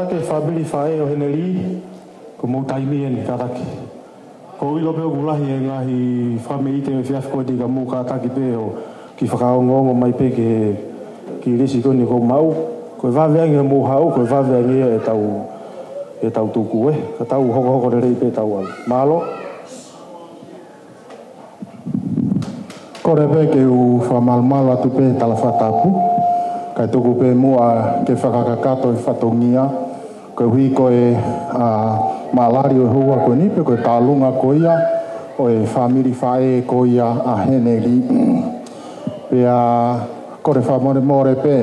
Kātaki e fāmili faʻē ʻo Henelī, ko hoʻomou taimi eni, kātaki. ʻOku ou ʻilo pē ʻoku lahi e ngaahi fakameʻite he efiafi ko eni, ka mou kātaki pē ʻo kiʻi fakaongoongo mai pē ki he kiʻi lisi ko eni ʻoku mou maʻu. Ko e vave ange hoʻomou haʻu, ko e vave ange ia ʻetau, ʻetau tuku, ē. Ka tau hokohoko lelei pē ʻetau ʻalu. Mālō. Kole pē ke u fakamalumalu atu pē he tala fakatapu, kae tuku pē muʻa ke fakakakato e fatongia, koeʻuhi ko e, ʻa, mālali ʻo e houa ko eni pe ko e tauʻolunga ko ia ʻo e fāmili faʻē ko ia ʻa Henelī. Pea kole fakamolemole pē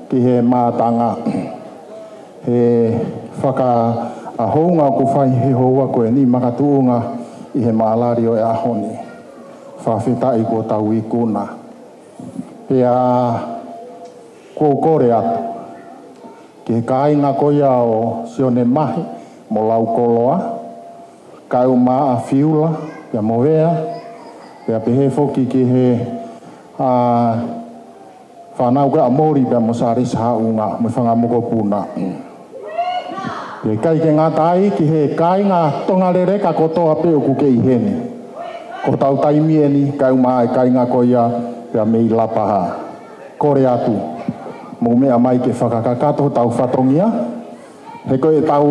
ki he mātanga he fakaʻahounga ʻoku fai he houa ko eni makatuʻunga ʻi he mālali ʻo e ʻaho ni. Fakafetaʻi kuo tau ikuna. Pea ʻoku ou kole atu ki he kāinga ko ia ʻo Sione Mahe mo Laukoloa, kae ʻumaʻā Fiula, pea mo Vea, pea pehē foki ki he, ʻa, fānau ko ia ʻa Moli pea mo Sālesi Haʻunga mo e fanga mokopuna. ʻIkai ke ngata ai ki he kāinga Tonga Leleka kotoa pē ʻoku kei ʻi heni. Ko hotau taimi eni, kae ʻumaʻā e kāinga ko ia pea mei Lapaha. Kole atu, mou meʻa mai ke fakakakato hotau fatongia, he ko ʻetau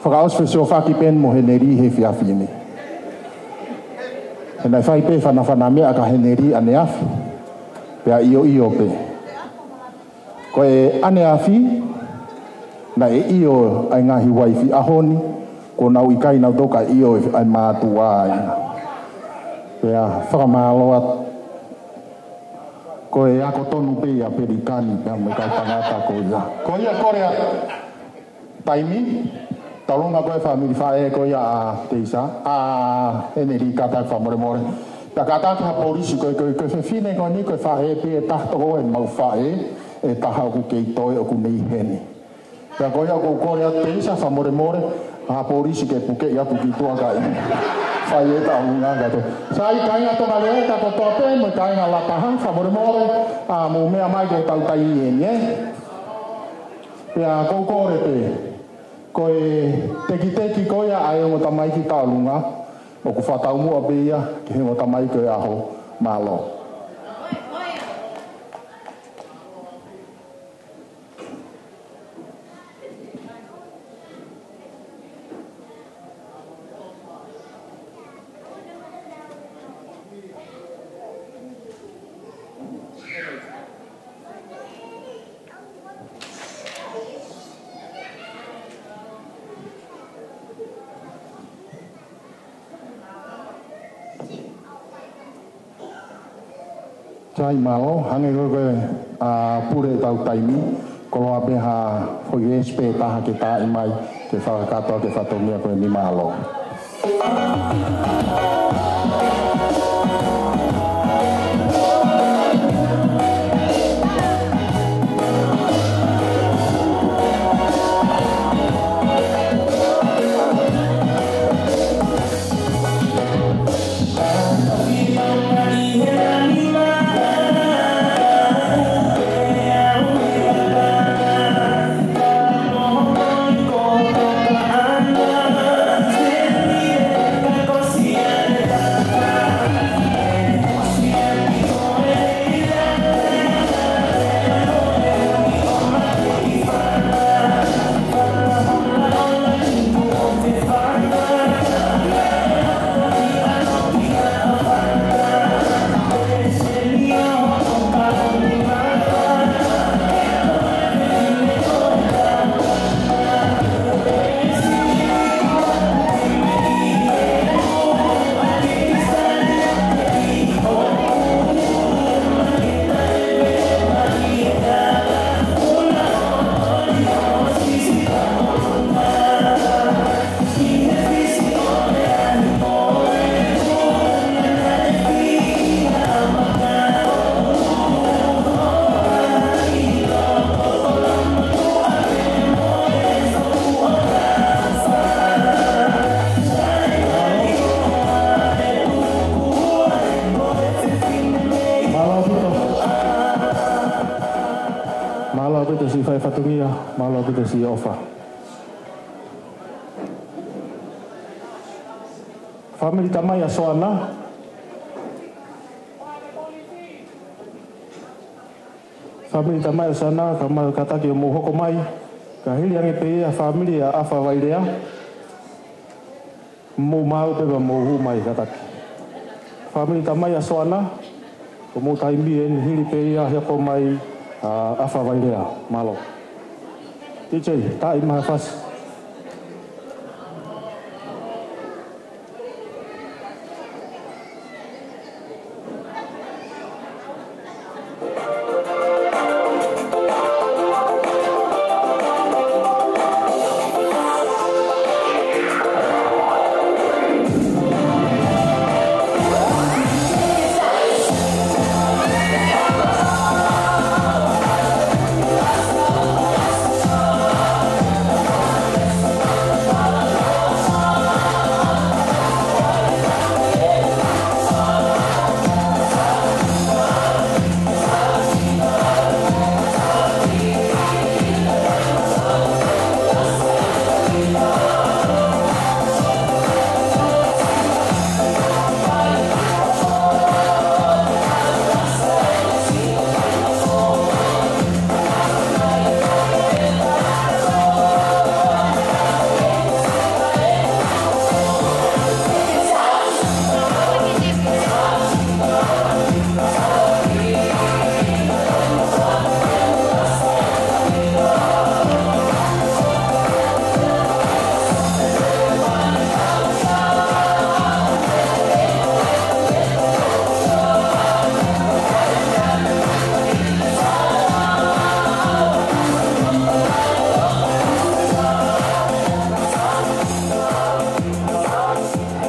fakaʻosi fesiofaki pē eni mo Henelī he efiafi ni. He naʻe fai pē fanafana meʻa kia Henelī ʻaneafi, pea ʻioʻio pē. Ko e ʻaneafi, naʻe ʻio ʻa e ngaahi uaifi, ʻaho ni kuo nau ʻikai nau toka ʻio ʻa e mātuʻa ia. Pea fakamālō atu. Ko e ako tonu pē ia Pelikani pea mo e kau tangata ko ia. Ko ia kole atu. Taimi, tauʻolunga ko e fāmili faʻē ko ia ʻa Teisa, ʻa Henelī, kātaki fakamolemole. Pea kātaki ha polisi ko e, ko e, ko e fefine ko eni ko e faʻē pē ʻe taha, ʻoku ʻi ai e maʻu faʻē ʻe taha ʻoku kei toe ʻoku ne ʻi heni. Pea ko ia ʻoku ou kole atu Teisa fakamolemole, ha polisi ke pukeʻi atu ki tuʻa kae fai e tauʻolunga kātoa. Sai, kāinga Tonga Leleka kotoa pē mo e kāinga Lapaha, fakamolemole, ʻa, mou meʻa mai ko hotau taimi eni, ē. Pea ʻoku ou kole pē, ko e tekiteki ko ia ʻa e ongo tamaiki tauʻolunga, ʻoku fakataumuʻa pē ia ki he ongo tamaiki ʻo e ʻaho. Mālō. Sai, mālō, hangē ko e, ʻa, pule ʻetau taimi, koloa pē ha foʻi veesi pē ʻe taha ke taaʻi mai, ke fakakakato ʻaki e fatongia ko eni. Mālō. Te siʻi ʻofa. Fāmili tamai ʻa Soana. Fāmili tamai ʻa Soana, ka mau kātaki ʻo mou hoko mai. Ka hili ange pē ia fāmili ʻa ʻAfa Vailea. Mou maʻu pē pea mou hū mai kātaki. Fāmili tamai ʻa Soana, ko hoʻomou taimi eni, hili pē ia he hoko mai ʻa ʻAfa Vailea. Mālō. T J, taaʻi mai ha fasi.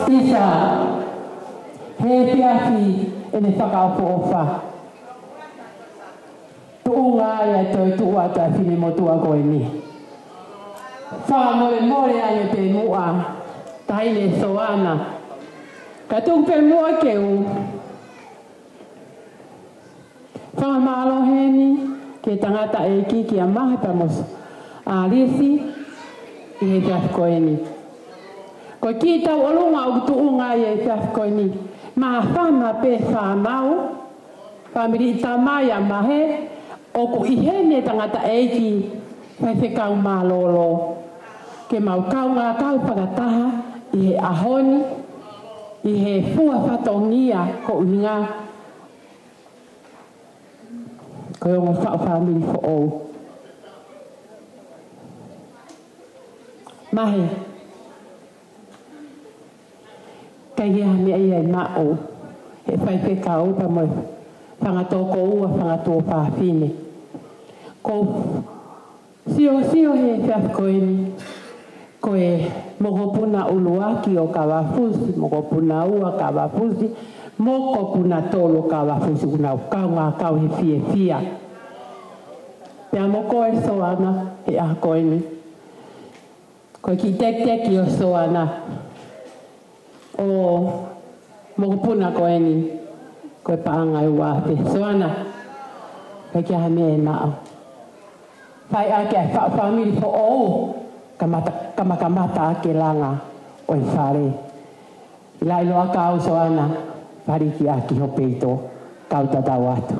ʻIsa, he efiafi ʻene fakaʻofoʻofa. Tuʻunga ai ʻa e toetuʻu ʻa e finemotuʻa ko eni. Fakamolemole ange pē muʻa, taʻahine Soana. Ka tuku pē muʻa ke u fakamālō heni ki he tangataʻeiki kia Mahe pea mo Alisi ʻi he efiafi ko eni. Ko e kiʻi tauʻolunga ʻoku tuʻunga ai e efiafi ko eni. Māfana pē fānau, fāmili tamai ʻa Mahe, ʻoku ʻi heni e tangataʻeiki faifekau mālōlō. Ke mau kaungā kau fakataha ʻi he ʻaho ni, ʻi he fua fatongia ko e ʻuhinga ko e ongo faʻu fāmili foʻou. Mahe, ʻikai ha meʻa ia ʻe maʻu he faifekau pea mo e fanga tokoua, fanga tuofāfine. Ko e siosio he efiafi ko eni, ko e mokopuna ʻuluaki ʻo Kavafusi, mokopuna ua Kavafusi, mokopuna tolu Kavafusi, ʻoku nau kaungā kau he fiefia. Pea mo koe Soana, he ʻaho ko eni. Ko e kiʻi tekiteki ʻo Soana ʻo e mokopuna ko eni, ko e paʻanga ʻe ua pē. Soana, ʻikai ha meʻa ʻe maʻu. Fai ʻaki ʻa e faʻu fāmili foʻou, kamata, kamakamata ʻaki e langa ʻo e fale. ʻIlo ʻiloa ka au Soana, fāliki ʻaki ho peito, kau tatau atu.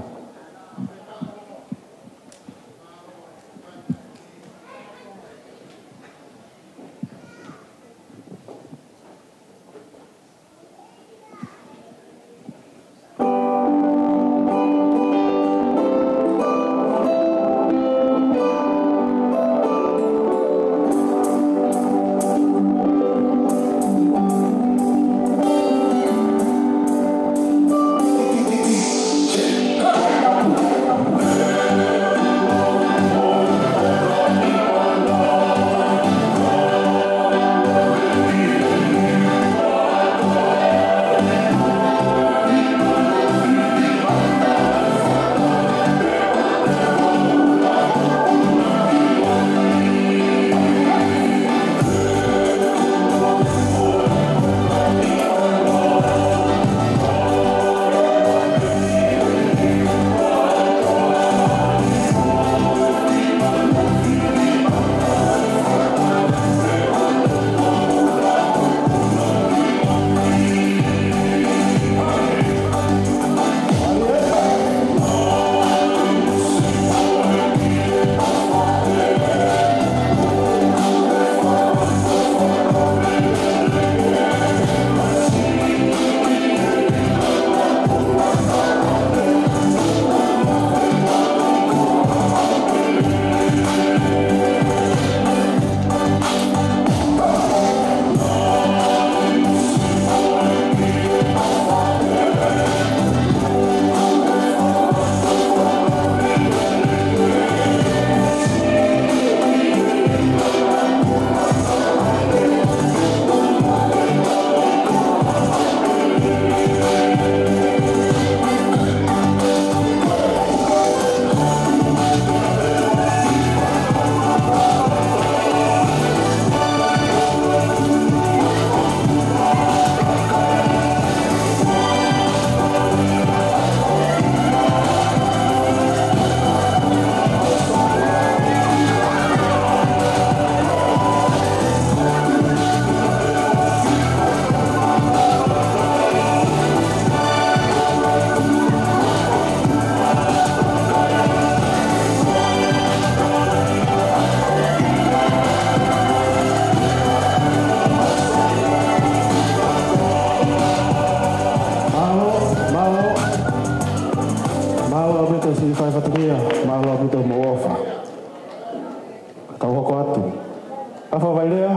ʻAfa Vailea,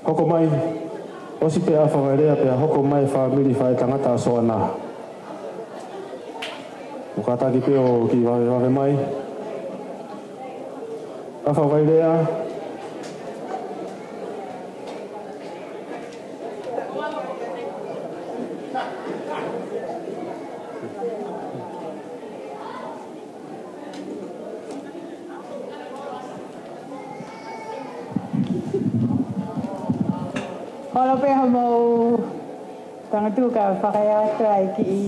hoko mai. ʻOsi pē ʻAfa Vailea pea hoko mai fāmili faʻētangata ʻa Soana. ʻOku kātaki pē ʻo kiʻi vavevave mai. ʻAfa Vailea. Holo pē homou tangatuku ka fakaʻatā e kiʻi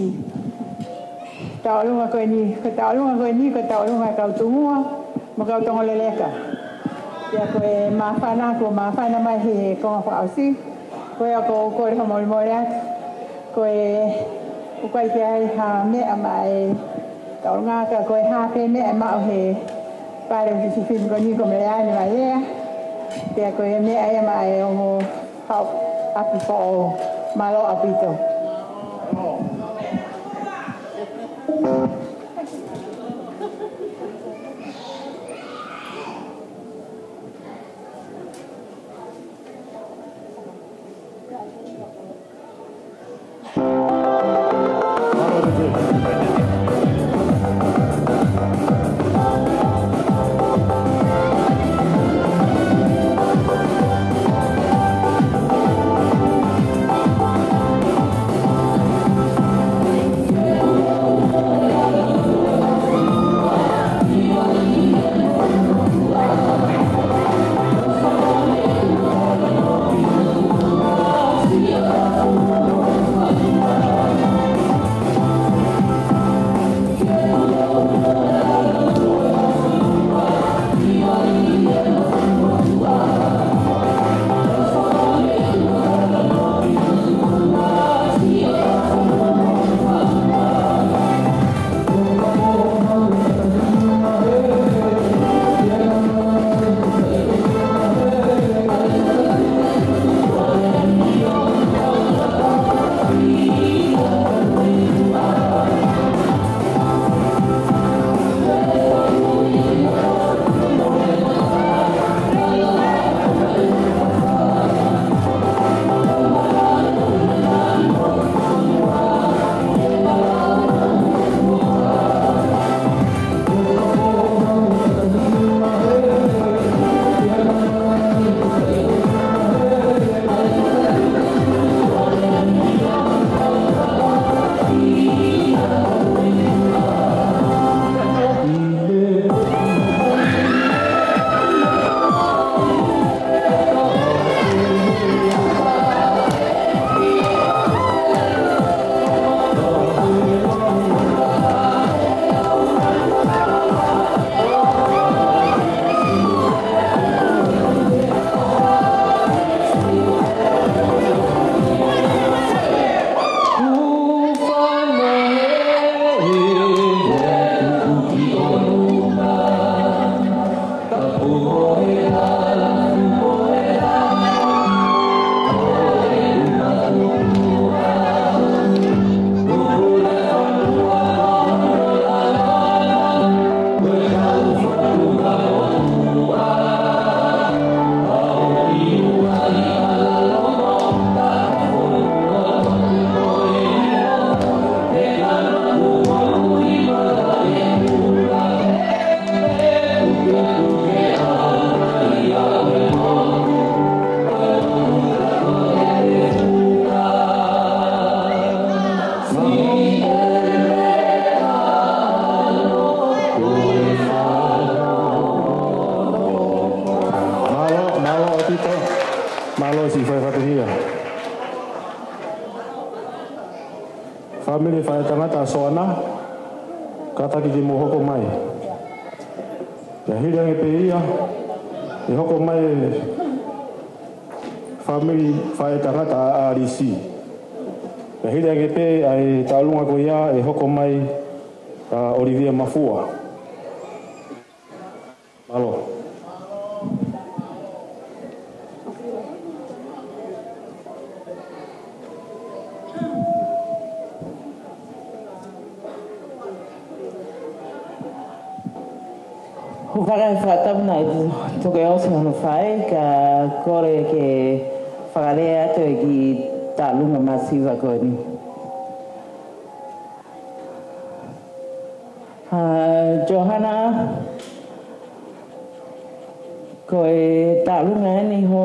tauʻolunga ko eni, ko e tauʻolunga ko eni, ko e tauʻolunga kau Tumua mo kau Tongoleleka. Pea ko e māfana, ko e māfana mai he konga fakaʻosi. Ko ia ʻoku ou kole hoʻomou molemole atu. Ko e ʻoku ʻikai ke ʻi ai ha meʻa maʻa e tauʻolunga ka ko e hā pē meʻa ʻe maʻu he pale ʻo Sisifini ko eni ko Meleane Vailea. Pea ko e meʻa ia maʻa e ongo hau ʻapi foʻou. Mālō ʻaupito. Mālō, mālō ʻaupito. Mālō siʻi faifakatonga. Fāmili faʻētangata ʻa Soana, kātaki ke mou hoko mai. Pea hili ange pē ia, ʻe hoko mai fāmili faʻētangata ʻa Alisi. Pea hili ange pē ʻa e tauʻolunga ko ia ʻe hoko mai ʻa Olivia Mafua. Mālō. Fakaʻi fakatapu naʻe toki ʻosi hono fai, ka kole ke fakalea atu e kiʻi taʻalunga masiva ko eni. ʻA Johana, ko e taʻalunga eni ho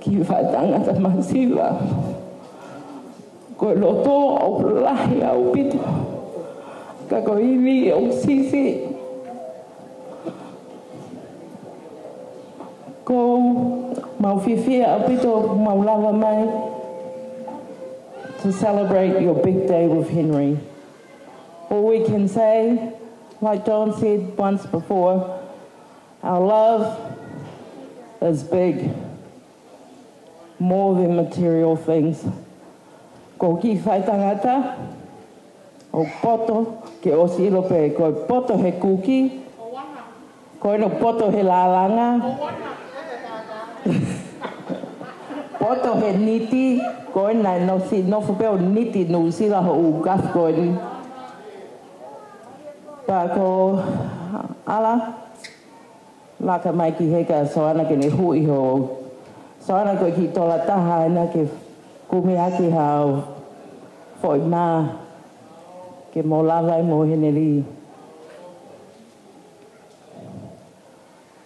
kiʻi faʻahinga tangata masiva. Ko e loto ʻoku lahi ʻaupito, ka ko e ivi ʻoku siʻisiʻi. ʻOku mau fiefia ʻaupito ʻoku mau lava mai to celebrate your big day with Henry. All we can say, like John said once before, our love is big, more than material things. Ko e kiʻi faʻahinga tangata ʻoku poto, ke ʻosi ʻilo pē, ko e poto he kuki, ko ena ʻoku poto he lalanga, poto he niti, ko ena naʻe ʻosi nofo pē ʻo niti Nuʻusila hoʻo ʻū gafe ko eni. Pea ko e ʻalu laka mai ki hē ka Soana ke ne huʻi ho. Soana, ko e kiʻi tola taha ena ke kumi ʻaki haʻo foʻi mā ke mo lava ai mo Heneli.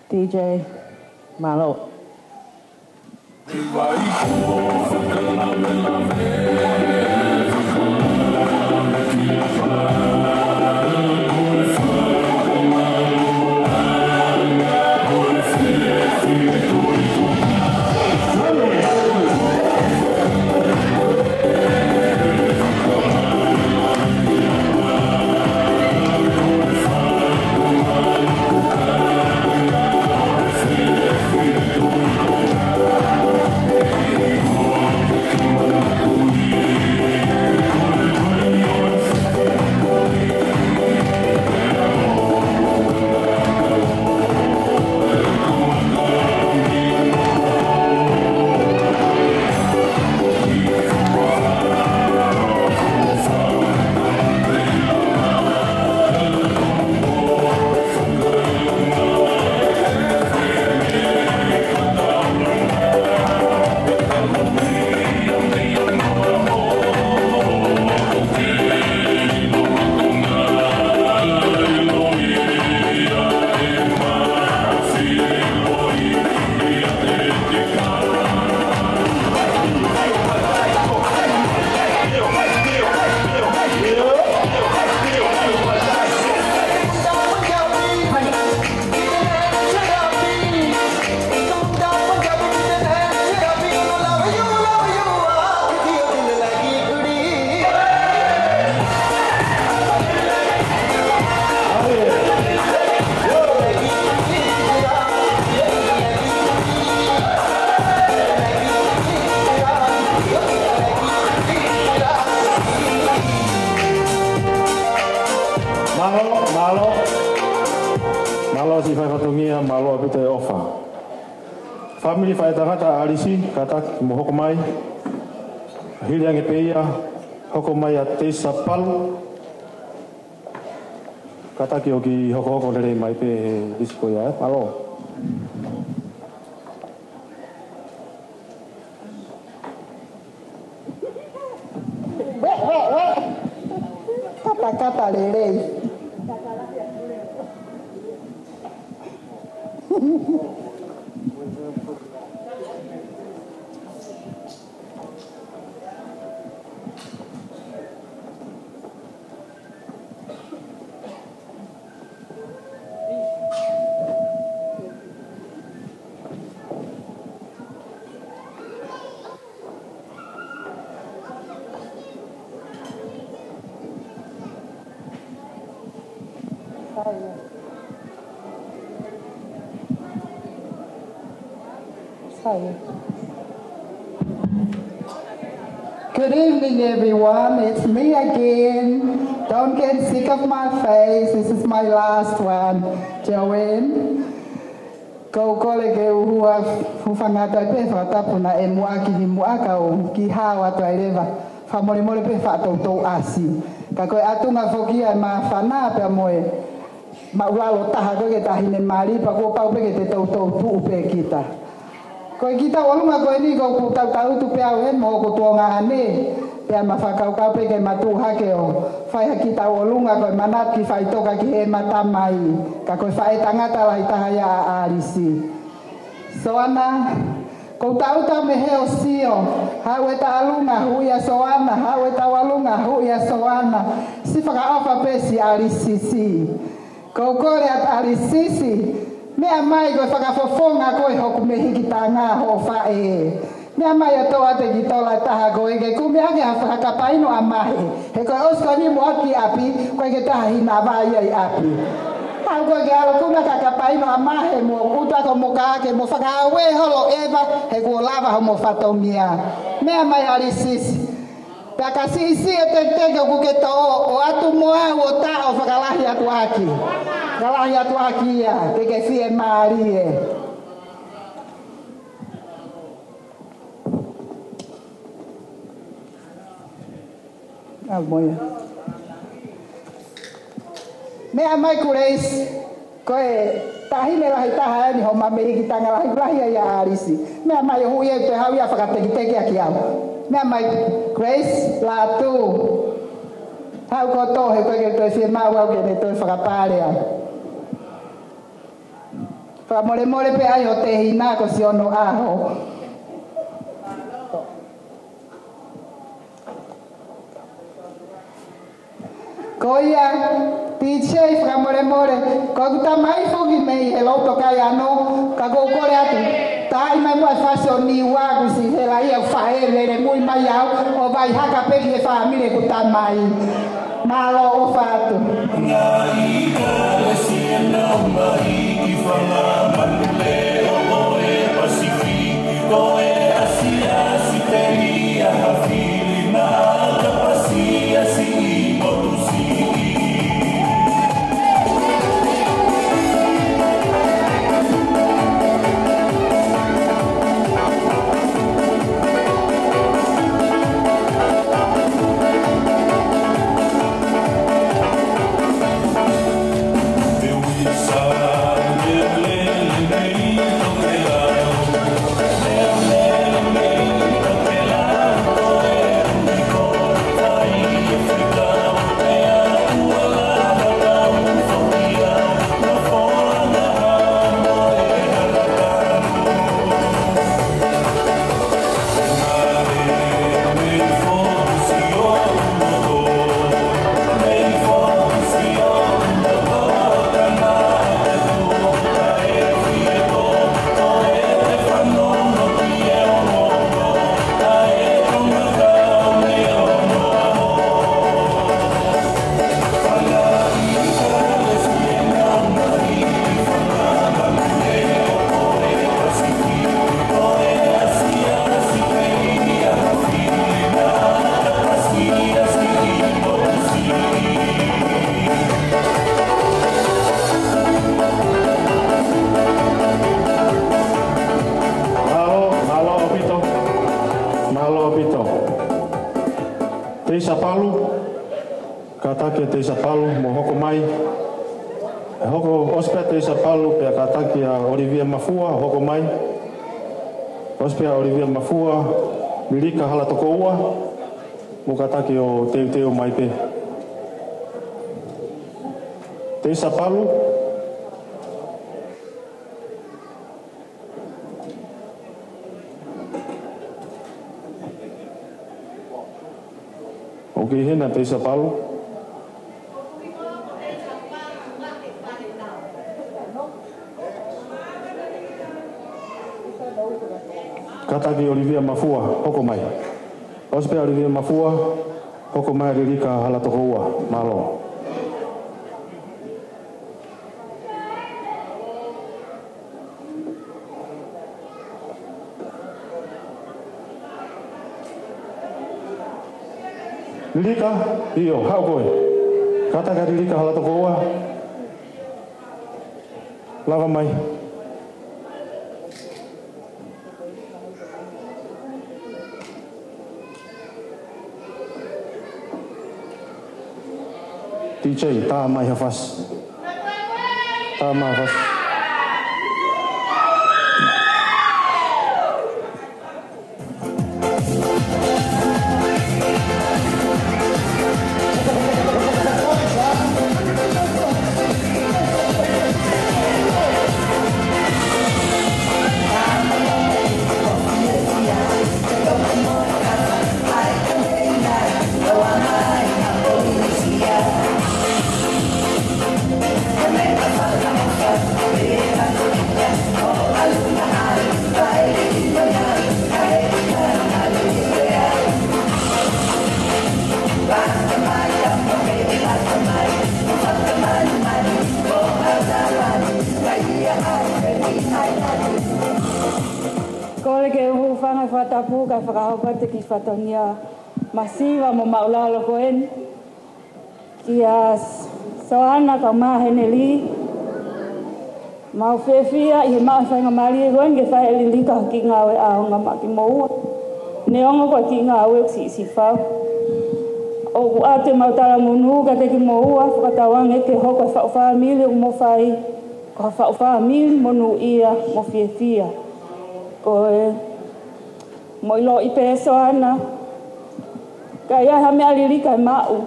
D J, mālō. Mālō, mālō. Mālō siʻi fai fatongia, mālō ʻaupito e ʻofa. Fāmili faʻahinga tangata ʻa ʻAlisi, kātaki mo hoko mai. Hili ange pē ia, hoko mai ʻa Teisa Palu. Kātaki ʻo kiʻi hokohoko lelei mai pē he lisi ko ia, ē? Mālō. Katakata lelei. Good evening, everyone. It's me again. Don't get sick of my face. This is my last one. Joanne. Kau kole ke u hūfanga atu ai pē he fakatapu naʻe muʻaki ni muʻa kau kiʻi hao atu ai leva. Fakamolemole pē faʻa toutou ʻasi. Ka ko e ʻatunga foki ia e māfana pea mo e māʻulalo taha ko ē ki he taʻahine mali, pea kuo pau pē ke te toutou tuʻu pē kita. Ko e kitautolu ʻolunga ko eni ʻoku ou tautau atu pē au heni mo hoku tuongaʻane, pea ma fakakaukau pē ke ma tuʻu hake ʻo fai ha kitautolu ʻolunga ko e manatu ki faʻitoka ki heʻema tamai, ka ko e faʻē tangata lahi taha ia ʻa ʻAlisi. Soana, ʻoku ou tautau mei he ʻOsio, haʻu e tauʻolunga, huʻi ʻa Soana, haʻu e tauʻolunga, huʻi ʻa Soana, siʻi fakaʻofa pē siʻi ʻAlisisi. ʻOku ou kole atu ʻAlisisi, meʻa mai ko e fakafofonga ko ē hoku mehikitanga hoʻo faʻē. Meʻa mai ʻo toʻo atu e kitola ʻe taha ko ē ke kumi ʻaki ha fakapaino ʻa Mahe. He ko e ʻosi ko eni mo ʻoatu ki ʻapi, ʻoku ʻikai ke toe ʻi ai ha vai ia ʻi ʻapi. Haʻu ko ē ke ʻalu ʻo kumi ʻaki ha kapaino ʻa Mahe mo ʻuta ko mo ka ke mo fakaʻauē holo ʻeva, he kuo lava homo fatongia. Meʻa mai ʻAlisisi. Pea ka siʻisiʻi e teketeke ʻoku ke toʻo, ʻoatu mo au ʻo taʻo fakalahi atu ʻaki. Fakalahi atu ʻaki ia, ke ke fiemālie. ʻA mo ia. Meʻa mai Grace. Ko e taʻahine lahi taha eni hoʻoma mehikitanga lahi, lahi ai ʻa ʻAlisi. Meʻa mai ʻo huʻi ʻe toe haʻu ia ʻo fakatekiteki ʻaki au. Meʻa mai Grace Lātū. Haʻu kotoa he ʻoku ʻikai ke toe fiemaʻu au ke ne toe fakapale au. Fakamolemole pē ai ho tehina ko siʻono ʻaho. Ko ia, T J fakamolemole, ko ʻeku tamai foki mei he Loto Kaiano, ka ʻoku ou kole atu. Taaʻi mai muʻa e fasiʻi ʻo Niua kuo siʻi hela ia ʻo faʻē lele mui mai au, ʻo vai haka pē ki he fāmili ʻeku tamai. Mālō ʻofa atu. Ngaahi kalesi e nau mai ki fanga manu leʻo ʻo e Pasifiki, ko e ʻAsia, ʻAositelēlia, ha fili na ka pasi ʻa siʻi motu siʻi. Mālō, mālō ʻaupito. Mālō ʻaupito. Teisapalu, kātaki ʻa Teisapalu mo hoko mai. Hoko, ʻosi pē ʻa Teisapalu pea kātaki ʻa ʻOlivia Mafua, hoko mai. ʻOsi pē ʻa ʻOlivia Mafua, Lilika Halatokoua, mo kātaki ʻo teuteu mai pē. Teisapalu. ʻOku ke hena Teisapalu. Kātaki ʻOlivia Mafua, hoko mai. ʻOsi pē ʻa ʻOlivia Mafua, hoko mai Lilika Halatokoua, mālō. Lilika, ʻio, haʻu koe. Kātaki Lilika Halatokoua. Lava mai. D J, tā mai ha fasi. Tā mai ha fasi. Kole ke u hūfanga he fakatapu kae fakahoko atu e kiʻi fatongia masiva mo māʻulalo ko eni kia Soana kae ʻumaʻā Heneli. Mau fiefia ʻi he maʻu e faingamālie ko eni ke fai e liliu ʻa e kiʻi ngāue ʻaonga maʻa kimoua. Neongo ko e kiʻi ngāue ʻoku siʻisiʻi fau, ʻoku ʻoatu ʻemau talamonū kiate kimoua, fakatauange ke hoko e faʻu fāmili ʻoku mou fai ko ha faʻu fāmili monūʻia mo fiefia. Ko e, mou ʻiloʻi pē Soana, ka ʻi ai ha meʻa liliu ke maʻu,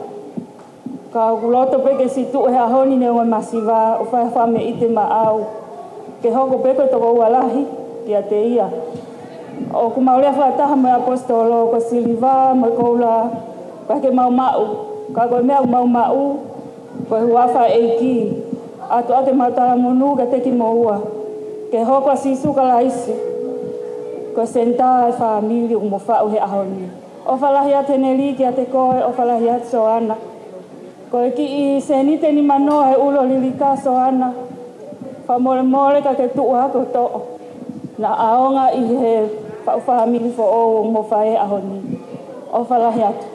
ka ʻoku loto pē ke siʻi tuʻu he ʻaho ni neongo e masiva, ʻo fai ha fakameʻite maʻau ke hoko pē ko e tokoua lahi kiate ia. ʻOku mau lea fakataha mo e ʻaposetolo ko e siliva mo e koula, ʻikai ke mau maʻu, ka ko e meʻa ʻoku mau maʻu ko e huafa ʻo e ʻEiki. ʻOatu ʻemau talamonū kiate kimoua ke hoko ʻa Sīsū Kalaisi ko e senitā e fāmili ʻoku mou faʻu he ʻaho ni. ʻOfa lahi atu Heneli kiate koe, ʻofa lahi atu Soana. Ko e kiʻi sēniti ʻe nima noa he ʻulu ʻo e liliu kia Soana, fakamolemole ka ke tuʻu hake ʻo toʻo. Naʻa ʻaonga ʻi he faʻu fāmili foʻou ʻoku mou fai he ʻaho ni. ʻOfa lahi atu.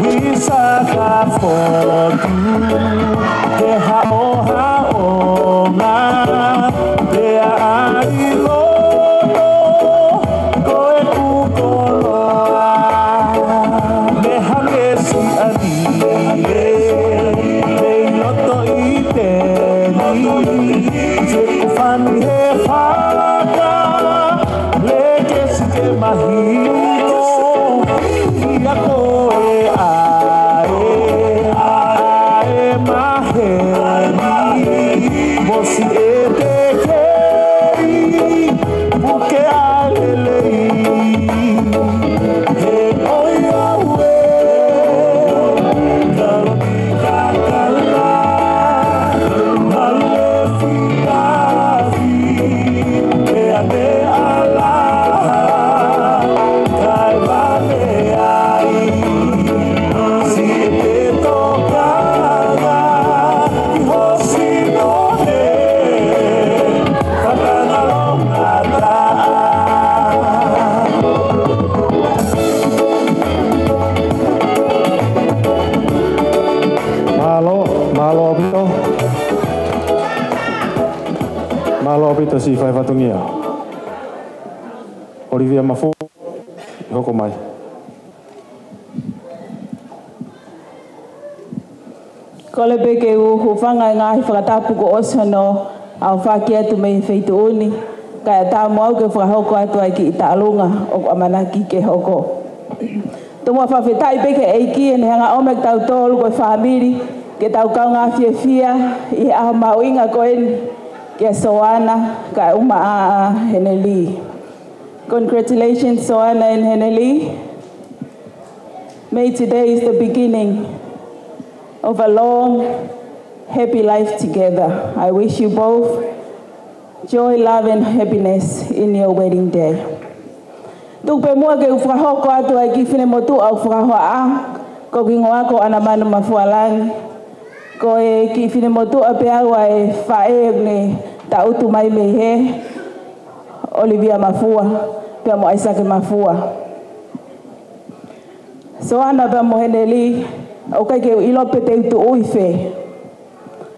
Wi saka fotu, ke haʻohaʻonga, pea ʻai loto, ko e kukoloa, me hangē siʻa nile, mei loto ʻi teni, se ku fani he faka, leke si ke mahi, ia ko e ʻae, ʻae maheni, mo si e te kei, puke ʻa e lelei, he ʻoi au ē, kalo ni kakala, malu e fika. Mālō, mālō ʻaupito. Mālō ʻaupito siʻi fai fatongia. Olivia Mafu, hoko mai. Kole pē ke u hūfanga he ngaahi fakatapu kuo ʻosi hono aofaki atu mei he feituʻu ni, kae ʻatā mo au ke fakahoko atu ʻa e kiʻi taʻalunga ʻoku ʻamanaki ke hoko. Tomuʻa fakafetaʻi pē ki he ʻEiki heʻene hanga ʻo ʻomi kitautolu ko e fāmili ke tau kaungā fiefia ʻi he ʻaho mahuʻinga ko eni kia Soana kae ʻumaʻā ʻa Heneli. Congratulations, Soana and Heneli. May today is the beginning of a long, happy life together. I wish you both joy, love, and happiness in your wedding day. Tuku pē muʻa ke u fakahoko atu ʻa e kiʻi finemotuʻa ʻoku fakahohaʻa, Ko hoku hingoa ko ʻAnamanu Mafualangi. Ko e kiʻi finemotuʻa pē au ʻa e faʻē ne tangutu mai mei hē, ʻOlivia Mafua, pea mo ʻAisake Mafua. Soana pea mo Heneli, ʻoku ʻikai ke u ʻilo pe te u tuʻu ʻi fē.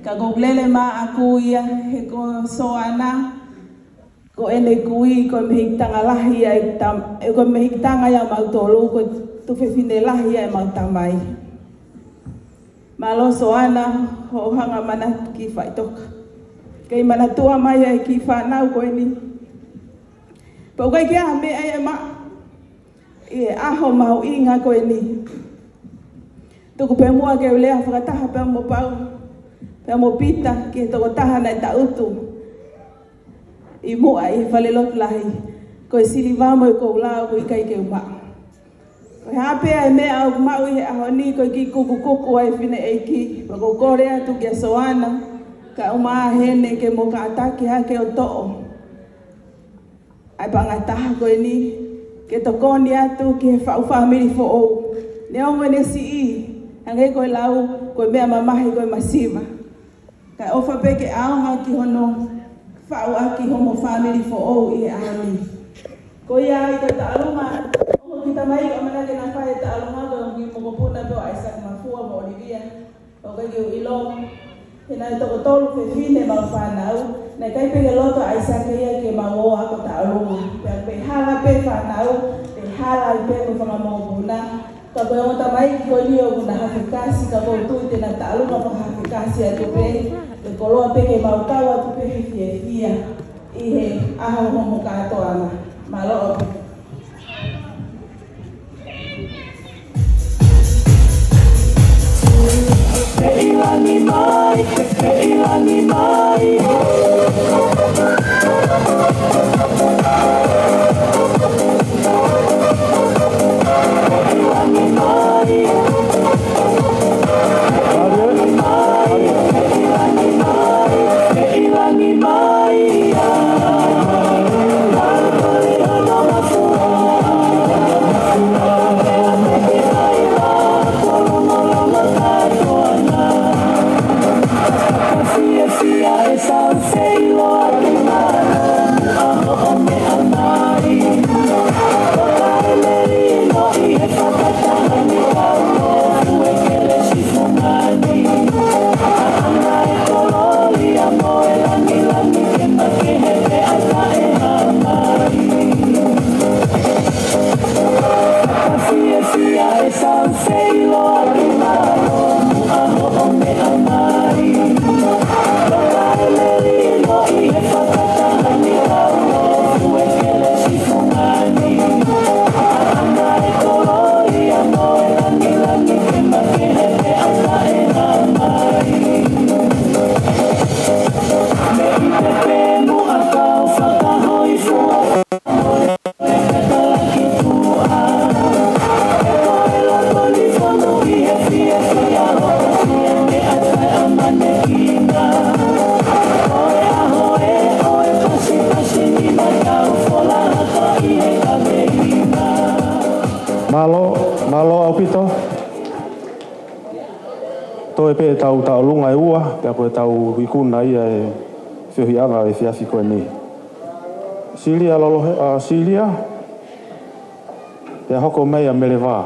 Ka ʻoku ou lele maʻaku ia, he ko Soana, ko ʻene kui, ko e mehikitanga lahi ia ʻa e tam-, ē, ko e mehikitanga ia ʻa mautolu, ko e tuofefine lahi ia ʻa ʻemau tamai. Mālō Soana, hoʻo hanga ʻo manatu ki faʻitoka. Kei manatua mai ʻa e kiʻi fānau ko eni. Pea ʻoku ʻikai ke ʻi ai ha meʻa ia ʻe maʻu ʻi he ʻaho mahuʻinga ko eni. Tuku pē muʻa ke u lea fakataha pea mo Pau, pea mo Pita, ki he tokotaha naʻe tangutu ʻi muʻa ʻi he falelotu lahi, ko e siliva mo e koula ʻoku ʻikai ke u maʻu. Ko e hā pē ʻa e meʻa ʻoku maʻu ʻi he ʻaho ni, ko e kiʻi kukukuku ʻa e fineʻeiki, pea ʻoku ou kole atu kia Soana, kae ʻumaʻā Hene, ke mou kātaki hake ʻo toʻo ʻa e paʻanga taha ko eni, ke tokoni atu ki he faʻu fāmili foʻou. Neongo ʻene siʻi, hangē ko e lau, ko e meʻa mamahi ko e masiva. Kae ʻofa pē ke ʻaonga ki hono faʻu ʻaki homo fāmili foʻou ʻi he ʻaho ni. Ko ia ai ko e taʻaluma, ongo kiʻi tamai ʻoku ʻamanaki ke na fai e taʻaluma, ko e ongo kiʻi mokopuna pē ʻo ʻAisake Mafua mo ʻOlivia. ʻOku ʻikai ke u ʻilo, he naʻe toko tolu fefine ʻemau fānau, naʻe ʻikai pē ke loto ʻa ʻAisake ia ke mau ō ʻo ako taʻaluma. Pea pe hala pē fānau, pe hala ai pē mo e fanga mokopuna. Ka ko e ongo tamaiki ko eni ʻoku na hafekasi, ka ʻoku ou tui te na taʻaluma fakahafekasi atu pē, ʻe koloa pē ke mau kau atu pē he fiefia ʻi he ʻaho homo kātoanga. Mālō ʻaupito. Mālō, mālō ʻaupito. Toe pē ʻetau taʻolunga ʻe ua, pea ko ʻetau ikuna ia e feohiʻanga ʻo e efiafi ko eni. Silia Lolohe-, ʻa, Silia, pea hoko mai ʻa Meleva.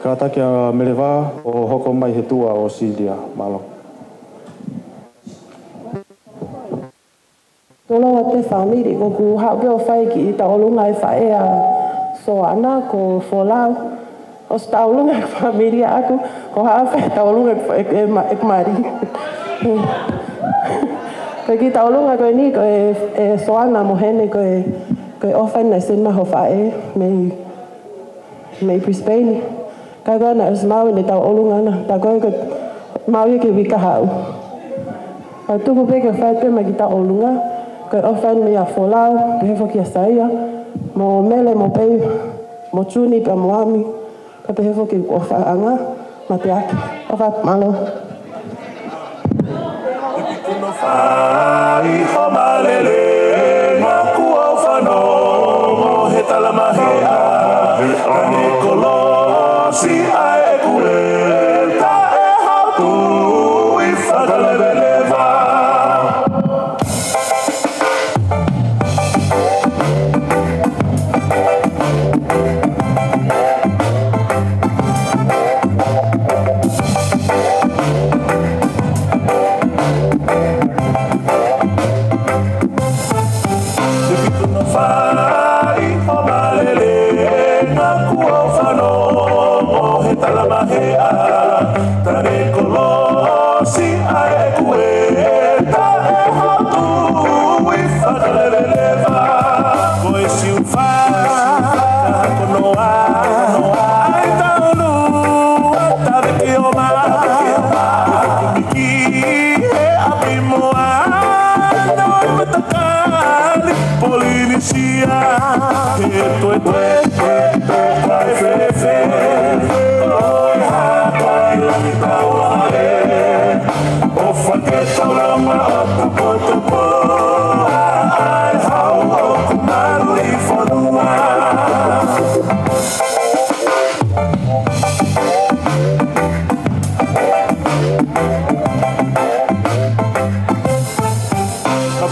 Kātaki ʻa Meleva ʻo hoko mai he tua ʻo Silia. Mālō. Tolo atu e fāmili, ʻoku ou haʻu pē ʻo fai e kiʻi taʻolunga e faʻē ʻa Soana ko Folau. ʻOsi taʻolunga e fāmili ʻaʻaku, ko e haʻu ʻo fai taʻolunga e, e, e ma-, e mali. Ko e kiʻi taʻolunga ko eni, ko e, e Soana mo Hene, ko e, ko e ʻofa naʻe send mai ʻe ho faʻē, mei mei Brisbane. Ka ko ena ʻosi maʻu ʻene taʻolunga na, tā ko ē ko e maʻu ia ke uike kahaʻu. Ka tuku pē ke fai pē mai e kiʻi taʻolunga, ko e ʻofa meia Folau, pehē foki kia Saia, mo Mele, mo Pei, mo Juni, pea mo Ami, ka pehē foki ʻofaʻanga, mateaki. ʻOfa, mālō. ʻAi ho mālele, ngā kuo fanongo he talamaheʻa, ʻa e kolosi ʻa e kueta ʻe hau tui fakaleveleva. Te pitu no fai ho mālele, ngā kuo fanongo he talamaheʻa, ʻa e kolosi ʻa e kueta ʻe hau tui fakaleveleva. Ko e siufa, ka ko noa, ʻai taunu ʻa Taveki o ma, ki he ʻapi moa, no e matakali Polinisia. He toe toe toe toe fēfē, ʻoi ha kai langi tauale. ʻO fake taulama ʻo tokotoko, ʻa e hau ʻoku malu ʻi fonua.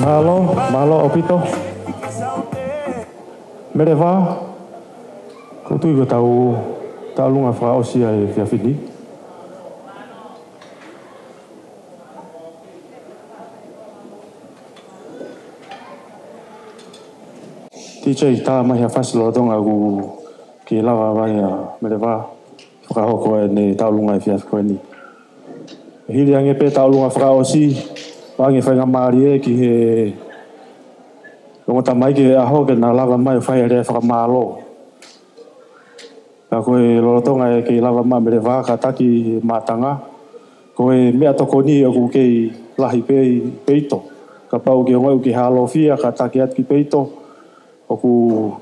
Mālō, mālō ʻaupito. Melevā, ʻoku ou tui ko e tau, tauʻolunga fakaʻosi ʻa e efiafi ni. TJ, tā mai ha fasi lolotonga ʻoku ke lava mai ʻa Melevā, fakahoko ʻene tauʻolunga efiafi ko eni. Hili ange pē tauʻolunga fakaʻosi, ʻoange faingamālie ki he ongo tamaiki ʻo e ʻaho ke na lava mai ʻo fai ha lea fakamālō. Ka ko e lolotonga ʻe kei lava mai ʻa Melevā kātaki he mātanga, ko e meʻatokoni ʻoku kei lahi pē ʻi peito. Kapau ʻoku ke ongoʻi ʻoku ke hālofia kātaki atu ki peito, ʻoku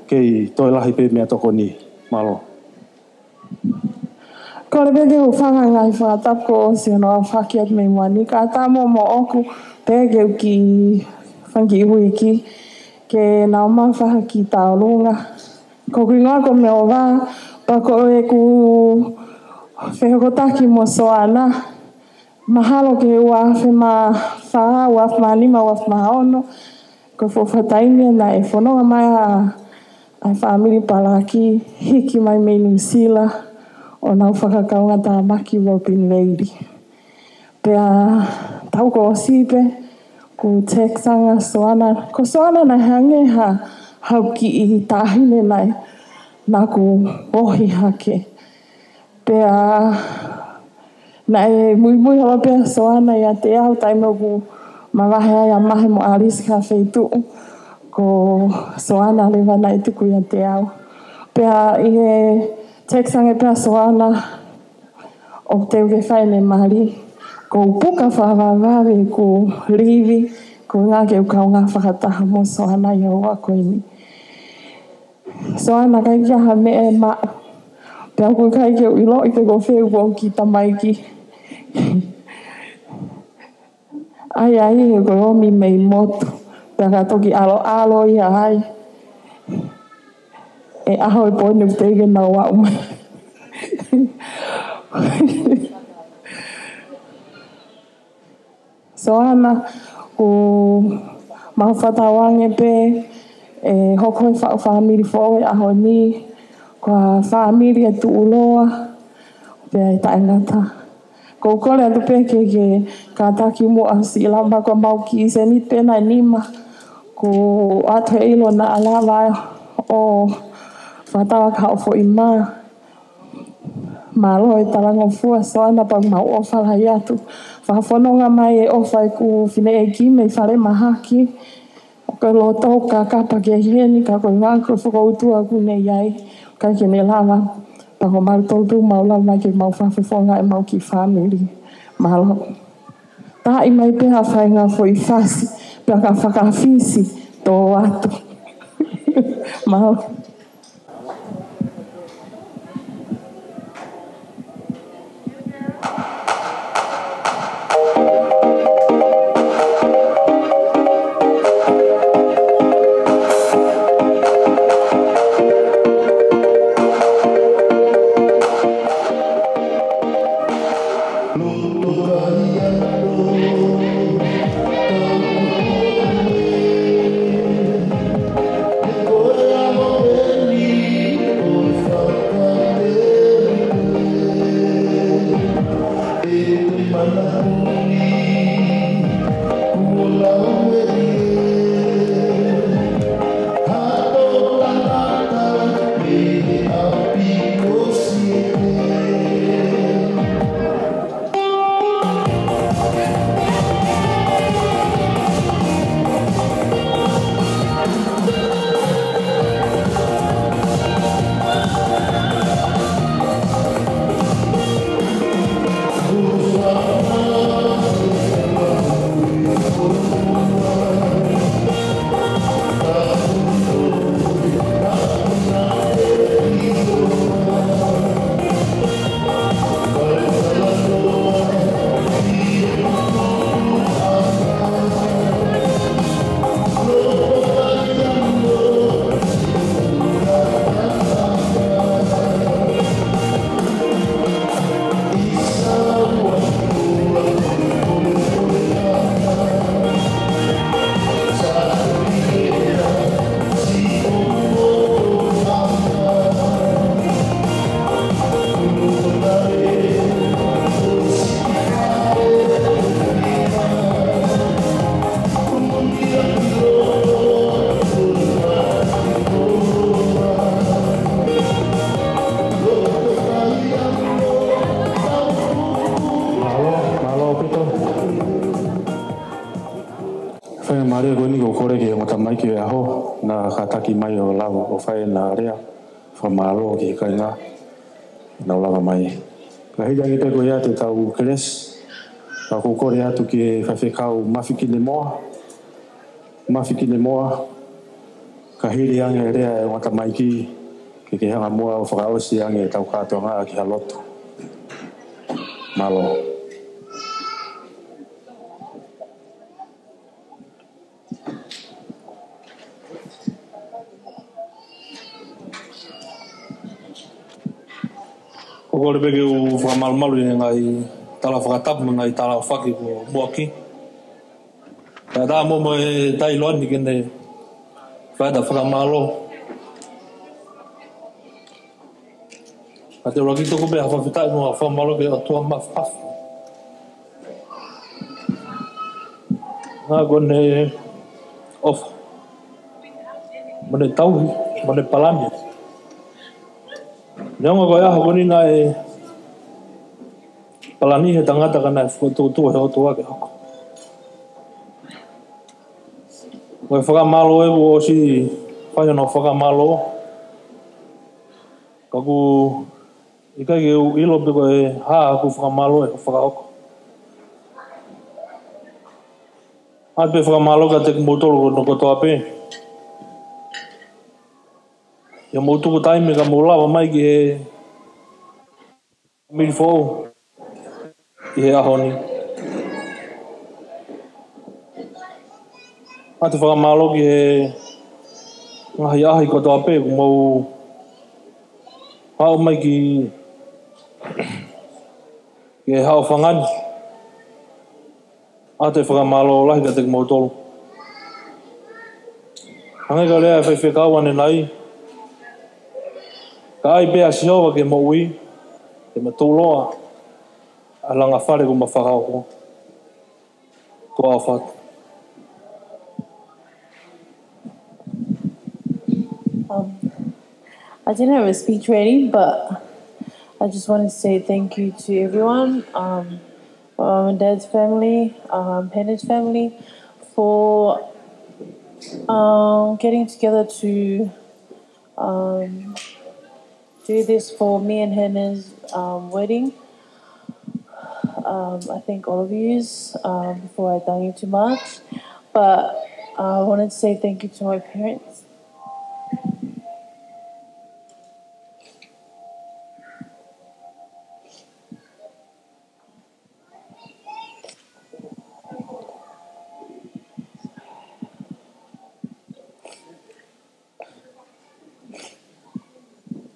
kei toe lahi pē meʻatokoni. Mālō. Kole pē ke u hūfanga he ngaahi fakatapu kuo ʻosi hono aofaki atu mei muʻa ni, ka tā mo moʻoku pē ke u kiʻi fanga kiʻi uike ke nau maʻu ha kiʻi tauʻolunga. Ko hoku hingoa ko Melevā, pea ko ʻeku fehokotaki mo Soana. Mahalo ko e ua afe mā fā, ua afe mā nima, ua afe mā ono. Ko e fuofua taimi ia naʻe fononga mai ʻa, ʻa e fāmili Palaki, hiki mai mei Nuʻu Sila, ʻo nau fakakaungātāmaki Robin Lady. Pea taʻu kuo ʻosi pē, ʻoku text ange ʻa Soana. Ko Soana naʻe hangē ha, hau kiʻi taʻahine naʻe, naʻa ku ohi hake. Pea naʻe muimui holo pē ʻa Soana ʻiate au, taimi ʻoku mavahe ai ʻa Mahe mo ʻAlisi ki ha feituʻu, ko Soana leva naʻe tuku ʻiate au. Pea ʻi he text ange pē ʻa Soana, ʻoku teu ke fai ʻene mali, ko u puka fakavavevave ʻeku livi, ko e ʻuhinga ke u kaungā fakataha mo Soana ʻi he houa ko eni. Soana, ʻikai ke ʻi ai ha meʻa ʻe maʻu. Pea ʻoku ʻikai ke u ʻiloʻi pe ko fē ʻoku ou kiʻi tamaiki. ʻAi, ʻai, he ko e ʻomi mei motu. Pea ka toki ʻaloʻalo ia ai. ʻE ʻaho ʻe pō ʻoku teʻeki ke nau aʻu mai. Soana, ʻoku mau fakatauange pē ʻe hoko e faʻu fāmili foʻou he ʻaho ni, ko ha fāmili ʻe tuʻuloa, pea ʻe taʻengata. ʻOku ou kole atu pē ke ke kātaki muʻa siʻi lama ko ʻemau kiʻi sēniti pē naʻe nima, kuo ʻoatu he ʻilo naʻa lava ʻo fakatau ʻaki haʻo foʻi mā. Mālō e talangofua Soana, pea ʻoku mau ʻofa lahi atu. Fakafononga mai e ʻofa ʻeku fineʻeiki mei falemahaki. ʻOku ou loto kakapa ke heni, ka ko e ʻuhinga ko e fokoutua ʻoku ne ʻi ai, ʻikai ke ne lava. Pea ko mautolu pē ʻoku mau lava mai ke mau fakafofonga ʻemau kiʻi fāmili. Mālō. Taaʻi mai pē ha faʻahinga foʻi fasi, pea ka fakafisi tō atu. Mālō. Lea ko eni ʻoku ou kole ki he ongo tamaiki ʻo e ʻaho, naʻa kātaki mai ʻo lava ʻo fai ʻena lea fakamālō ki he kāinga naʻa nau lava mai. Ka hili ange pē ko ia ʻetau kelesi, ka ʻoku ou kole atu ki he faifekau Mafikine Moa, Mafikine Moa, ka hili ange e lea ʻa e ongo tamaiki, ke ke hanga muʻa ʻo fakaʻosi ange ʻetau kātoanga ki ha lotu. Mālō. ʻOku ou kole pē ke u fakamalumalu ʻi he ngaahi tala fakatapu mo e ngaahi tala ʻohake kuo muʻaki. Ka ʻatā mo e tai loa ni ke ne fai ʻeta fakamālō. Ka te u lava ke tuku pē ha fakafetaʻi mo ha fakamālō ki he ʻOtua Māfimafi. Naʻa ko ʻene ʻofa, mo ʻene tauhi, mo ʻene palani. Neongo ko e ʻaho ko eni naʻe palani he tangata ka naʻe fokotuʻutuʻu ʻe he ʻOtua ke hoko. Ko e fakamālō ē kuo ʻosi fai hono fakamālō. Ka ʻoku ʻikai ke u ʻilo pe ko e hā ʻoku fakamālō ʻe fakahoko. ʻOatu pē fakamālō kiate kimoutolu ko, kotoa pē. ʻI hoʻomou tuku taimi ka mou lava mai ki he mili foʻou ʻi he ʻaho ni. ʻOatu fakamālō ki he ngaahi ʻaho kotoa pē kuo mou haʻu mai ki, ki he haʻofanga ni. ʻOatu e fakamālō lahi kiate kimoutolu. Hangē ko e lea ʻa e faifekau ʻanenai, ka ʻai pē ʻa Sihova ke moʻui, te ma tuʻuloa ʻa e langa fale kuo ma fakahoko. Tuʻa ʻofa atu. Um, I didn't have a speech ready, but I just wanted to say thank you to everyone, um, my mum and dad's family, um, Hannah's family, for, um, getting together to, um, do this for me and Hannah's, um, wedding. Um, I thank all of yous, um, before I thank you too much, but I wanted to say thank you to my parents.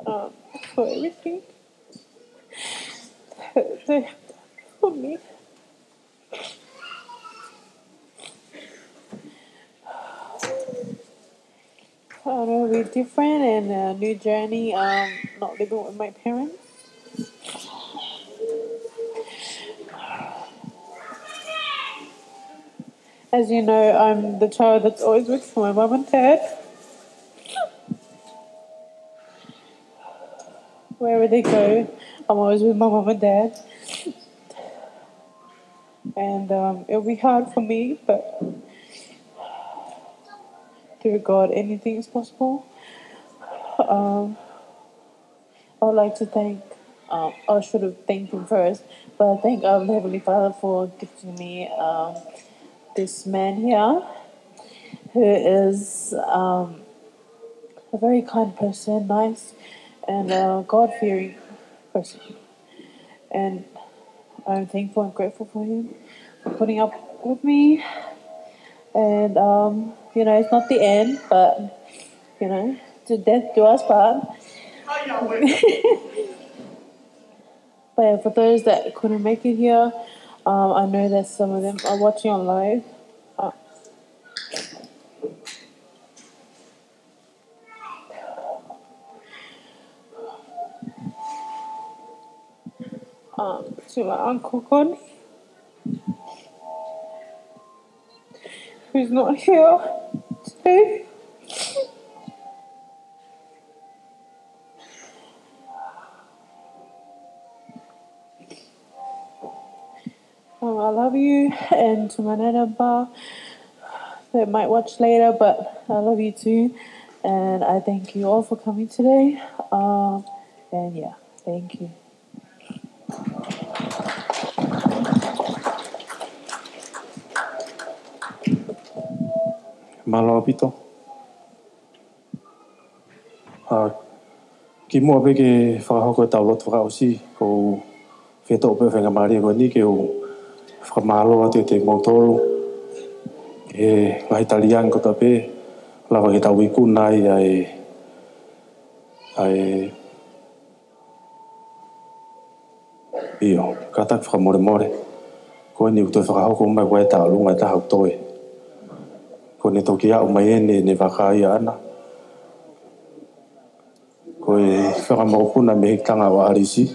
Um, for everything that they have done for me. I know it'll be different and a new journey, um, not living with my parents. As you know, I'm the child that's always with my mum and dad. Wherever they go, I'm always with my mum and dad. And, um, it'll be hard for me, but through God, anything is possible. Um, I would like to thank, um, I should have thanked him first, but I thank, um, the Heavenly Father for gifting me, um, this man here, who is, um, a very kind person, nice, and a God-fearing person. And I'm thankful and grateful for him for putting up with me. And, um, you know, it's not the end, but, you know, to death do us part. But yeah, for those that couldn't make it here, um, I know that some of them are watching on live. Uh, um, to my uncle Connie, who's not here today. Um, I love you, and to my nana and pa, that might watch later, but I love you too. And I thank you all for coming today. Um, and yeah, thank you. Mālō ʻaupito. ʻA, kimuʻa pē ke fakahoko ʻetau lotu fakaʻosi, ʻoku ou fie toʻo pē faingamālie ko eni ke u fakamālō atu kiate kimoutolu he ngaahi taliangi kotoa pē, lava ke tau ikuna ai ʻa e, ʻa e ʻIo, kātaki fakamolemole. Ko eni ʻoku toe fakahoko mai ko e tauʻolunga ʻe taha ʻoku toe. Ko eni toki aʻu mai eni ʻene vakai ʻaʻana. Ko e fanga mokopuna mei he tangata ʻo ʻAlisi.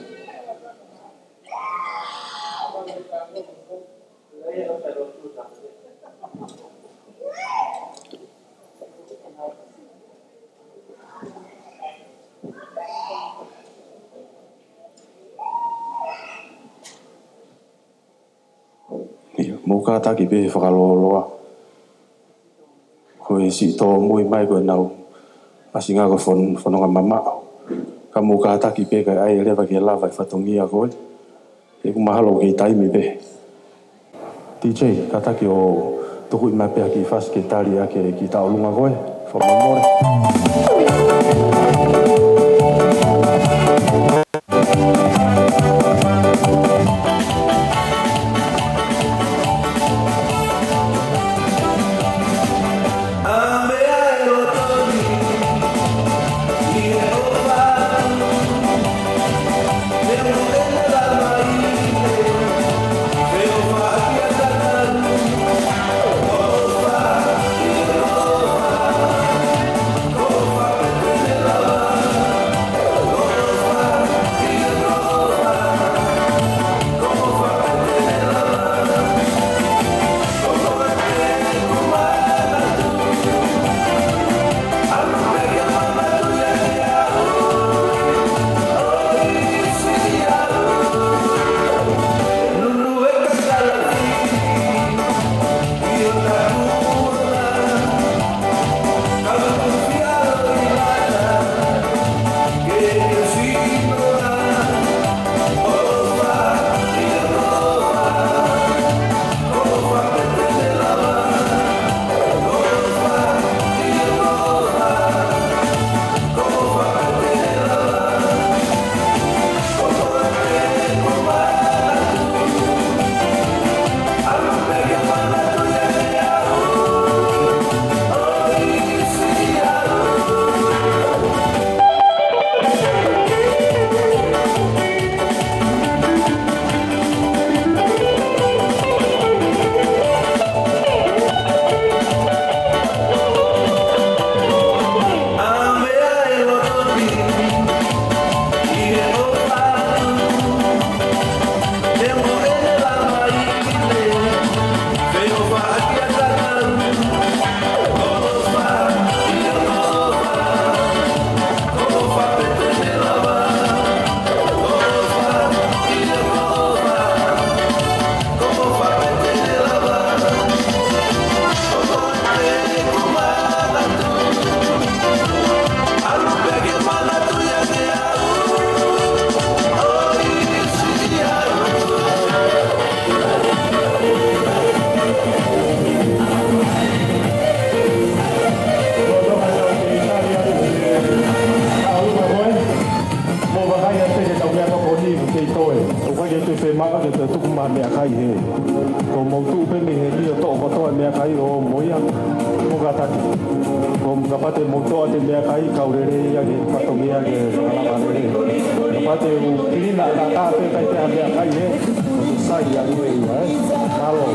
ʻIo, mou kātaki pē fakalōloa. Ko e siʻi tōmui mai ko ʻenau ʻasinga ko e fon-, fononga mamaʻo. Ka mou kātaki pē kae ʻai leva ke lava e fatongia ko ē. ʻOku mahalo ʻoku kei taimi pē. D J, kātaki ʻo tukuʻi mai pē ha kiʻi fasi ke tali ʻaki e kiʻi tauʻolunga ko ē. Fakamolemole. Mo vakai atu ki heʻetau meʻa ko eni, kei toe. ʻOku ʻikai ke toe fiemaʻu ke toe tuku mai ha meʻakai hē. Ko hoʻomou tuʻu pē mei heni ʻo toʻo kotoa e meʻakai ʻo ō mo ia. Mou kātaki. Ko hoʻomou, kapau te mou toʻo atu e meʻakai, kau lelei ia ke fatongia ke fakalava lelei. Kapau te u pilina ʻataʻatā pē ʻikai toe ha meʻakai hē. Sai ia ʻoku ʻi ai, ē? Mālō.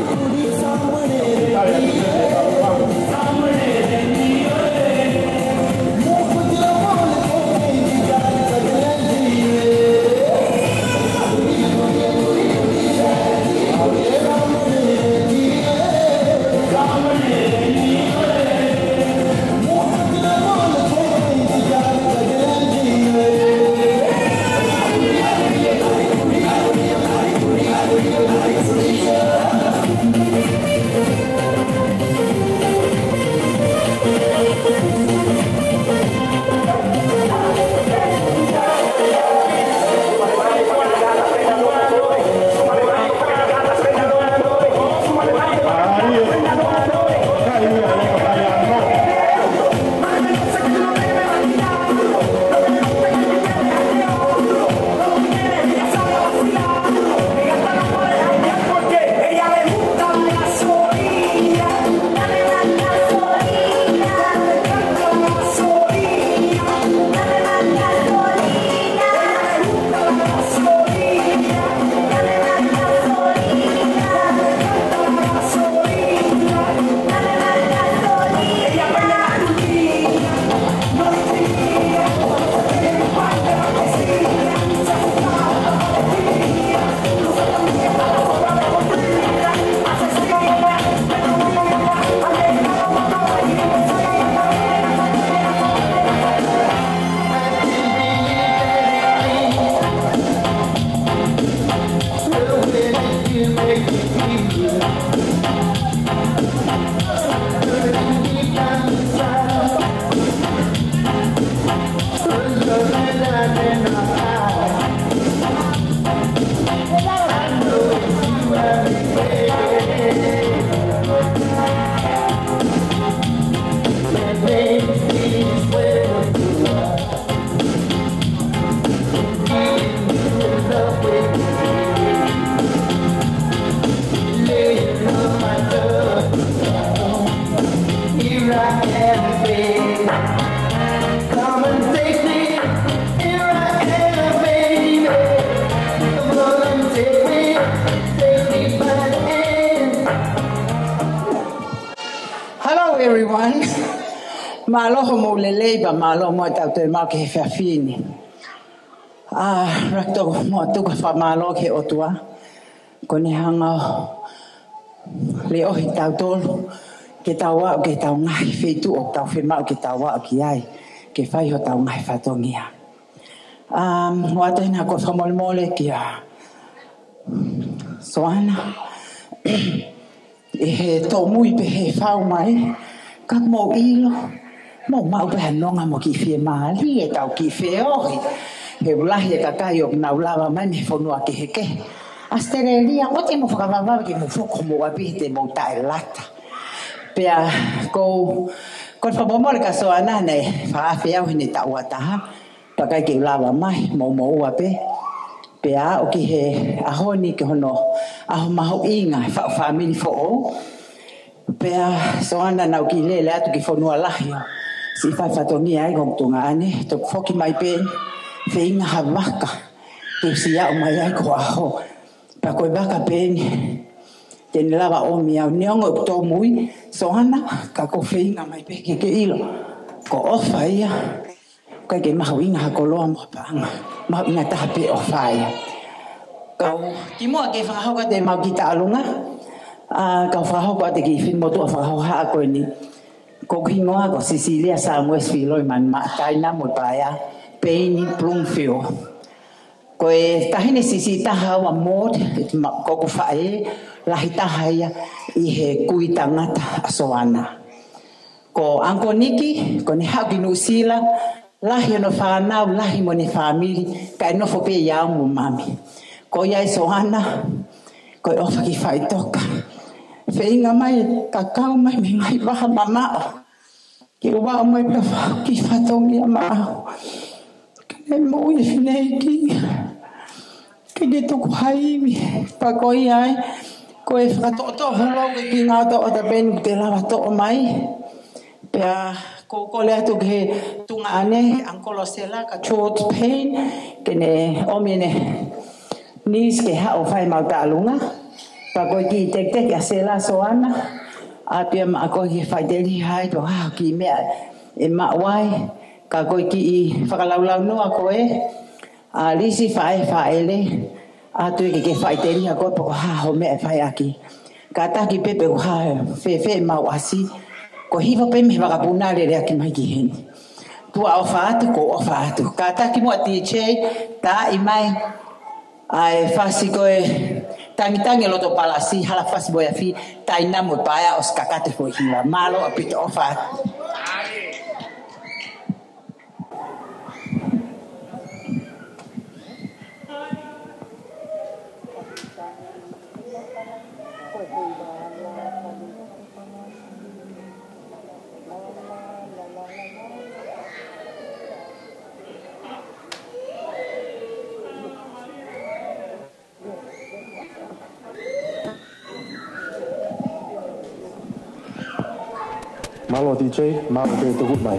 Mālō hoʻomou lelei pea mālō muʻa ʻetau toe maʻu ki he efiafi ni. ʻA, ʻoku ou kole muʻa ʻo tuku ha fakamālō ki he ʻOtua. Ko ʻene hanga ʻo leʻohi kitautolu ke tau aʻu ki heʻetau ngaahi feituʻu ʻoku tau fiemaʻu ke tau aʻu ki ai, ke fai hotau ngaahi fatongia. Um, ʻoatu ʻeni ha kiʻi fakamolemole kia Soana. ʻI he tōmui pē he fau mai, ka mou ʻilo, mou maʻu pē ha nonga mo e kiʻi fiemālie ʻetau kiʻi feohi. He ʻoku lahi e kakai ʻoku nau lava mai mei he fonua kehekehe. ʻAositelēlia, ʻoua te mou fakavavevave ke mou foki homou ʻapi he te mou taʻelata. Pea ʻoku ou, ʻoku ou fakamolemole kia Soana naʻe fakaafe au heʻene taʻu ua taha. Pea ʻikai ke u lava mai, moumoua pē. Pea aʻu ki he ʻaho ni ki hono ʻaho mahuʻinga e faʻu fāmili foʻou. Pea Soana naʻá ku kiʻi lele atu ki fonua lahi ʻo siʻi fai fatongia ai ko hoku tuongaʻane, toki foki mai pē ʻo feinga ha vaka ke u siʻi aʻu mai ai ki ho ʻaho. Pea ko e vaka pē eni te ne lava ʻo ʻomi au neongo ʻeku tōmui, Soana, ka ʻoku ou feinga mai pē ke ke ʻilo. Ko e ʻofa ia. ʻIkai ke mahuʻinga ha koloa mo ha paʻanga. Mahuʻinga taha pē ʻofa ia. Kau kimuʻa ke fakahoko atu ʻemau kiʻi taʻalunga. ʻA, kau fakahoko atu e kiʻi finemotuʻa fakahohaʻa ko eni. Ko hoku hingoa ko Sisilia Samuesi Filoi Manamaʻa, Taina mo e Paea, Peini, Bloomfield. Ko e taʻahine siʻisiʻi taha au ʻa Maud, ma-, ko hoku faʻē lahi taha ia ʻi he kui tangata ʻa Soana. Ko Uncle Niki, ko ʻene haʻu ki Nuʻusila, lahi hono fānau, lahi mo ʻene fāmili, kae nofo pē ia mo Mami. Ko ia ʻa Soana, ko e ʻofa ki faʻitoka. Feinga mai, ka kau mai mei he ngaahi vaha mamaʻo. Ke u aʻu mai pea fai ha kiʻi fatongia maʻau. Ka ne moʻui e fineʻeiki. ʻIkai ke tuku ha ivi. Pea ko ia ai, ko e fakatoʻotoʻo holo ke kiʻi ngāue toʻo ʻata pē eni ʻoku te lava toʻo mai. Pea ʻoku ou kole atu ki he tuongaʻane, Uncle Sela, kia George Payne, ke ne ʻomi ʻene niece ke haʻu ʻo fai ʻemau taʻalunga. Pea ko e kiʻi tekiteki ʻa Sela, Soana, ʻa pea maʻa koe ke faʻiteliha ai pe ko e hā ha kiʻi meʻa ʻe maʻu ai, ka ko e kiʻi fakalaulaunoa ko ē, ʻa Lisi, faʻē, Faʻele, ʻoatu ia ke ke faʻiteliha koe pe ko e hā hoʻo meʻa ʻe fai ʻaki. Kātaki pē pe ko e hā, fēfē ʻemau ʻasi, ko e hiva pē mei he vakapuna lele ʻaki mai ki heni. Tuʻa ʻofa atu, ʻoku ou ʻofa atu. Kātaki muʻa D J, taaʻi mai ʻa e fasi ko e Tangitangi Loto Palasi, Hala Fasi Moheafi, Taina mo e Paea, ʻosi kakato e foʻi hiva. Mālō ʻaupito, ʻofa atu. Mālō D J, mālō pē tuku mai.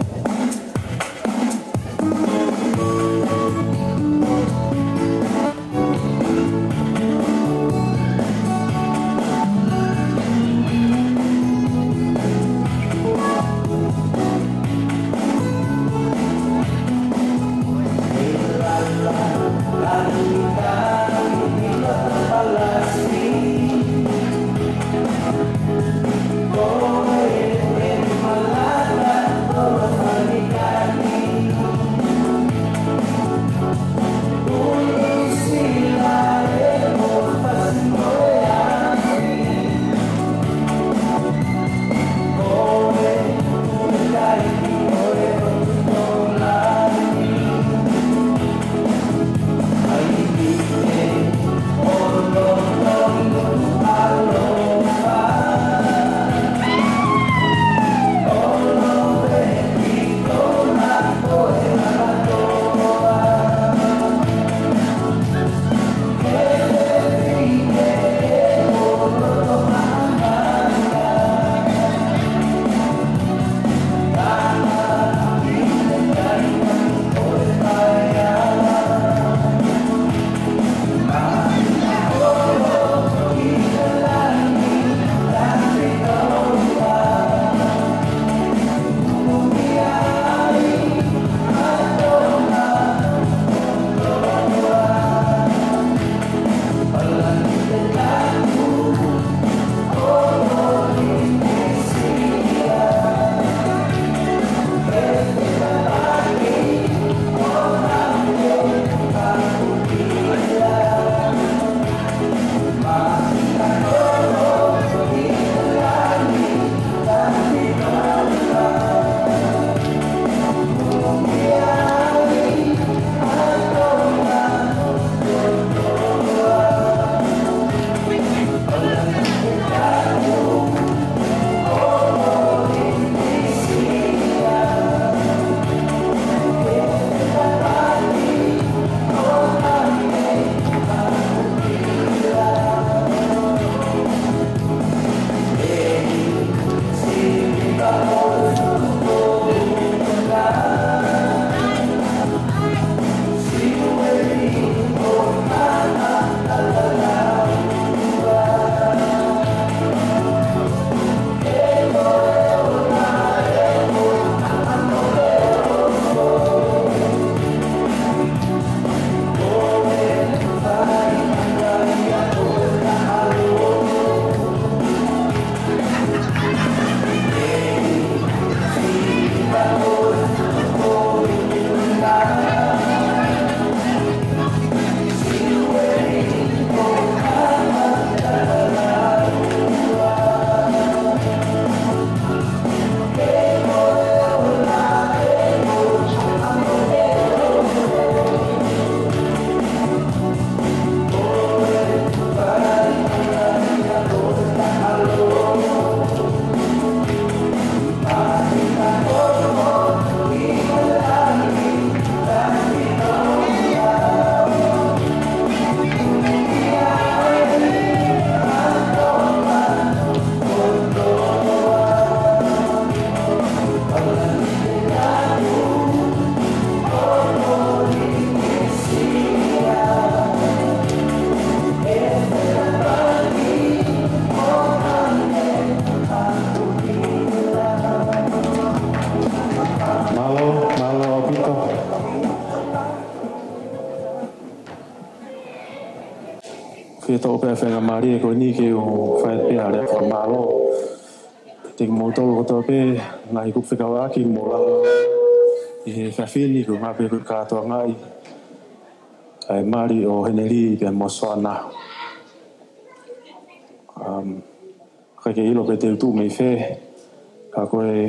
Pea toʻo pē ʻa e faingamālie ko eni ke u fai pē ʻa e lea fakamālō kiate kimoutolu kotoa pē, ngaahi kupu fekauʻaki mo lalo ʻi he efiafi ni, ko e ʻuhinga pē ko e kātoangaʻi ʻa e mali ʻo Henelī pea mo Soana. Um, ʻikai ke ʻilo pe te u tuʻu mei fē, ka ko e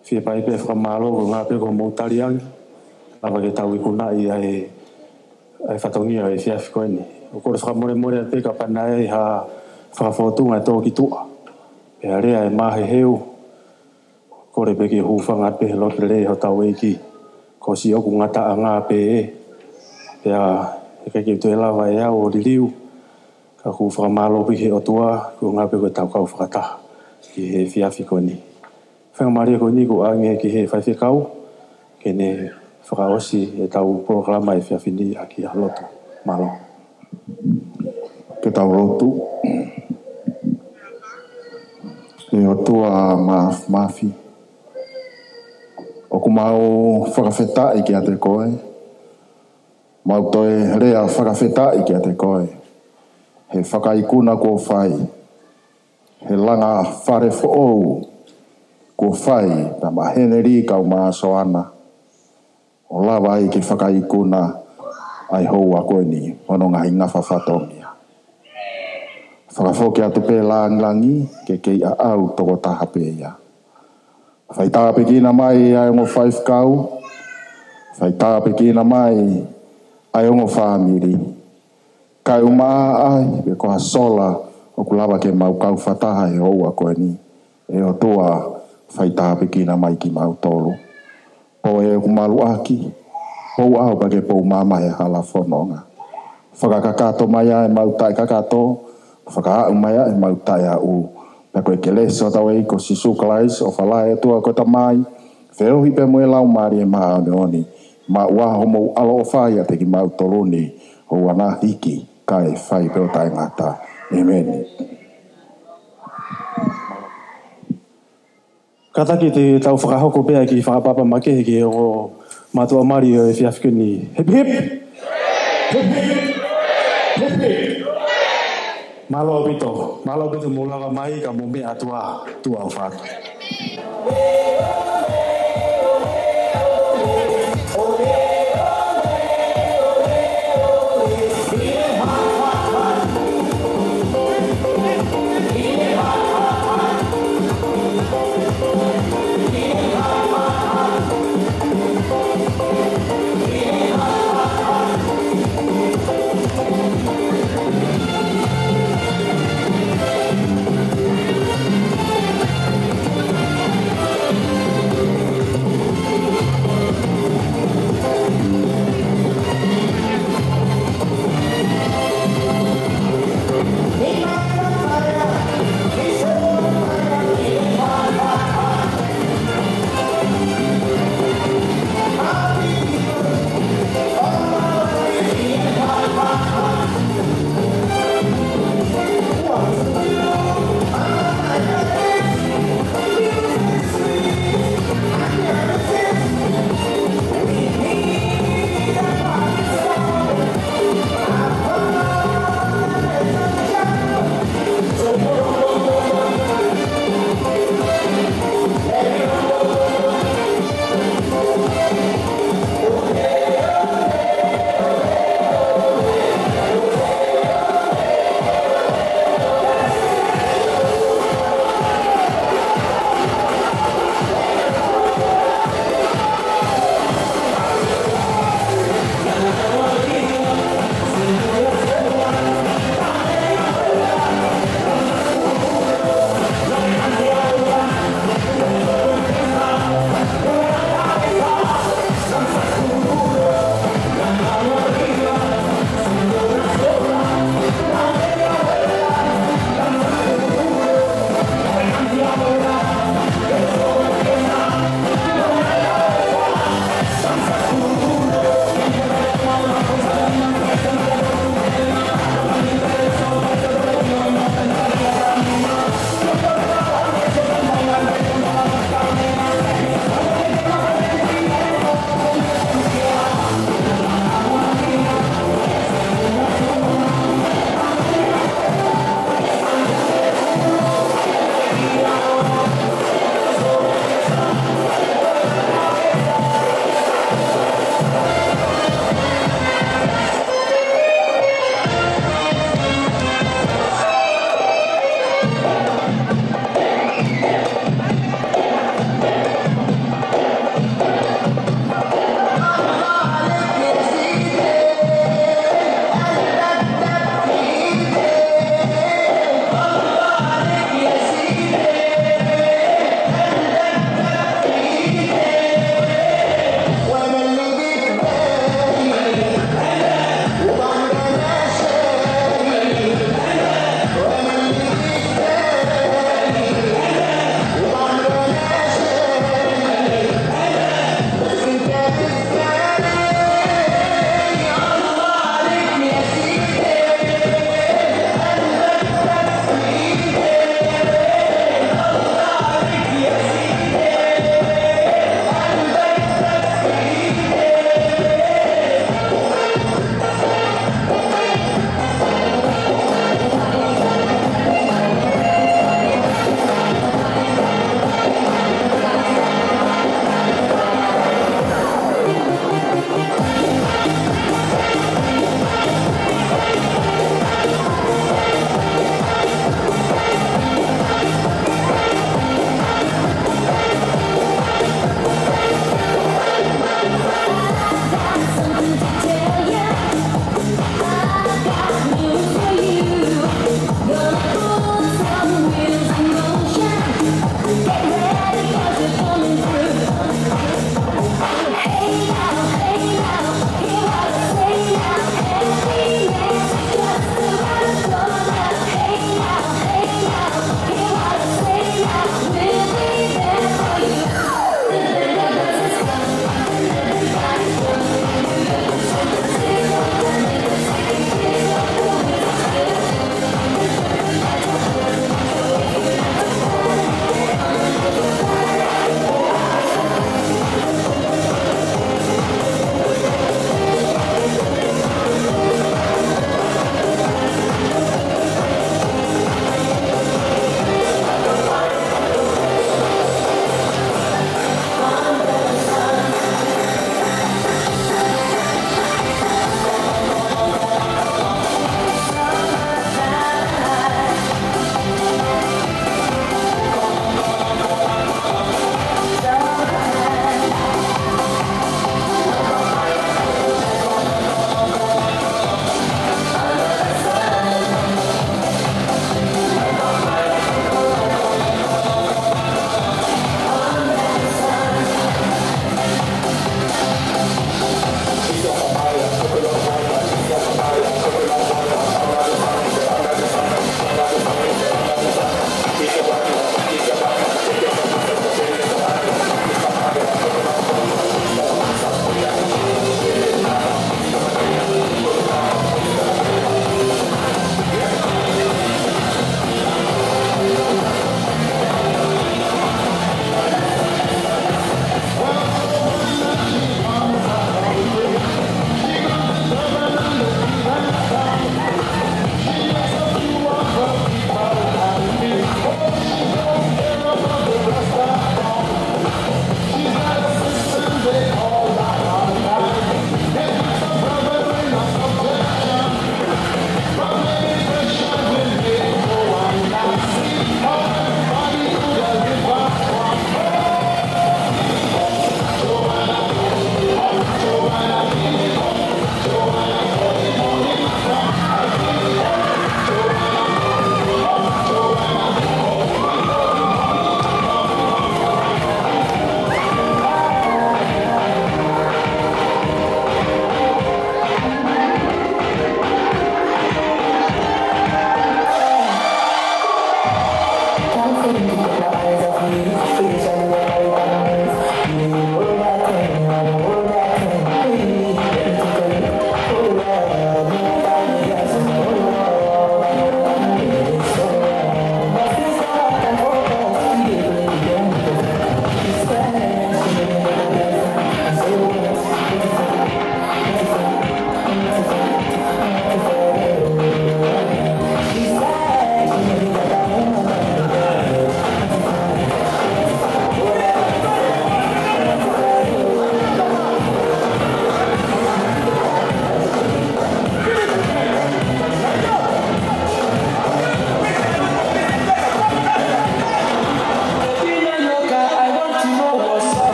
fie pehē pē fakamālō ko e ʻuhinga pē ko hoʻomou tali ange, lava ke tau ikunaʻi ʻa e, ʻa e fatongia ʻo e efiafi ko eni. ʻOku ou kole fakamolemole pē kapau naʻe ʻi ai ha fakafōtunga ʻe tō ki tuʻa, pea lea ʻe māheheu, kole pē ke hūfanga pē he lotu lelei hotau ʻEiki. Ko siʻoku ngataʻanga pē ē, pea ʻikai ke u toe lava ʻe au ʻo liliu, ka ʻoku ou fakamālō pē ki he ʻOtua, ko e ʻuhinga pē ko ʻetau kau fakataha ʻi he efiafi ko eni. Faingamālie ko eni ʻoku ʻoange ki he faifekau ke ne fakaʻosi ʻetau polokalama efiafi ni ʻaki ha lotu. Mālō. Ke tau lotu. ʻE ʻOtua Māfimafi, ʻoku mau fakafetaʻi kiate koe, mau toe lea fakafetaʻi kiate koe he fakaikuna kuo fai, he langa fale foʻou kuo fai pea maʻa Henelī kae ʻumaʻā Soana, ʻo lava ai ke fakaikuna ʻa e houa ko eni mo hono ngaahi ngafa fatongia. Fakafoki atu pē lāngilangi ke kei ʻaʻau tokotaha pē ia. Fai tāpuekina mai ʻa e ongo faifekau, fai tāpuekina mai ʻa e ongo fāmili, kae ʻumaʻā ai pē ko ha sola ʻoku lava ke mau kau fakataha he houa ko eni. ʻE ʻOtua, fai tāpuekina mai kimautolu. Pea ʻoku maluʻaki, pou ʻaho pea ke pou mamahi ʻa e hala fononga. Fakakakato mai ʻa e mau taʻekakato, fakaaʻu mai ʻa e mau taʻeaʻu. Pea ko e kelesi ʻa hotau ʻEiki ko Sīsū Kalaisi, ʻofa lahi ʻa e ʻOtua ko e Tamai, feohi pea mo e Laumālie Māʻoniʻoni, maʻu ʻa homou ʻaloʻofa ʻiate kimautolu ni, ʻo ʻoua naʻa hiki, kae fai pē ʻo taʻengata. ʻEmeni. Kātaki te tau fakahoko pē ʻa e kiʻi fakaʻapaʻapa makehe ki he ongo mātuʻa mali ʻo e efiafi ko eni. Hip, hip! Hip, hip! Hip, hip! Mālō ʻaupito, mālō ʻaupito hoʻomou lava mai, ka mou meʻa atu ā, tuʻa ʻofa atu.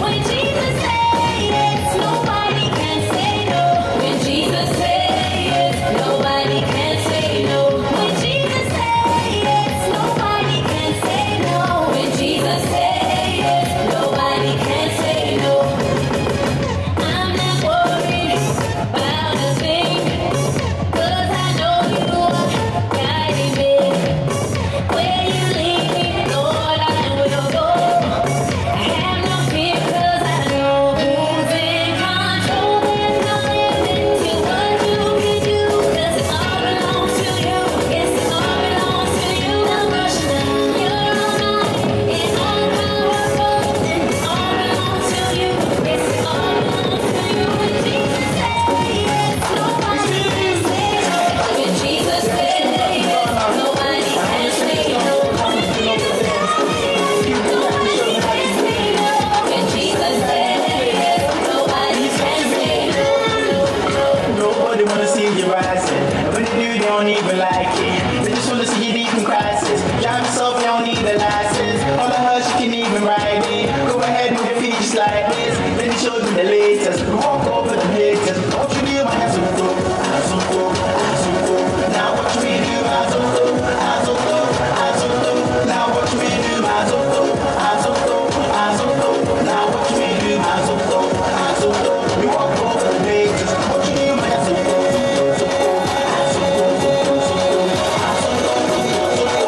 When Jesus says yes, nobody can say no. When Jesus says yes, nobody can say no. When Jesus says yes, nobody can say no. When Jesus says yes, nobody can say no. I'm not worried about a thing, 'cause I know you are guiding me. Where you lead me, Lord, I will go. I have no fear 'cause I know who's in control. There's no limit to what you can do 'cause it all belongs to you. Yes, it all belongs to you. No question, you're all mine. It's all powerful and it all belongs to you. Yes, it all belongs to you. When Jesus says yes, nobody can say no. When Jesus says yes, nobody can say no. Nobody wanna see you rising. And when they do, they don't even like it. They just wanna see you deep in crisis. Drive yourself, you don't need a license. All the hush, you can even ride it. Go ahead, move your feet just like this. Then you show them the latest. Walk over the haters. What you do, my asunto, asunto, asunto. Now what you do, asunto, asunto, asunto. Now what you do, asunto, asunto, asunto. Now what you do, asunto, asunto. You walk over the haters. What you do, my asunto, asunto, asunto, asunto.